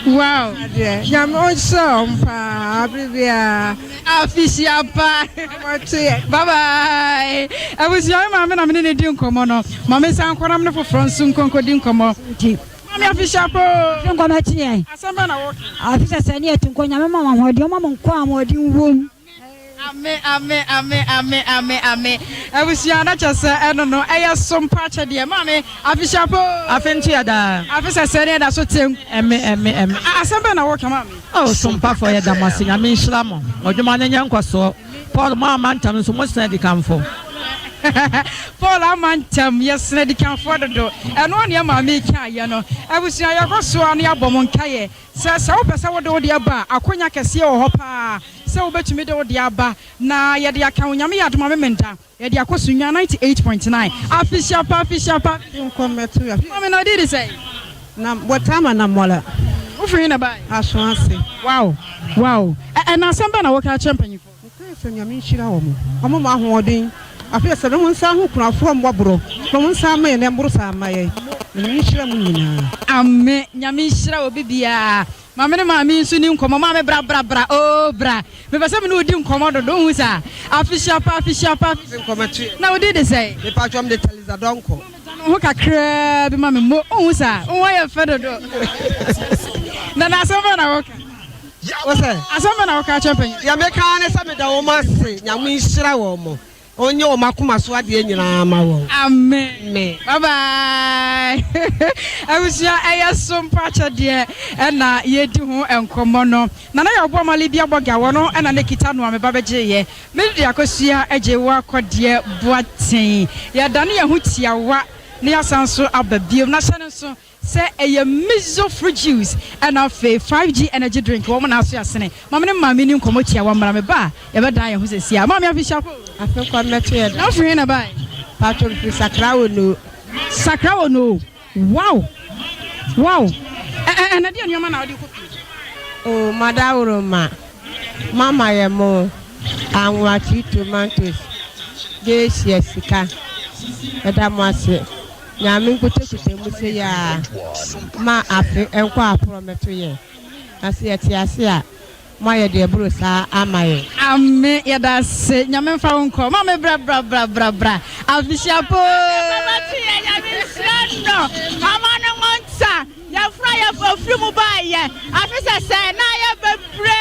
Wow! Adeɛ, Nyame ɔnhyira wɔn paa abere biara. Afehyia pa. Bye bye. Abusua me maame na me ne no di nkɔmmɔ no. Ma me nsan nkɔ na me ne foforɔ nso nkɔ nkɔdi nkɔmmɔ. Maame afehyia pa o. Nkɔmmɔ akyi yɛn. Asɛm bɛn na woka? Afe sɛ sɛ ne yɛte nkɔ Nyame ma mo ahoɔden ɔma mo nkwa ahoɔden wom. Ame ame ame ame ame ame abusua na kyɛ sɛ ɛno no ɛyɛ so mpa akyɛdeɛ maame afehyia pa o. Afe nto yɛ daa. Afe sɛ sɛ ne yɛda so te nkwa. Ɛme ɛme ɛme. Asɛm bɛn na woka maame? Oh sompafoɔ yɛda mo ase Nyame nhyira mo mo dwuma no nyɛ nkɔsoɔ Paul mo amma ntɛm nso mo sene adikanfoɔ. Paul ama ntɛm yɛ sene adikanfoɔ dodo ɛno ara na yɛ maame yi kaeɛ no abusua yɛkɔ so ara na yɛabɔ mo nkaeɛ sɛ sɛ wopɛ sɛ wode wo deɛ ba a akonya kɛseɛ wɔ hɔ paa sɛ wobɛtumi de wo deɛ aba na yɛde aka wo Nyame yɛ adom a Memenda Yɛde akɔ Sunyani 98.9. Afehyia pa afehyia pa. Nkɔ mmɛto yɛ. Maame na ɔdin de sɛn? Na wɔtaa ma na mɔla. Wofiri he na bae? Asoase. Wow wow Ɛ ɛna asɛm bɛn na woka akyerɛ mpanyinfoɔ? Mekae sɛ Nyame nhyira wɔn, ɔmma wɔn ahoɔden, afei sɛ na wɔn nsa ho kunafoɔ mmɔborɔ na wɔn nsa ama yɛn na ɛmmoro saa mma yɛn. Nyame nhyira mo nyinaa. Ame Nyame nhyira obi biara. Ma me ne maame yi nso nni nkɔmmɔ. Maame, bra, bra, bra, oo, bra. Mepɛ sɛ me ne wo di nkɔmmɔ dodo. Wohu saa? Afehyia pa, afehyia pa. Nkɔmmɔtwe. Na wo din de sɛn? Mepatwɔ, mede Taliza Donkor. Maame, dane wo ho kakraa bi ma me. Mo, wohu saa? Wo ho ayɛ fɛ dodo. Nana, asɛm bɛn na woka? Wo sɛ? Asɛm bɛn na woka akyerɛ mpanyin? Deɛ meka ara ne sɛ meda wɔn ase. Nyame nhyira wɔn. Ɔnyɛ wɔn akoma so adeɛ nyinaa ma wɔn. Amen bye bye abusua ɛyɛ so mpo akyɛdeɛ ɛna yɛdi ho nkɔmmɔ no Nana yɛ ɔboa ma Libya bɔga wɔ no ɛna ne kita no a me ba bɛgyeeɛ me de akosua agye wo akɔdeɛ boaten yɛdane yɛn ho tiawa na yɛasan so aba biom na hyɛ no nso Sɛ ɛyɛ Mizo fruit juice ɛna afei 5G energy drink wɔn na aso asene. Ma me ne maame ni nkɔmɔ tiawa mmra me ba a yɛbɛdan yɛn ho sesie a. Maame afe hyia po. Afe kɔ mmɛto yɛ da. Na wofiri he na bae? Paatwo mefiri Sakra wɔ Noo. Sakra wɔ Noo. Wow! Wow! Ɛ ɛ ɛna deɛ nneɛma na wode kɔ fie? Oh madaworo ma mama yɛ mo anwa tree tomatoes gesia sika yɛda mo ase. Nyame nkutakuta mu sei aa ma afe nkɔ aforɔ mmɛto yɛn na sɛ yɛte ase a moayɛ deɛ ɛboro saa ama yɛn. Ame yɛdase nyame nfa wo nkɔ maame bra bra bra bra bra afehyia poo. Mama to yɛ nyame nhyira no mama no ngo nsa yɛfra yɛ ofiri mu baa yɛ afe sɛsɛ na ayɛ bebree.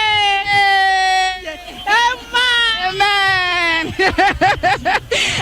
Amen.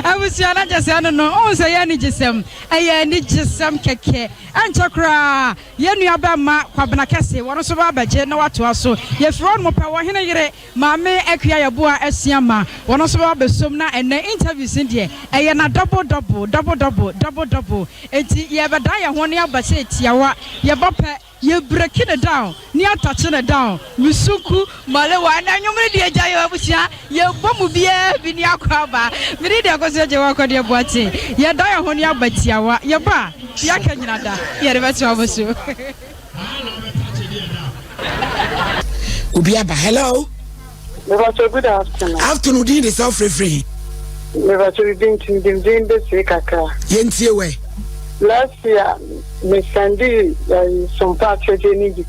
Amen. Abusua na kyɛ sɛ ɛno no, wohu sɛ ɛyɛ anigyesɛm. Ɛyɛ anigyesɛm kɛkɛ. Ɛnkyɛ koraa, yɛn nua bɛmma Kwabena Kɛse, wɔn nso bɛba abɛgye na wɔatoa so. Yɛfiri hɔnom pɛ, Ɔhene yere, Maame Akua Yeboah Asiamah, wɔn nso bɛba abɛsom. Na ɛnnɛ interviews no deɛ, ɛyɛ na double double, double double, double double. Enti yɛrebɛdan yɛn ho na yɛaba sɛ tiawa. Yɛba pɛ, Yɛ breaki no down ne atɔkye no down Misuku malewa ɛnɛ nwom no deɛ gya yɛ abusua yɛ bɔ mu biaa bi ne akɔ aba Mede deɛ kɔso agye wakɔ deɛ boakye Yɛ da yɛ ho ne aba tiawa Yɛ ba a deɛ aka nyina da yɛde bɛto abo so. Obi aba hello. Mepakyɛ good afternoon. Afternoon din de sɛ wofrɛfrɛ he? Mepakyɛ bibi nti mede me din bɛsie kakra. Yɛntie wɛ. Last year me sɛndee ɛyi sompa akyɛdeɛ no bi.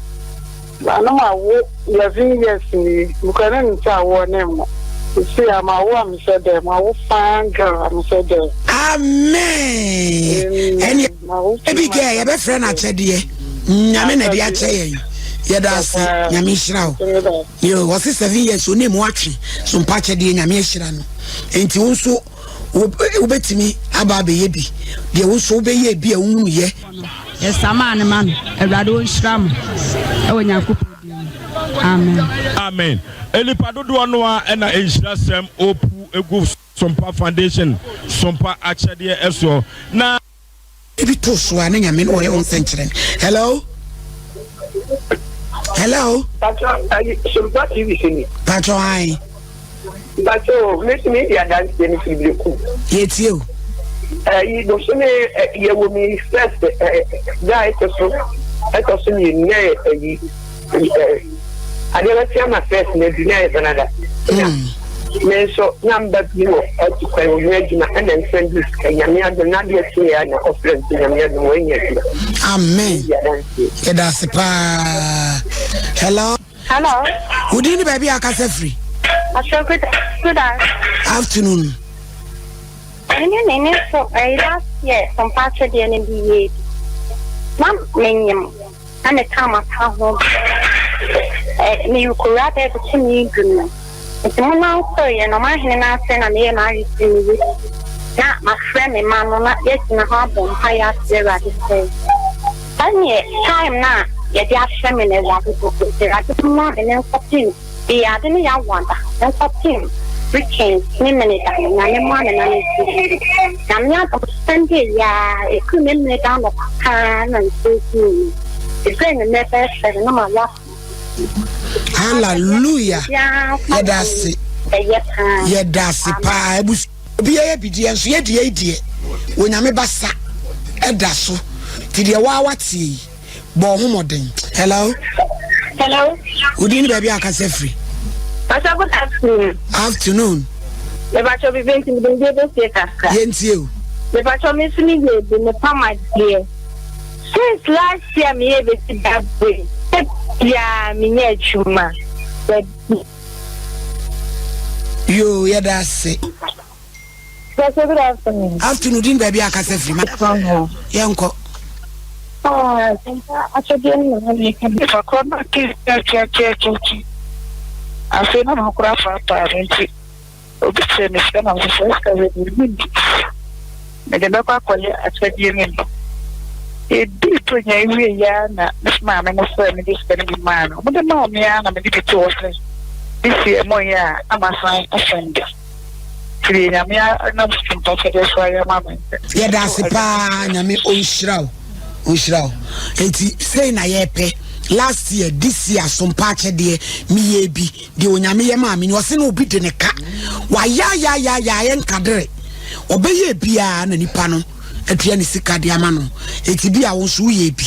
Ba na mawo 11 years nie. Mekura na nim sɛ awoɔ ne mmo. Sisi a mawo a mehyɛ dɛm. Mawo fine girl a mehyɛ dɛm. Amen. Ɛne Baby girl yɛbɛfrɛ no akyɛdeɛ. Nyame na ɛde akyɛ yɛn. Yɛda ase. Nyame nhyira wo. Yo, ɔse 7 years onim watwe so mpa akyɛdeɛ Nyame ahyira no. Enti wo nso wobɛtumi aba abɛyɛ bi. Deɛ wo nso wobɛyɛ bi a wohunu yɛ. Yɛsamaa no ma no. Awurade ɔnhyira mo ɛwɔ Nyankopɔn din mu. Amen. Amen. Nnipa dodoɔ no ara na nhyirasɛm ɔpu gu Sompa Foundation Sompa akyɛdeɛ soɔ na. Ebi to so a na nyame na ɔyɛ wo nsɛnkyerɛnne. Hello? Hello? Pacho, ayi, Sompa TV so ni. Pacho, ayi. Pacho, metumi di adanseɛ no firi Berekum. Yɛtie o. Ayi, bosome yɛwɔ mi first da a ɛtɔ so ɛtɔ so mmienu na ayi Adeɛ bɛkye ama first na adu na ayɛ Canada. Na me nso na mba bi wɔ atu kwan ohia adwuma ɛna nsɛm bi sika nyame adom na adeɛ kye yɛ na ɔfrɛ nso nyame adom wɔanya adwuma. Amen. Yɛda ase paa. Hello. Hello. Wodin ne baabi a akasa firi? Asɛ good good afternoon. Ɛne ne ne so ɛyi last year sɔmpa akyɛdeɛ no bi yie bi. Na menyim. Na metaa m'ataa ho ɛ, merekowura bɛyɛ bosome du no. Nti monansoeɛ no, ɔmanhene no afrɛ na meyɛɛ m'adwene sɛ meyi na mafrɛ me mma no na yɛagyina hɔ abɔ mpaeɛ asrɛ Awurade sɛ, sɛdeɛ time no a yɛde ahyɛ me no Awurade do, Awurade mmoa me na ɛnkɔpem Meyɛ ade ne yaw ada nkɔpem weekend ne meneda no Nyame mmoa me na mensi so. Nyame adom Sunday yi ara ɛfiri Memeneda anɔpa paa na nsuo guu me. Ɛduru anwummerɛ bɛyɛ 7 na mawo afa nsuo. Hallelujah yɛda ase Ɛyɛ paa. Yɛda ase paa abusua obiara yɛ bi deɛ nso yɛ deɛ yi deɛ Onyame basa ɛda so ti deɛ waa wateɛ yi. Bɔ wo ho mmɔden. Hello. Hello. Wo din ne baabi a akasa firi. Pastor, good afternoon. Afternoon. Mepacho bibi nti mede ndie bɛsie kakra. Yɛntie o. Mepacho me nso me yɛ bi me pam adeɛ. Since last year me yɛ bɛsi da bere biara menyɛ adwuma. Yoo yɛda ase. Pastor, good afternoon. Afternoon, din baabi akasa firi ma. Yɛnkɔ. Akyɛdeɛ no na meka bi. Fakɔ na ke kyɛkyɛkyɛkyɛ. Afei na makora paapaa me nti obi kyerɛ me sika na mesɛ sika wei deɛ menni. Mede bɛkɔ akɔyɛ akyɛdeɛ no bi. Ɛdii Buronya yi wieeɛ ara na me maame no frɛɛ me de sika no bi maa me. Wɔde maa me ara na mede bi too hɔ sɛ this year monyɛ a na masan asɛnde. Nti deɛ Nyame nam mpakyɛdeɛ so ayɛ ama me. Yɛda ase paa Nyame ɔnhyira wo ɔnhyira wo nti sei na yɛpɛ last year this year asompa akyɛdeɛ meyɛ bi deɛ onyame yɛ maa me ni ɔse na obi de ne ka wayayayaya nkadere ɔbɛyɛ biara na nipa no atua ne sika de ama no eti bi a wo nso woyɛ bi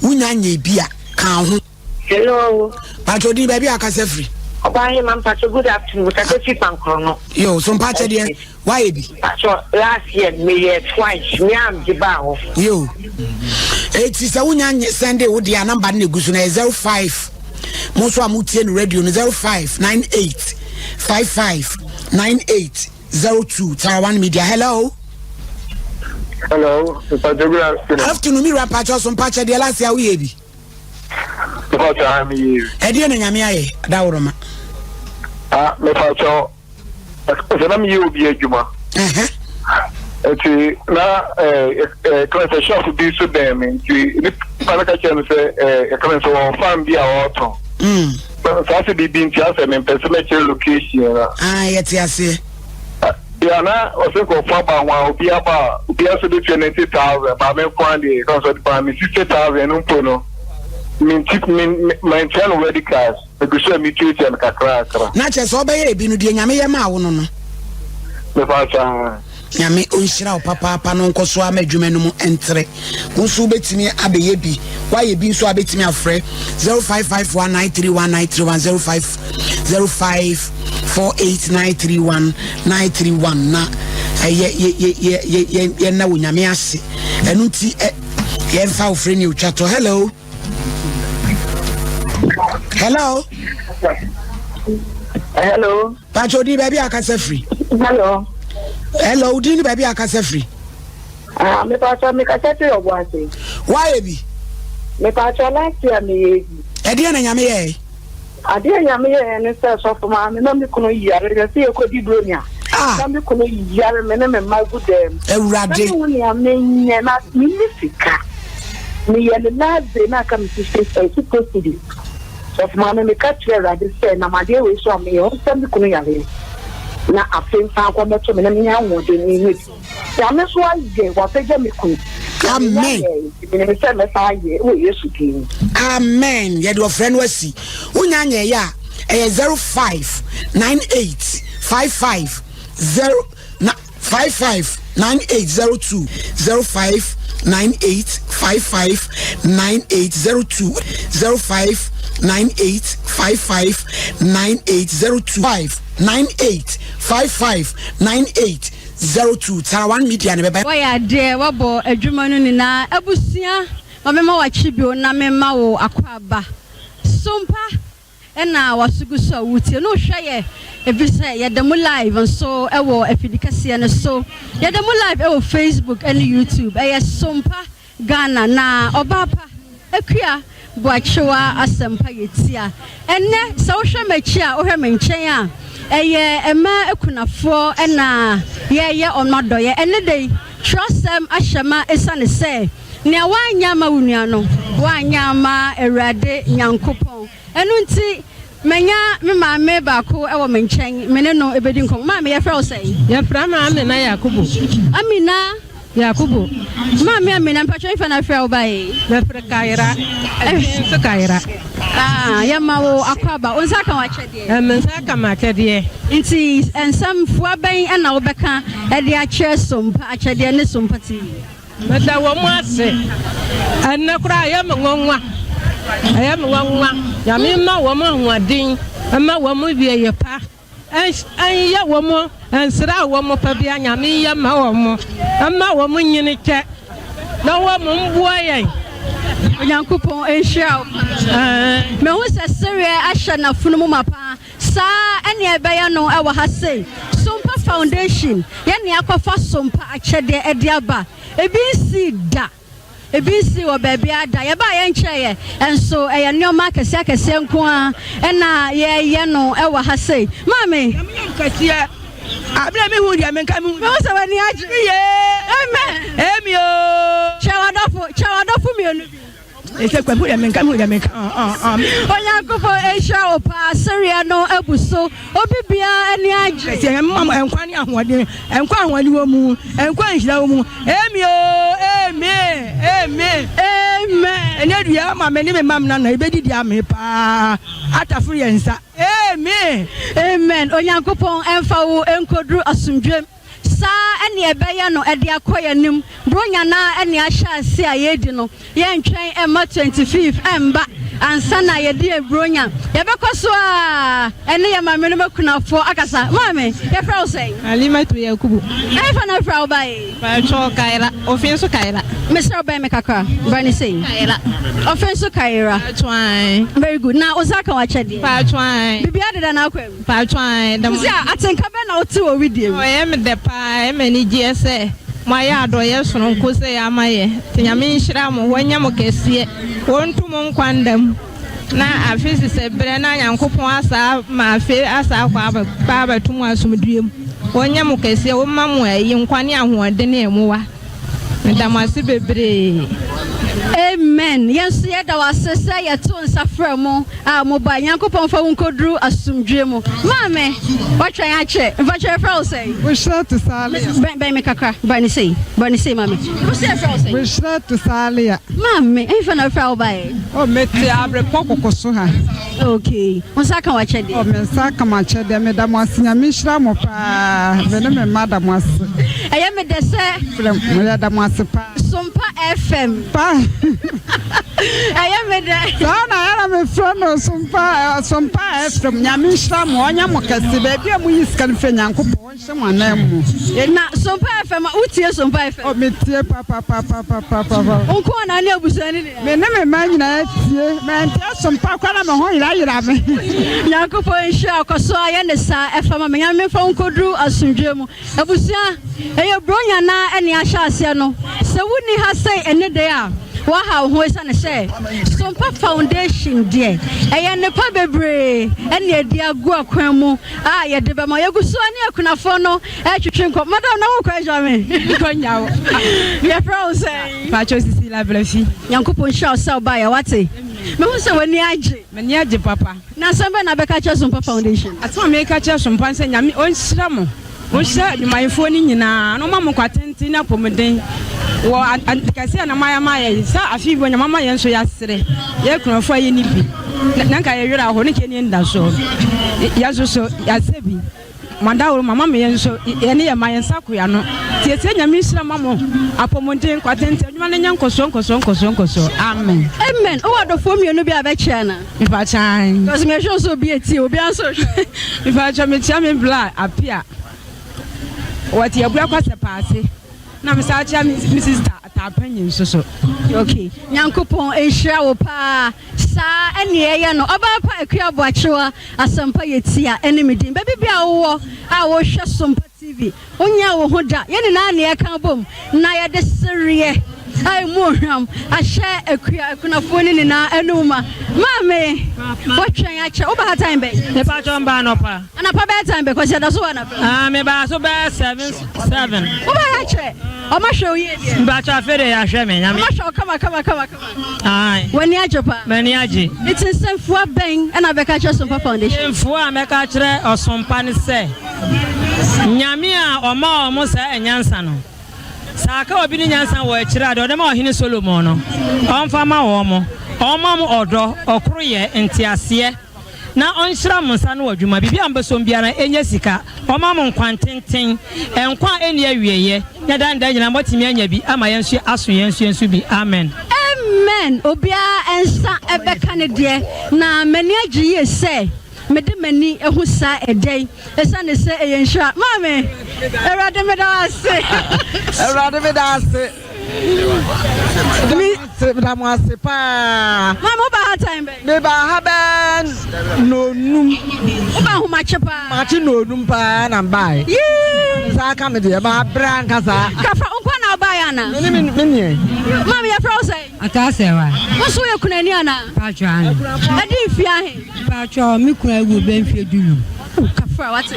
wonya nyɛ bi a ka ho. Hello. Pacho din baabi a akasa firi. Ɔbaa hema mpacho good afternoon kasa firi pankoro no. Yo so mpacho deɛ wayɛ bi. Mpacho last year me yɛ twice me a mede baa hɔ. Yo eti sɛ wonya sɛnde wo deɛ a namba no na egu so na yɛ 05 mo nso a mo tie no radio no 0598 55 98 02 Tarawan Media hello. Hello, mpacho good afternoon. Afternoon mi wura mpacho so mpacho deɛ last year woyɛ bi. Mepakyɛ ha me yie. Ɛdeɛ na nyame ayɛ daworoma. Ah mepakyɛ sɛ na meyɛ obi adwuma. Nti na ɛɛ yɛka no sɛ shop bi nso bɛn me nti nipa no ka kyerɛ no sɛ ɛɛ yɛka no sɛ wɔwɔ farm bi a wɔretɔn. Saa sɛ biribi nti asɛ mempɛ sɛ mɛkyerɛ location na. Ah, yɛte aseɛ. Bia na ɔsɛ nkurɔfoɔ aba ho a obi aba a obi asɛ bɛtua 90,000 ba me nko ara deɛ ɛka sɛ ɔde baa me 60,000 no mpo no menti mantua no ready cash. Megu so a metuatua no kakrakra. Na kyerɛ sɛ ɔbɛyɛ ebi no deɛ Nyame yɛ maa wo no no. Mepa kyɛw. Nyame ɔnhyira wo papaapa na ɔnkɔ so ara ma adwuma no mu ntere. Wo nso wobɛtumi abɛyɛ bi. Woayɛ bi nso a wobɛtumi afrɛ 0551931931 050548931931 na ɛyɛ yɛnna wɔ Nyame ase. Ɛno nti yɛmfa wo frɛ ne otwa to. Hello. Hello. Hello. Pacho di baabi akasa firi. Hello. Hello, di ni baabi akasa firi. Ah, me pacho me kasa firi ɔbo ase. Wayɛ bi. Me pacho last year me yɛ bi. Ɛdeɛ na nyame yɛɛ. Adeɛ nyame yɛɛ ne sɛ sɔfo maame na me kunu yare yɛ sɛ yɛkɔdi buronya. Ah. Na me kunu yare me ne me mma gu dɛm. Awurade. Na me hu nea menyɛ na me ni sika. Meyɛ ne last day na aka me sisi 60 cedis. Sɔfo maame meka kyerɛɛ Awurade sɛ nam adeɛ wei so a meyɛ ɔnsa me kunu yareɛ na afei nsan nkɔ mmɛto me na menya ahoɔden menyɛ bi. Nyame nso ayɛ wapagya me kunu. Na menya Amen. yɛɛ nti menim sɛ mɛsan ayɛ wɔ Yesu din mu. Amen yɛde ɔfrɛ no asi wonya nyɛɛyɛ a ɛyɛ 0598 55 0 na 55 9802 05 98 55 9802 05 98 55 9802 5 98 55 98 02 Tarawan Media ne bɛba. Wayɛ adeɛ wabɔ adwuma no nyinaa abusua ma mema wakye bio na mema wo akwaaba sompa Ɛna w'aso gu so a wotie no hwɛ yɛ efisɛ yɛda mu live nso wɔ afidi kɛseɛ no so. Yɛda mu live wɔ Facebook ne YouTube. Ɛyɛ Sompa Ghana na ɔbaa pa Akua Boakyewa Asɛmpa yɛ tia. Ɛnnɛ sɛ wohwɛ m'akyi a wohwɛ me nkyɛn a ɛyɛ mmaa akunafoɔ na yɛreyɛ wɔn adɔeɛ. Ɛnnɛ da yi twerɛsɛm ahyɛ ma ɛsiane sɛ Nea woanyɛ amma wo nua no, woanyɛ amma Awurade Nyankopɔn. Ɛno nti, manya me maame baako wɔ me nkyɛn, me ne no bɛdi nkɔmmɔ. Maame, yɛfrɛ wo sɛn? Yɛfrɛ me Amina Yakubu. Amina? Yakubu. Maame Amina, mpakyɛ hefa na afrɛ wo bae? Mefiri Kayira, ɛfi nso Kayira. Ah, yɛma wo akwaaba. Wo nsa aka w'akyɛdeɛ? Eh, me nsa aka m'akyɛdeɛ. Nti, nsɛm fua bɛn na wobɛka de akyerɛ Sompa akyɛdeɛ ne Sompa TV? Meda wɔn ase. Ɛnnɛ koraa ɛyɛ me nwanwa. Ɛyɛ me nwanwa. Nyame mma wɔn ahoɔden, mma wɔn wieyɛ pa, ɛnyɛ wɔn nsra a wɔn pɛ bia Nyame nyɛ mma wɔn, mma wɔn nyini kyɛ na wɔn mboa yɛn. Onyankopɔn nhyira wo paa. Mehu sɛ sereɛ ahyɛ n'afono mu ma paa. Saa ɛne ɛbɛyɛ no wɔ ha sei. Sompa Foundation, yɛne akɔfa Sompa akyɛdeɛ de aba. Ebi nsii da. Ebi nsii wɔ baabiara da. Yɛbaa yɛnkyɛeɛ nso ɛyɛ nneɛma akɛseɛ akɛseɛ nko ara ɛna yɛyɛ no wɔ ha sei. Maame. Nyame yɛ kɛseɛ. Abena mi hu deɛ menka mi hu. Mehu sɛ w'ani agye. Yee. Amen. Emi o. Kyɛ w'adɔfo, kyɛ w'adɔfo mmienu bi. Ɛsɛ kwaku deɛ menka mehu deɛ menka Onyankopɔn nhyira wo paa sereɛ no abu so obi biara ani agye. Sɛ nyame ma mo nkwa ne ahoɔden nkwa ahoɔden wɔ mu nkwa nhyira wɔ mu Amen oo amen amen amen. Ɛnɛ dua ma me ne me mam nana ebedi di ame paa ataforo yɛn nsa amen. Amen Onyankopɔn ɛmfa wo nkoduru asomdwem. Saa ne ɛbɛyɛ no de akɔ yɛn anim. Buronya no ara ne ahyɛ ase a yɛredi no. Yɛntwɛn mma 25th mma ansa na yɛde yɛn Buronya. Yɛbɛkɔ so ara ne yɛn maamenom akunafoɔ akasa. Maame, yɛfrɛ wo sɛn? Halimatu Yakubu. Ɛhefa na wofiri a wobaeɛ? Paatwɔ Kaira, Ofe nso Kaira. Mesrɛ wo bɛn me kakra. Bra ne sei. Kaira. Ofe nso Kaira. Paatwɔ ae. Very good. Na wo nsa aka w'akyɛdeɛ? Paatwɔ ae. Biribiara deda n'akwan mu? Mpaatwɔ ae dɛm. Sisi a, atenka bɛn na wote wɔ wedeɛ mu? Ɔyɛ me dɛ paa, ɛyɛ me anigyeɛ sɛ moayɛ adɔeɛ sononko sei ama yɛ, nti Nyame nhyira mo, wɔnyɛ mo kɛseɛ, wɔntu mo nkwa nda mu, na afe sesɛ berɛ na Nyankopɔn asa ama afe asa akɔ aba abɛto mo asomdwoeɛ mu. Wɔnyɛ mo kɛseɛ, wɔmma mo ayi nkwa ne ahoɔden ne mmoa. Meda mo ase bebree. Amen yɛn nso yɛda wo ase sɛ yɛtoo nsa frɛ mo a mo bae Nyankopɔn mfa wo nkɔduru asomdwie mu Maame watwɛn akyɛ mpakyɛ yɛfrɛ wo sɛn? Bushra Tusalia. Bɛn bɛn me kakra bra ne sei bra ne sei maame wo se yɛfrɛ wo sɛn? Bushra Tusalia. Maame ɛhefa na wofrɛ a wo baeɛ? Oh mete abrepɔ koko so ha. Okay wo nsa aka w'akyɛdeɛ? Oh me nsa aka m'akyɛdeɛ meda mo ase Nyame nhyira mo paa me ne me mma da mo ase. Ɛyɛ me dɛ sɛ. Frɛ mo yɛda mo ase paa. Sompa FM. Pa. Ɛyɛ me dɛ. Saa na ɛna me frɛ no Sompa Sompa FM Nyame nhyira mo ɔnyɛ mo kɛse baabi a mo yi sika no firi Nyankopɔn Hyɛ mo anan mu. Na Sompa FM a, wotie Sompa FM? Oh, metie papapapapapapa. Wo nko anaa ne abusua no nyinaa? Me ne me mma nyinaa tie. Mente Sompa koraa na me ho yerayera me. Nyankopɔn nhyira wo. Kɔ so ara yɛ ne saa ɛfa ma me. Nyame mfa wo nkɔduru asomdwoeɛ mu. Abusua, ɛyɛ Buronya no ara ne ahyɛ aseɛ no. Sɛ wonni ha sei ɛnnɛ da yi a, woaha wo ho ɛsiane sɛ Sompa Foundation deɛ, ɛyɛ nnepa bebree ɛne ɛde agu akwan mu. A yɛde bɛma. Yɛgu so ne akunafoɔ no retwetwe nkɔmmɔ. Madam, na wokɔ agya me? Mekɔ nya wo. Yɛfrɛ wo sɛn? Pacho Sisi Labrafi. Nyankopɔn nhyira wo sɛ wobaeɛ, wate? Mehu sɛ w'ani agye. M'ani agye papa. Na asɛm bɛn na bɛka akyerɛ Sompa Foundation? Asɛm a meka kyerɛ Sompa ne sɛ Nyame ɔnhyira mo. Ɔnhyira adwumayɛfoɔ no nyinaa na ɔma mo nkwa tenten ne apɔmuden wɔ ade kɛseɛ a na moayɛ ama yɛn sɛ afe yi Nyame ama yɛn nso yɛasere yɛn akunafoɔ a yɛnni bi na nka yɛn werɛ aho ne nka yɛnni anidasoɔ yɛn nso so yɛasɛ bi mo adaworo mo ama me yɛn nso yɛne yɛn mma yɛn nsa ko yɛn ano tietie Nyame nhyira ma mo apɔmuden nkwa tenten adwuma no nyɛ nkɔsoɔ nkɔsoɔ nkɔsoɔ nkɔsoɔ amen. Amen wowɔ adɔfoɔ mmienu bi a bɛkyɛ anaa? Mepakyɛ. Because mehwɛ sɛ obi etie obi nso hwɛ. Mepakyɛ mekyia me bla apia wɔte abua kwasɛ paase na mesan kyia me me sister ataapanyin nso so. Okay Nyankopɔn nhyira wo paa saa ɛne ɛyɛ no ɔbaa pa Akua Aboakyewa Asɛmpa yɛ tia ɛne me din baabi bia wowɔ a wohwɛ Sompa TV Wonyɛɛ wo ho da. Yɛn nyinaa na yɛka abom na yɛde sereɛ a emu ohwam ahyɛ akua akunafoɔ no nyinaa anum ma. Maame, watwɛn akyɛ. Woba ha time bɛn? Mepakyɛ mbaa anɔpa. Anɔpa bɛyɛ time bɛn? Kɔsi ɛda so wɔ anɔpa. Ah, mebaa so bɛyɛ 7 7. Woba ha akyɛ. Ɔma hwɛ wo yie deɛ. Mpakyɛ afei deɛ yɛahwɛ me. Nyame. Ɔma hwɛ wo kama kama kama kama. Ae. W'ani agye paa. M'ani agye. Nti nsɛmfua bɛn na bɛka akyerɛ Sompa Foundation? Nsɛmfua a mɛka akyerɛ Ɔsompa ne sɛ, Nyame a ɔma wɔn saa nyansa no, sɛ aka obi ne nyansa wɔ akyire a, deɛ ɔde maa Ɔhene Solomon no, ɔmfa mma wɔn. Ɔmma wɔn ɔdɔ, ɔkoroyɛ, nteaseɛ. Na ɔnhyira mo nsa ano adwuma, biribi a mobɛsɔ mu biara ɛnyɛ sika. Ɔmma mo nkwa ntenten, nkwa a ɛnni awieɛ, na daa ne daa nyinaa moatumi anya bi ama yɛn nso aso yɛn nso yɛn nso bi. Amen. Amen obiara nsa bɛka ne deɛ na m'ani agye yie sɛ mede m'ani ahu saa ɛda yi ɛsiane sɛ ɛyɛ nhyira maame Awurade meda wo ase. Awurade meda ase. Meda mo ase paa. Maame wo ba ha time bɛn? Me ba ha bɛɛ nonum. Wo ba ahomakye paa. Makye nonum paa na mbae. Yee. Nsa aka me deɛ ma brɛ ankasa. Kafra wo nko na wo baeɛ ana? Me ne me me neɛ. Maame yɛfrɛ wo sɛn? Atasɛwa. Wo nso woyɛ kunani ana? Patro ane. Ɛdi mfie ahe? Patro me kuna awu bɛ mfie dunum. Kafra wate.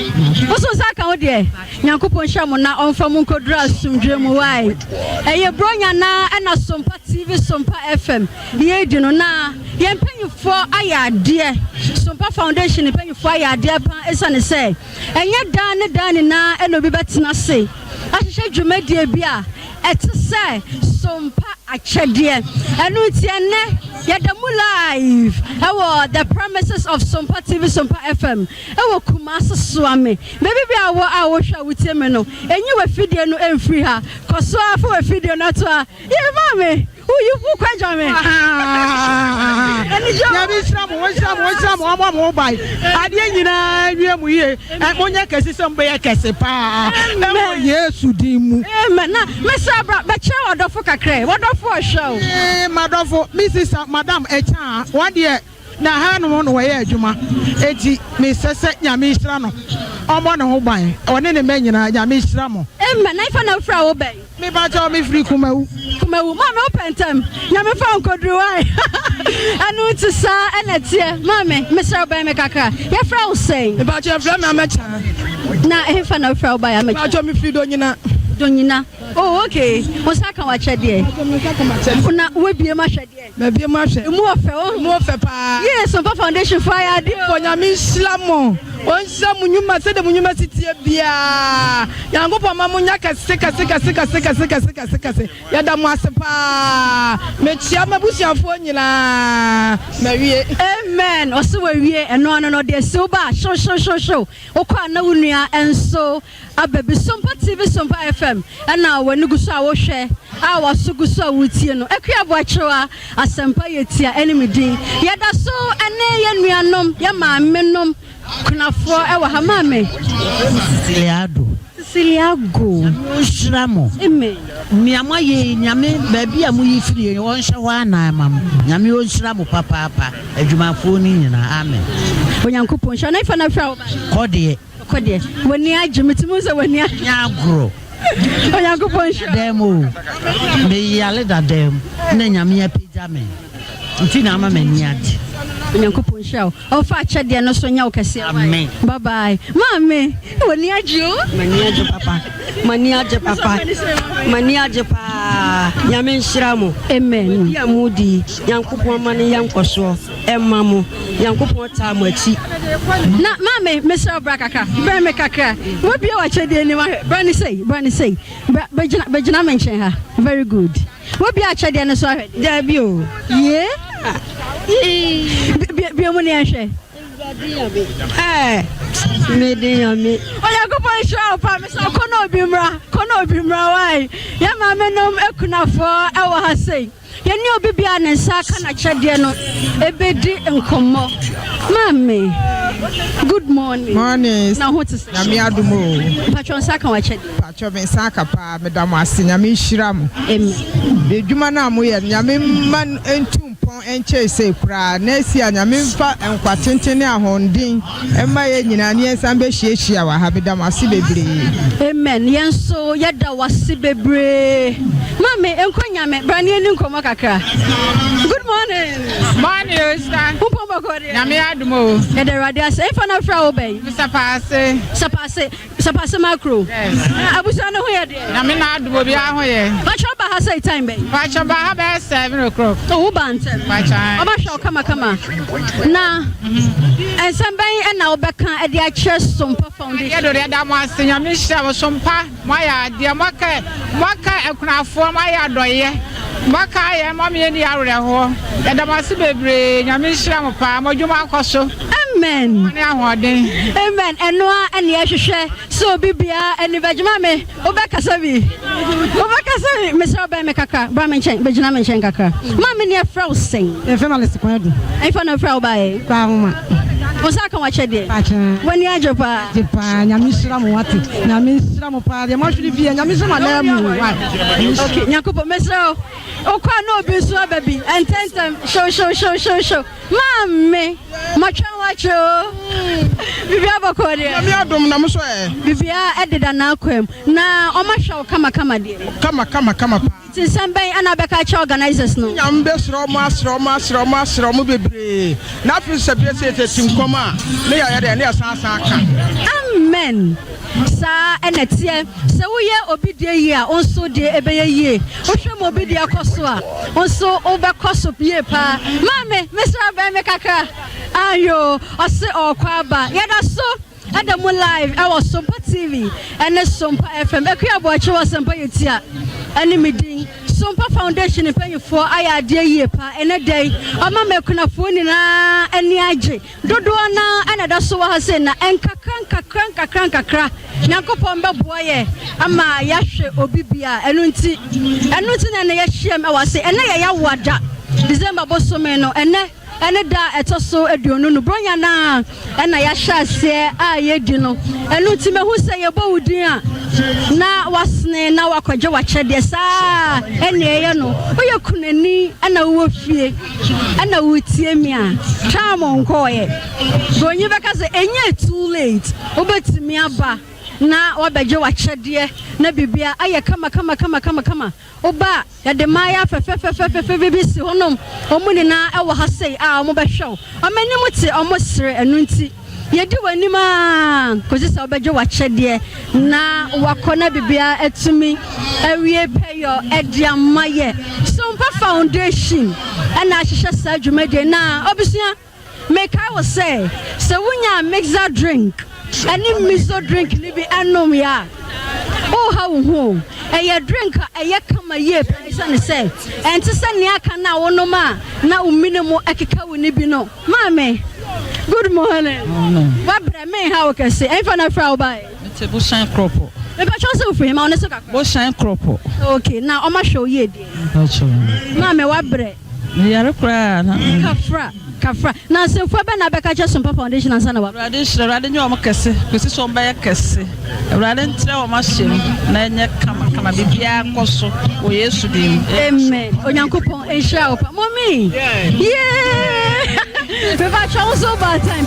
Wo nso nsa aka wo deɛ? Nyankopɔn nhyira mo na ɔmfa mo nkɔduru asomdwoe mu wai. Ɛyɛ Bronya na ɛna Sompa TV Sompa FM yɛredi no na yɛn mpanyinfoɔ ayɛ adeɛ. Sompa Foundation mpanyinfoɔ ayɛ adeɛ paa ɛsiane sɛ ɛnyɛ daa ne daa nyinaa ɛna obi bɛtena ase ahyehyɛ dwumadie bi a ɛte sɛ Sompa akyɛdeɛ. Ɛno nti ɛnnɛ yɛda mu live ɛwɔ the premises of Sompa TV Sompa FM. Wɔ Kumase Soame, baabi biara a wowɔ a wohwɛ a wotie me no, nyi w'afidie no mfiri ha. Kɔ so ara fa w'afidie no to ha. Yee maame, woyi wo kɔ agya me. Anigye o. Nyame nhyira mo, wɔnhyira mo, wɔnhyira mo, wɔmmɔ mo ho ban. Adeɛ nyinaa nwie mo yie. Monyɛ kɛse sɛ mobɛyɛ kɛse paa. Ɛwɔ Yesu din mu. Amen. Na mesrɛ bra bɛkyerɛ w'adɔfo kakra ɛ. W'adɔfo ɔhwɛ o. Ee, m'adɔfo, me sista, madam Ɛkyaa, wɔn deɛ. Na ha nom na wɔyɛ adwuma enti mesɛ sɛ Nyame nhyira no ɔmɔ ne ho ban ɔne ne mma nyinaa Nyame nhyira mo. Amen na ifa na wofiri a wo bɛn. Me pakyɛw me firi Kumawu. Kumawu. Maame wopɛ ntɛm. Nyame fa wo nkɔduru wae. Ɛno nti saa ɛna ɛteɛ. Maame, mesrɛ wo bɛn me kakra. Yɛfrɛ wo sɛn? Mepakyɛ yɛfrɛ me Amɛkya. Na ɛhefa na wofrɛ wo baeɛ Amɛkya? Mepakyɛ mefiri Donyina. Donyina. Oh, okay. Wo nsa aka w'akyɛdeɛ. Na woabie mu ahwɛ deɛ. Mabie mu ahwɛ. Emu ɔfɛ o. Emu ɔfɛ paa. Yie Sompa Foundation fo ayɛ adeɛ o. Onyame nhyira mo. Ɔnhyira mo nnwuma sɛdeɛ mo nnwuma si teɛ biara. Nyankopɔn ma mo nya kɛse kɛse kɛse kɛse kɛse kɛse kɛse kɛse. Yɛda mo ase paa. Mekyia m'abusuafoɔ nyinaa. Mawie. Amen. Ɔse wawie. Ɛno ano no ɔde asi wo ba. Hyew hyew hyew hyew. Wokɔ a na wo nua nso aba bi. Sompa TV, Sompa FM na w'ani gu so a wohwɛ a w'aso gu so a wotie no. Akua Boakyewa, Asɛmpa yɛ tia ɛne me din. Yɛda so ne yɛn nuanom, yɛn maamenom kunafoɔ wɔ ha. Maame. Cecilia Addo. Cecilia Ago. Nyame ɔnhyira mo. Amen. Nea moayɛ yi Nyame baabi a moyi firi yi ɔnhyɛ hɔ anan ma mo. Nyame ɔnhyira mo papaapa adwumafoɔ no nyinaa. Amen. Onyankopɔn nhyira. Na ifa na fira wo ba. Kɔ deɛ. Kɔ deɛ w'ani agye metumi hu sɛ w'ani agye. Nyɛ agorɔ. Onyankopɔn nhyira. Dɛm o meyale dada mu na Nyame apagya me nti na ama m'ani agye. Onyankopɔn nhyira wo ɔmfa akyɛdeɛ no so nyɛ wo kɛseɛ. Amen. Bye bye maame w'ani agye o. M'ani agye papa m'ani agye papa m'ani agye paa Nyame nhyira mo. Amen. Di a mo di Nyankopɔn ma no yɛ nkɔsoɔ. Ɛmma mo, Nyankopɔn taa mo akyi. Na maame, mesrɛ wo bra kakra, bɛn me kakra. Wabue w'akyɛdeɛ anim ahwɛ. Bra ne sei, bra ne sei. Bra, bɛgyina, bɛgyina me nkyɛn ha. Very good. Wabue akyɛdeɛ no so ahwɛ deɛ? Daabi o. Yee. Bue, bue mu ne yɛnhwɛ. Ɛɛ, mede Nyame. Onyankopɔn nhyira wo paa. Mesrɛ wo, kɔ na obi mmra, kɔ na obi mmra, wai. Yɛn maame nom akunafoɔ ɛwɔ ha sei. Yɛne obi biara a ne nsa aka n'akyɛdeɛ no bɛdi nkɔmmɔ. Maame, good morning. Morning. Na ho te sɛ? Nyame adom o. Mpakyɛ nsa aka w'akyɛdeɛ? Mpakyɛ me nsa aka paa, meda mo ase, Nyame nhyira mo. Amen. Adwuma no a moyɛ no, Nyame mma no ntu mpɔn nkyɛe sei koraa. Next year Nyame mfa nkwa tenten ne ahoɔden mma yɛn nyinaa ne yɛnsan bɛhyiahyia wɔ ha. Meda mo ase bebree. Amen yɛn nso yɛda wase bebree. Maame nkɔ nyame bra ne yɛni nkɔmmɔ kakra. Good morning. Morning o sista. Wo pɔn bɔkɔ deɛ. Nyame adom o. Yɛda Awurade ase. Ɛmfa na frɛ wo bɛn? Sapase. Sapase. Sapase Macro. Yes. Na abusua no ho yɛ deɛ? Nyame na adom obiara ho yɛ. Pakyɛ woba ha sɛ time bɛn? Pakyɛ ba ha bɛyɛ 7 o'clock. Oh, wo ba ntɛm. Pakyɛ. Ɔba hwɛ wo kama kama. Na nsɛm bɛn ɛna wobɛka ɛde akyerɛ Sompa Foundation? Adeɛ do deɛ da mo ase Nyame nhyira mo Sompa mo ayɛ adeɛ mo aka mo aka akunafoɔ mo ayɛ adɔyɛ mo aka ayɛ mo ama yɛn ni awerɛhoɔ yɛda mo ase bebree Nyame nhyira mo paa mo adwuma akɔ so. Amen. Ne ahoɔden. Amen. Ɛno a ɛne ɛhwehwɛ sɛ obi biara ani bɛgye. Maame, wobɛkasa bi? Wobɛkasa bi? Mesrɛ wo bɛn me kakra. Bra me nkyɛn, bɛgyina me nkyɛn kakra. Maame, ne ɛfrɛ wo sɛn? Yɛfrɛ me Alice Kwadu. Ɛmfa na ɛfrɛ wo baeɛ? Kɔ ahoma. Wo nsa aka w'akyɛdeɛ? Pakyɛ. W'ani agye paa? Gye paa. Nyame nhyira mo wate. Nyame nhyira mo paa. Deɛ moahwere bi Nyame nhyira mo anaa mu. Okay, Nyankopɔn, mesrɛ wo. Wokɔ a na obi nso aba bi. Ɛntɛntɛm. Hyew hyew hyew hyew hyew. Maame, matwɛn wo akyɛ o. Biribiara bɔkɔɔ deɛ. Nyame adom na mo so ɛ. Biribiara ɛdeda n'akwan mu. Na ɔma hwɛ wo kama kama deɛ. Kama kama kama paa. Nti nsɛm bɛn ɛna abɛka akyerɛ organisers no? Nyame bɛsrɛ ɔmo asrɛ ɔmo asrɛ ɔmo asrɛ ɔmo bebree. Na afei sɛ bia sɛ yɛte nkɔm a ne yɛayɛ dɛ ne yɛsan san aka. Amen. Saa ɛna ɛteɛ. Sɛ woyɛ obi deɛ yie a, wo nso deɛ ɛbɛyɛ yie. Wohwɛ ma obi deɛ kɔ so a, wo nso wobɛkɔ so yie paa. Maame, mesrɛ bɛn me kakra. Ayo, ɔse ɔrekɔ aba. Yɛda so ɛda mu live ɛwɔ Sompa TV ɛne Sompa FM. Akua Aboakye wɔ Asɛmpa Yɛtia ɛne me din. Sompa Foundation mpanyinfoɔ ayɛ adeɛ yie paa. Ɛnɛ da yi, ɔma m'akunafoɔ nyinaa ani agye. Dodoɔ no ara na ɛda so wɔ ha sei, na nkakra nkakra nkakra nkakra Nyankopɔn bɛboa yɛ ama yɛahwɛ obi bia. Ɛno nti, ɛno nti na ɛnɛ yɛahyiam wɔ ase. Ɛnɛ yɛ Yawoa da, December bosome no, ɛnɛ ɛne da a ɛtɔ so aduonu no, Buronya no ara ɛna yɛahyɛ aseɛ a yɛdi no. Ɛno nti mahu sɛ yɛbɔ wo din a na wasene na wakɔgye w'akyɛdeɛ saa ɛne ɛyɛ no. Woyɛ kunani ɛna wowɔ fie. Ɛna wotie me a, time nkɔɔeɛ. Bronyi bɛka sɛ ɛnyɛ too late, wobɛtumi aba. na woabɛgye w'akyɛdeɛ na biribiara ayɛ kama kama kama kama kama. Woba a, yɛde mmayewa fɛfɛfɛfɛfɛ bi si hɔnom. Wɔn nyinaa wɔ ha sei a wɔbɛhwɛ wo. Wɔn anim te, wɔsere, ɛno nti yɛdi w'anim ara kɔsi sɛ wobɛgye w'akyɛdeɛ na wakɔ na biribiara atumi awie pɛyɔ de ama yɛ. Sompa Foundation na ahyehyɛ saa dwumadie na abusua. Mekae wo sɛ, sɛ wunya mixer drink ne miso drink no bi nom yɛ a, woreha wo ho o. Ɛyɛ drink a ɛyɛ kama yie paa esiane sɛ ɛnte sɛ nea aka no a wonom a na wo mene mu keka wo no bi no. Maame, good morning. Wabrɛ, menha wo kɛse. Ɛmfa na frɛ a wobaeɛ? Mete Bohyɛn Krɔpɔ. Mepakyɛw sɛ wofiri he? Ma wo ne so kakra. Bohyɛn Krɔpɔ. Okay, na ɔmahwɛ wo yie deɛ? Mepakyɛw. Maame, wabrɛ. Meyare koraa na. Kafra, kafra. Na nsɛmfua bɛn na abɛka akyerɛ Sompa Foundation ansa na waba? Awurade nhyira, Awurade nyɛ wɔn kɛse kɔsi sɛ wɔn bɛyɛ kɛse. Awurade ntrɛ wɔn ahyɛ mu na ɛnyɛ kama kama biribiara nkɔ so wɔ Yesu din mu. Amen. Onyankopɔn nhyira wo pa. Mommy. Yeah. Mepa kyɛw nso ba time.